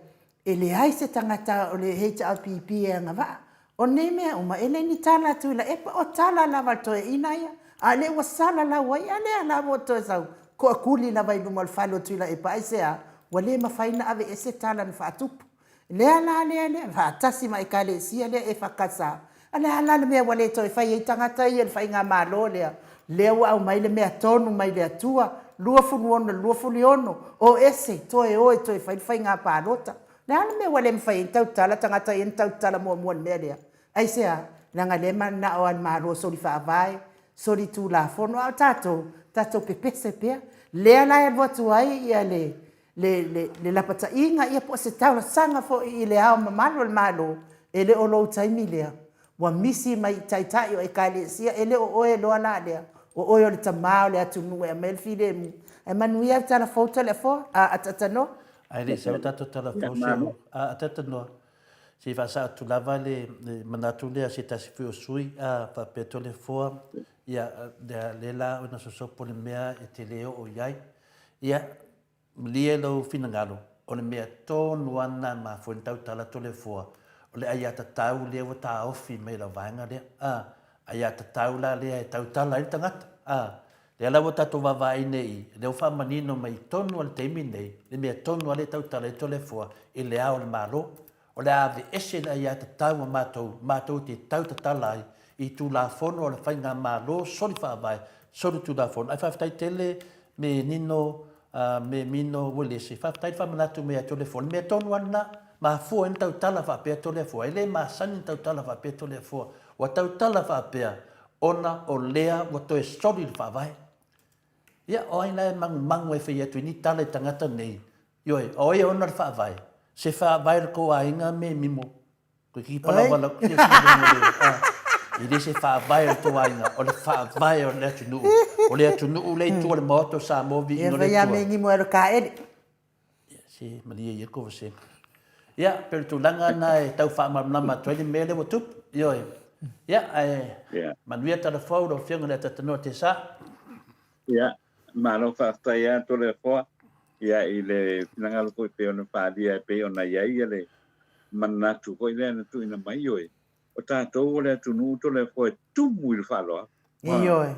e leai se tagata o le HRPP e agavaa. O nei mea uma, e le ni tala a Tuilaepa, o tala lava a le toeaina ia. A o lea ua salalau ai, a lea la ua toe sau toakuli lava i luma o le fale o Tuilaepa, aisea? Ua le mafai ona aveese tala na faatupu. Lea la lea lea, faatasi ma Ekalesia lea EFKS, a le a la le mea ua le toe fai ai tagata ia i le faigamalo lea? Lea ua aumai le mea tonu mai le Atua, 26 26, o ese, toe o e toe fai le faiga palota. Le a le mea ua le mafai ai ona tautala tagata ia na tautala muamua i le mea lea? Aisea? Leaga lea e mananao lava le Malo soli faavae, soli tulafono, a o tatou, tatou pepese pea. Lea la e alu atu ai ia le, le, le, le lapataiga ia po o se talosaga foi i le Ao Mamalu o le Malo, e le o lou taimi lea. Ua misi mai i taitai o Ekalesia, e le o oe loa la lea, o oe o le tama o le atunuu e aumai le filemu. Ae manuia le tala fou Toleafoa, a atatanoa. Ae le i sau le tatou tala fou, se o, a atatanoa, se i faasao atu lava le manatu lea a se tasi foi o sui, a faapea Toleafoa, ia, lea la ona sosopo le mea e te le oo i ai. Ia, Malie lou finagalo, o le mea tonu lava lena e mafua ai ona tautala Toleafoa, o le aiatatau lea ua taofi mai e lau vaega lea. A, aiatatau la lea e tautala ai le tagata. A, lea la ua tatou vaavaai nei i, lea ua faamanino mai i tonu lava i le taimi lenei, le mea tonu lava lea e tautala ai Toleafoa i le Ao o le Malo. O le a aveese le aiatatau a matou, matou te tautatala ai i Tulafono a le Faigamalo soli faavae, soli Tulafono. Ae faafetai tele me Nino me Mino Uelese, faafetai le faamanatu mai ia Toleafoa. O le mea tonu lava lena, mafua ai ona tautala faapea Toleafoa. E le masani ona tautala faapea Toleafoa. Ua tautala faapea ona o lea ua toe soli le faavae. Ia, o ai la e magumagu e fai atu i ni tala i tagata nei Ioe, o ai e ona le faavae? Se faavae le tou aiga me mimo. Koe ki palawala ku te E le se faavae o le tou aiga, o le faavae o le atunuu. O le atunuu le i tua le maota o Samoa vi ino le tua. Ia me ngimo e lo kaele. Ia, se malie ia ko vasega. Ia, pe le tulaga na e tau faamalamalama atu ai le mea lea ua tupu. Ioe. Ia, ae manuia tala fou lau Afioga i le Atatanoa Tesa. Ia, malo faafetai lava Toleafoa, ia i le finagalo foi pei ona faaalia e pei ona i ai ia le manatu foi lea na tuuina mai, ioe, o tatou o le atunuu Toleafoa e tumu i le faaaloalo. Ioe.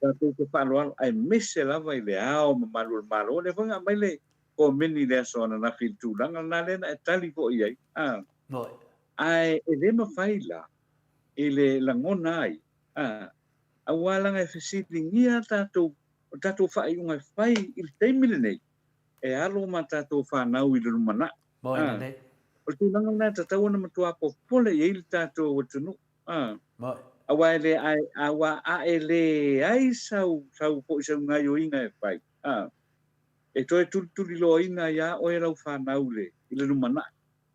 Tatou te faaaloalo aemaise lava i le Ao mamalu o le Malo, lea foi na aumai le komeni i le aso ananafi i le tulaga lena lea na e tali foi i ai, a. Ae e le mafai la i le lagona ai, a. aua leaga e fesiligia tatou, o tatou faaiuga e fai i le taimi lenei, e alo ma tatou fanau i le lumanai. Moi Ah, lelei. o le tulaga lena e tatau ona matua popole i ai le tatou atunuu. Ah, Moi. aua e le, ae, aua a e leai sau, sau foi sau gaioiga e fai, ah, e toe tulituliloaina ai lava oe lau fanau i le, i le lumanai.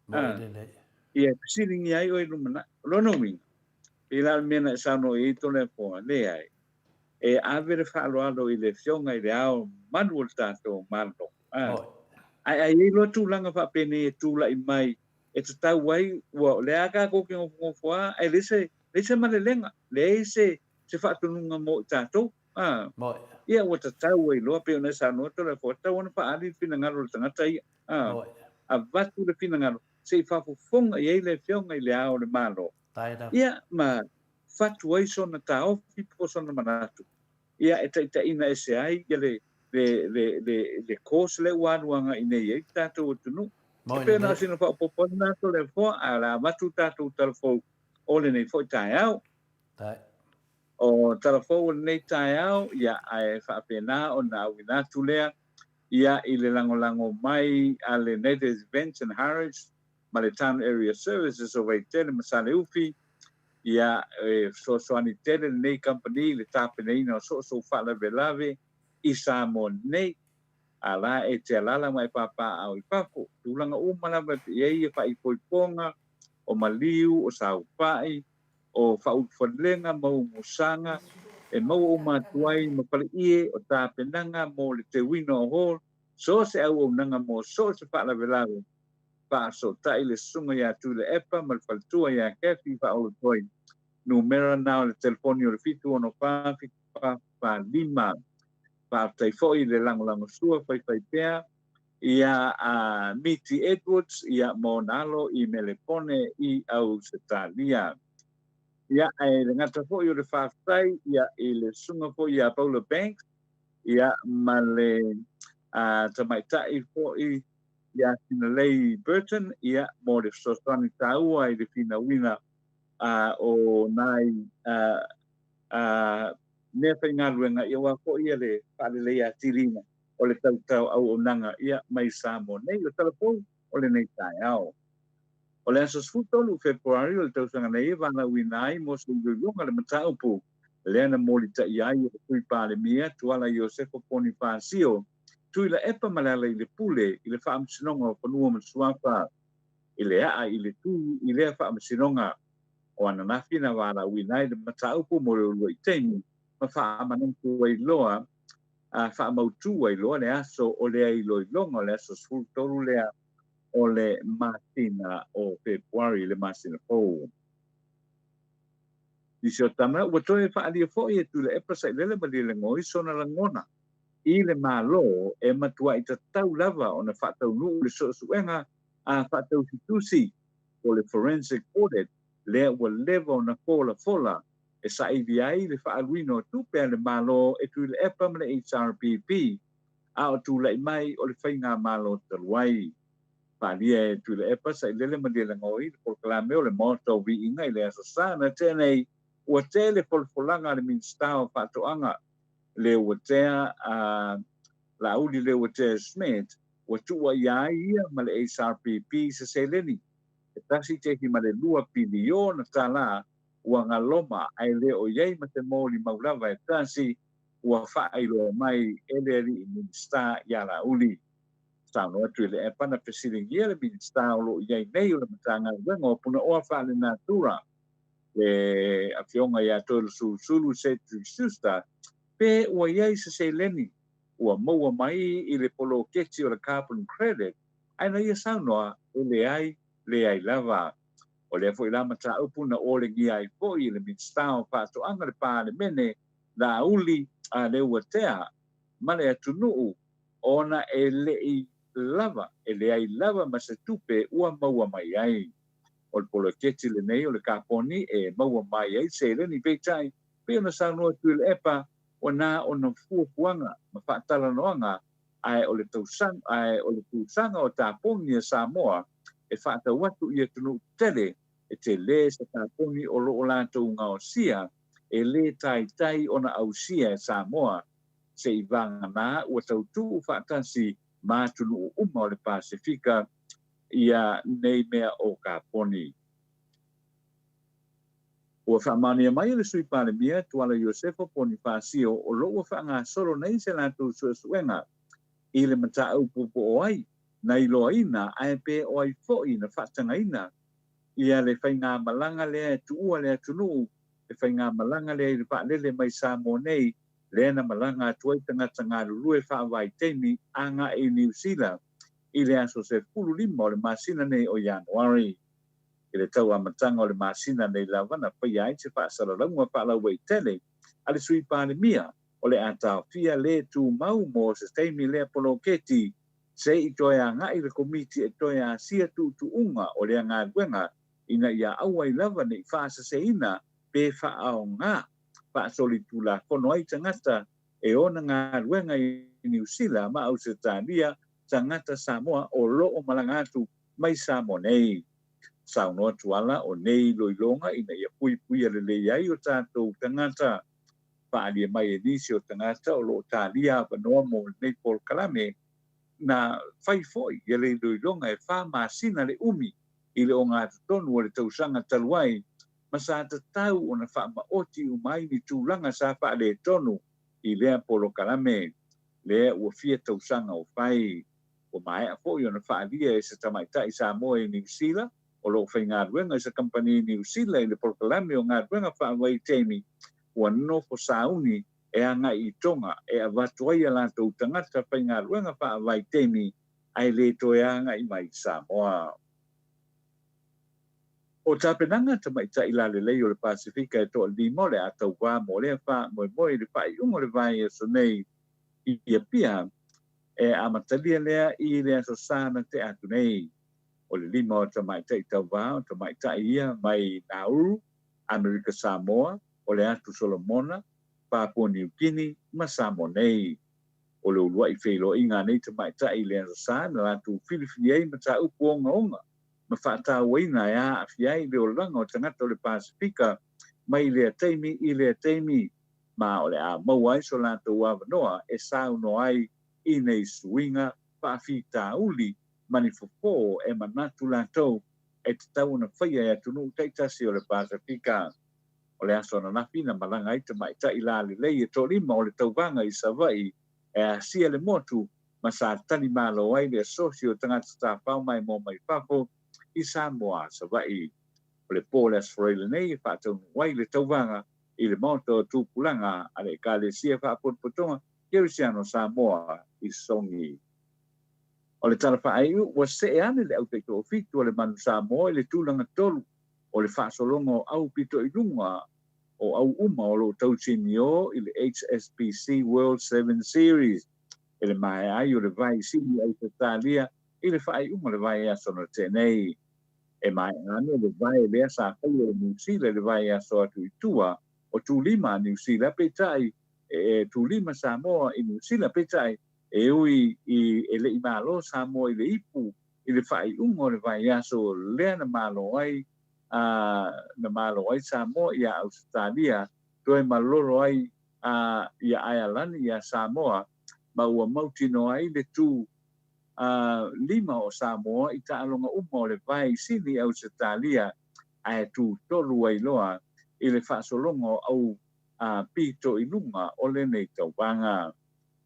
Moi Ah, lelei. ia e fesiligia ai oe i le lumanai. O lona uiga, Pei la o le mea na e saunoa i ai Toleafoa, leai. E ave le faaaloalo i le Afioga i le Ao Malu o le tatou Malo. A. Ae a i ai loa tulaga faapenei e tulai mai e tatau ai, ua o lea tatou te nofonofo lava ae leai se, leai se malelega, leai se, se faatonuga mo i tatou. A. Ia ua tatau ai loa, pei ona e saunoa Toleafoa, e tatau ona faaali le finagalo o le tagata ia. A. Avatu le finagalo se i faafofoga i ai le Afioga i le Ao o le Malo. Ia, ma fatu ai sona taofi po o sona manatu, ia, e taitaiina ese ai ia le, le, le, le, le course lea ua alu agai nei i ai le tatou atunuu. E pei ona o sina faaopoopo atu lena Toleafoa, ae o le a avatu le tatou tala fou o lenei foi taeao. O tala fou o lenei taeao, ia, ae faapena ona auina atu lea, ia, i le lagolago mai a le Native Events and Harrods ma le Town Area Services o Vaitele ma Saleufi, ia e fesoasoani tele lenei kamupani i le tapenaina o soosoo faalavelave i Samoa nei, a la e te alaala ma e papaaao i fafo. Tulaga uma lava e i ai ia faaipoipoga, o maliu, o saofai, o faaulufalega ma umusaga e maua uma atu ai ma faleie o tapenaga mo le teuina o hall, so o se auaunaga mo so o se faalavelave. Faasootai le Susuga ia Tuilaepa ma le faletua ia Kathy Faaolotoi. Numera na o le telefoni o le 764 7445. Faafetai foi i le lagolagosua faifaipea ia a Miti Edwards ia ma ona alo i Melepone i Ausetalia. Ia, ae le gata foi o le faafetai ia i le susuga foi ia Paula Banks ia ma le tamaitai foi ia Sinalei Burton ia mo le fesoasoani taua i le finauina o nai Meafaigaluega, ia aua foi ia le faaleleia atiliina o le tautau auaunaga ia mai Samoa nei. O tala fou o lenei taeao. O le aso 13 o Fepuari o le tausaga nei e valaauina ai mo se iloiloga le mataupu lea na molitaia ai e le Sui Palemia Tuala Iosefo Ponifasio Tuilaepa ma Lealailepule i le Faamasinoga o Fanua ma Suafa i le aa i le tui i lea faamasinoga. O ananafi na valaauina ai le mataupu mo le uluai taimi ma faamanatu ai loa a faamautu ai loa le aso o lea iloiloga o le aso 13 lea o le masina o Fepuari, le masina fou. Nisi o tama ua toe faaalia foi e Tuilaepa Sailele Malielegaoi sona lagona i le Malo e matuai tatau lava ona faataunuu le suesuega a faatausitusi po o le forensic audit lea ua leva ona folafola e saili ai le faaaluina o tupe a le Malo e Tuilaepa ma le HRPP a o tulai mai o le faigamalo talu ai. Faaalia e Tuilaepa Sailele Malielegaoi le polokalame o le Maota o Viiga i le Aso Sa na tea nei ua tele folafolaga a le Minisita o Faatoaga Leuatea a Laauli Leuatea Smith ua tuuaia ai ia ma le HRPP se seleni e $1.2 piliona tālā ua galoma ae le o i ai ma se molimau lava e tasi ua faailoa mai e le alii Minisita ia Laauli. Saunoa Tuilaepa na fesiligia le Minisita o lo o i ai nei o le Matagaluega o Punaoa Faalenatura le afioga ia Toeolesulusulu Cedric Schuster pe ua i ai se seleni ua maua mai i le poloketi o le carbon credit ae na ia saunoa e leai, leai lava. O lea foi la mataupu na olegia ai foi e le Minisita o Faatoaga le Palemene Laauli a Leuatea ma le atunuu ona e le'i lava, e leai lava ma se tupe ua maua mai ai. O le poloketi lenei o le kaponi e maua mai ai seleni peitai, pei ona saunoa Tuilaepa ua na ona fuafuaga ma faatalanoaga ae o le tausaga ae o le tausaga o taponi a Samoa e faatau atu i atunuu tetele e tele se taponi o lo o latou gaosia e lē taitai ona ausia e Samoa se'i vagana ua tautuu faatasi ma atunuu uma o le Pasefika ia nei mea o kaponi. Ua faamaonia mai e le Sui Palemia Tuala Iosefo Ponifasio o lo o ua faagasolo nei se latou suesuega i le mataupu po o ai na iloaina ae pe o ai foi na faatagaina ia le faigamalaga lea e tuua le atunuu, le faigamalaga lea i le vaalele mai Samoa nei lea na malaga atu ai tagata galulue faavaitaimi agai i Niu Sila i le aso 15 o le masina nei o Ianuari. I le tau amataga o le masina nei lava na faia ai se faasalalauga faalauaitele a le Sui Palemia o le a taofia lē tumau mo se taimi lea poloketi se'i toe aga'i le Komiti e toe asia tuutuuga o lea galuega ina ia aua ai lava ne'i faasaseina pe faaaogā faasolitulafono ai tagata e ona galuega i Niu Sila ma Ausetalia tagata Samoa o lo o malaga atu mai Samoa nei. Saunoa Tuala o nei iloiloga ina ia puipuia lelei ai o tatou tagata. Faaalia mai e nisi o tagata o lo o talia avanoa mo lenei polokalame na fai foi ia le iloiloga e 4 masina le umi i le ogatotonu o le tausaga talu ai ma sa tatau ona faamaoti uma ai ni tulaga sa faaletonu i lea polokalame lea ua fia tausaga o fai. Ua maea foi ona faaalia e se tamaitai Samoa i Niu Sila o lo o faigaluega i se kamupani i Niu Sila i le polokalame o galuega faavaitaimi ua nofo sauni e agai i Tonga e avatu ai a latou tagata faigaluega faavaitaimi ae lē toe agai mai i Samoa. O tapenaga tamaitai lalelei o le Pasefika e toalima o le a tauvā mo lea faamoemoe i le faaiuga o le vaiaso nei i Apia e amatalia lea i le Aso Sa na tea atu nei. O le 5 o tamaitai tauvā o tamaitai ia mai Nauru, Amerika Samoa, o le Atu Solomona, Papua Niu Kini ma Samoa nei. O le uluai feiloaiga a nei tamaitai i le Aso Sa na latou filifili ai mataupu ogaoga ma faatauaina e aafia ai le olaga o tagata o le Pasefika mai lea taimi i lea taimi. ma o le a maua ai so latou avanoa e saunoa ai i nei suiga faafitauli ma ni fofo e manatu latou e tatau ona faia e atunuu taitasi o le Pasefika. O le aso ananafi na malaga ai tamaitai lalelei e toalima o le tauvaga i Savaii e asia le motu ma sa tali malo ai le Asosi o Tagata Tafao Maimoa Mai Fafo i Samoa Savaii. O le po o le Aso Faraile lenei e faataunuu ai le tauvaga i le Maota o Tupulaga a le Ekalesia Faapotopotoga Kerisiano Samoa i Sogi. O le tala faaiu, ua see ane le au taitoafitu a le Manu Samoa i le tulaga tolu o le faasologa o au pito i luga o au uma o lo o tausinio i le HSBC World Seven Series i le maea ai o le vae sili i Ausetalia i le faaiuga o le vaiaso na tea nei. E maea ane le vae lea sa faia e Niu Sila i le vaiaso atu i tua o Tulima a Niu Sila, peitai e Tulima Samoa i Niu Sila, peitai e ui i e le i malo Samoa i le ipu i le faaiuga o le vaiaso lea na malo ai a na malo ai Samoa iā Ausetalia, toe malolo ai a ia Aealani iā Samoa, ma ua mautinoa ai le tu a lima o Samoa i taaloga uma o le vae i Sini i Ausetalia, ae tu tolu ai loa i le faasologa o au a pito i luga o lenei tauvaga.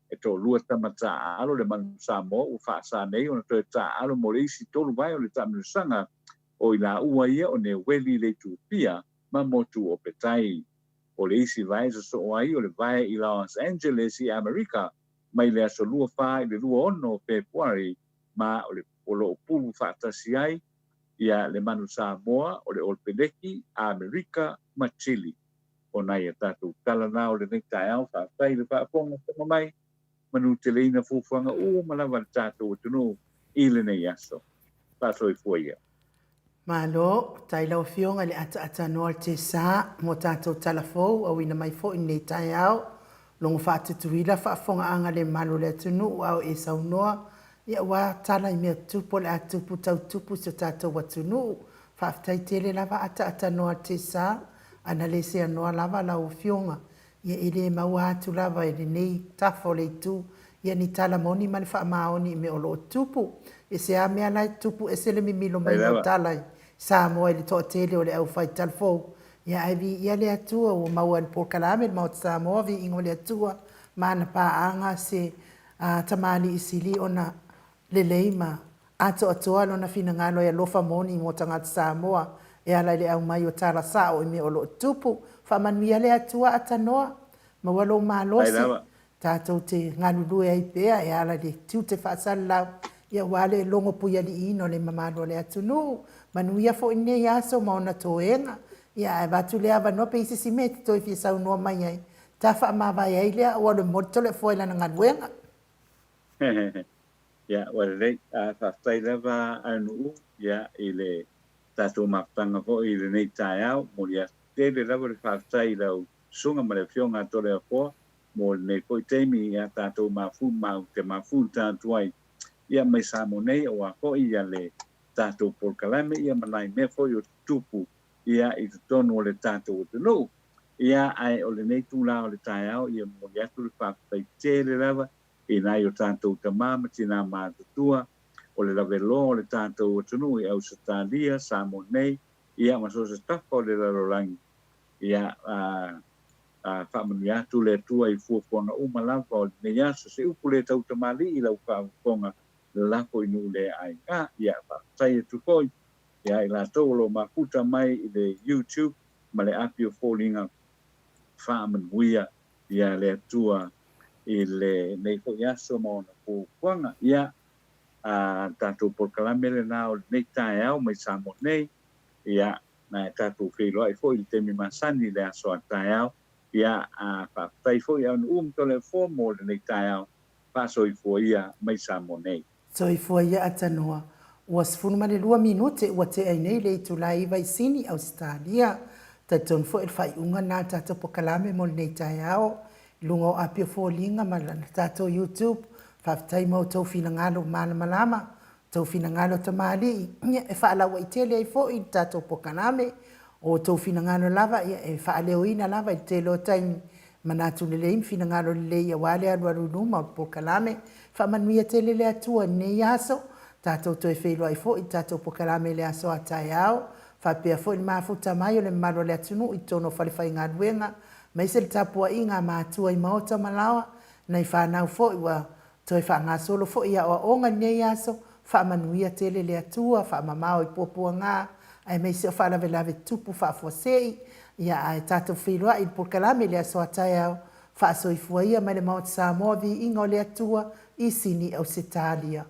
E toalua tama taaalo le Manu Samoa ua faasa nei ona toe taaalo mo le isi tolu vae o le taamilosaga o i laua ia o Neueli Leitupia ma Motu o Petai. O le isi vae sosoo ai o le vae i Los Angeles i Amerika mai le aso 24 i le 26 o Fepuari ma o le o lo o pulu faatasi ai ia le Manu Samoa o le Olopeleki, Amerika ma Chile. O nai a tatou tala na o lenei taeao, faafetai i le faafogafoga mai, manuteleina fuafuaga uma lava a le tatou atunuu i lenei aso. Faasoifua ia. Malo, tai lau Afioga i le ataatanoa o le Tesa mo tatou tala fou auina mai foi i lenei taeao. Logo faatutuila faafofogaaga le malu o le atunuu a o e saunoa, ia ua tala i mea tutupu o le a tupu tau tupu i si o tatou atunuu. Faafetai tele lava ataatanoa le Tesa, ana le seanoa lava lau Afioga Ia e le maua atu lava i lenei tafa o le itu ia ni tala moni ma le faamaoni i mea o lo o tupu. E se a mea la e tupu ese le mimilo maiga o tala i Samoa i le toatele o le aufai talafou. Ia ae viia le Atua ua maua e le polokalame le Maota Samoa viiga o le Atua ma ana paaga se tamalii sili ona lelei ma atoatoa lona finagalo e alofa moni mo tagata Samoa e ala i le aumai o tala sao i mea o lo o tupu. Faamanuia le Atua atanoa, maua lou malosi, tatou te galulue ai pea e ala i le tiute faasalalau, ia aua le logo puialiiina o le mamalu o le atunuu. Manuia foi lenei aso ma ona toega. Ia ae avatu le avanoa pe i se isi mea e te toe fia saunoa mai ai, ta faamavae ai lea aua o le momoli Toleafoa i lana galuega. Ia, ua lelei. Faafetai lava Aunuu, ia, i le tatou mafutaga foi i lenei taeao. Momoli atu tele lava le faafetai i lau susuga ma le Afioga a Toleafoa mo lenei foi taimi ia tatou mafu ma ou te mafuta atu ai ia mai Samoa nei aua foi ia le tatou polokalame ia ma nai mea foi o tutupu ia i totonu o le tatou atunuu. Ia, ae o lenei tula o le taeao ia momoli atu le faafetai tele lava i nai o tatou tama ma tinā matutua o le laveloa o le tatou atunuu i Ausetalia, Samoa nei, ia ma so o se tafa o le lalolagi. Ia, a, a faamanuia atu le Atua i fuafuaga uma lava o lenei aso. Se upu le tautamalii i lau faafofoga lafo i nuu le aiga. Ia, faafetai atu foi ia i latou o lo o mafuta mai i le YouTube ma le api o foliga faamanuia ia le Atua i lenei foi aso ma ona fuafuaga. Ia, a tatou polokalame lena o lenei taeao mai Samoa nei, ia, na e tatou feiloai foi i le taimi masani i le aso a taeao. Ia, a faafetai foi Aunuu ma Toleafoa mo lenei taeao, faasoifua ia mai Samoa nei. Soifua ia Atanoa. Ua 12 minute ua tea ai nei le itula 9 i Sini, Ausetalia. Talitonu foi o le faaiuga lena a le tatou pokalame mo lenei taeao i luga o api o foliga ma le tatou YouTube. Faafetai mo outou finagalo malamalama, outou finagalo tamalii, ia e faalauaitele ai foi le tatou pokalame. O outou finagalo lava ia e faaleoina lava i le tele o taimi. Manatu lelei ma finagalo lelei aua le alualu i luma o le polokalame. Faamanuia tele le Atua i lenei aso. Tatou toe feiloai foi i le tatou polokalame i le aso a taeao. Faapea foi le mafuta mai o le mamalu o le atunuu i totonu o falefaigaluega, aemaise le tapuaiga a matua i maota ma laoa, nai fanau foi ua toe faagasolo foi i aoaoga i lenei aso, faamanuia tele le Atua, faamamao i puapuaga, aemaise o faalavelave tutupu faafuasei, ia ae tatou feiloai i le polokalame i le aso a taeao, faasoifua ia mai le Maota Samoa, viiga o le Atua i Sini Ausetalia.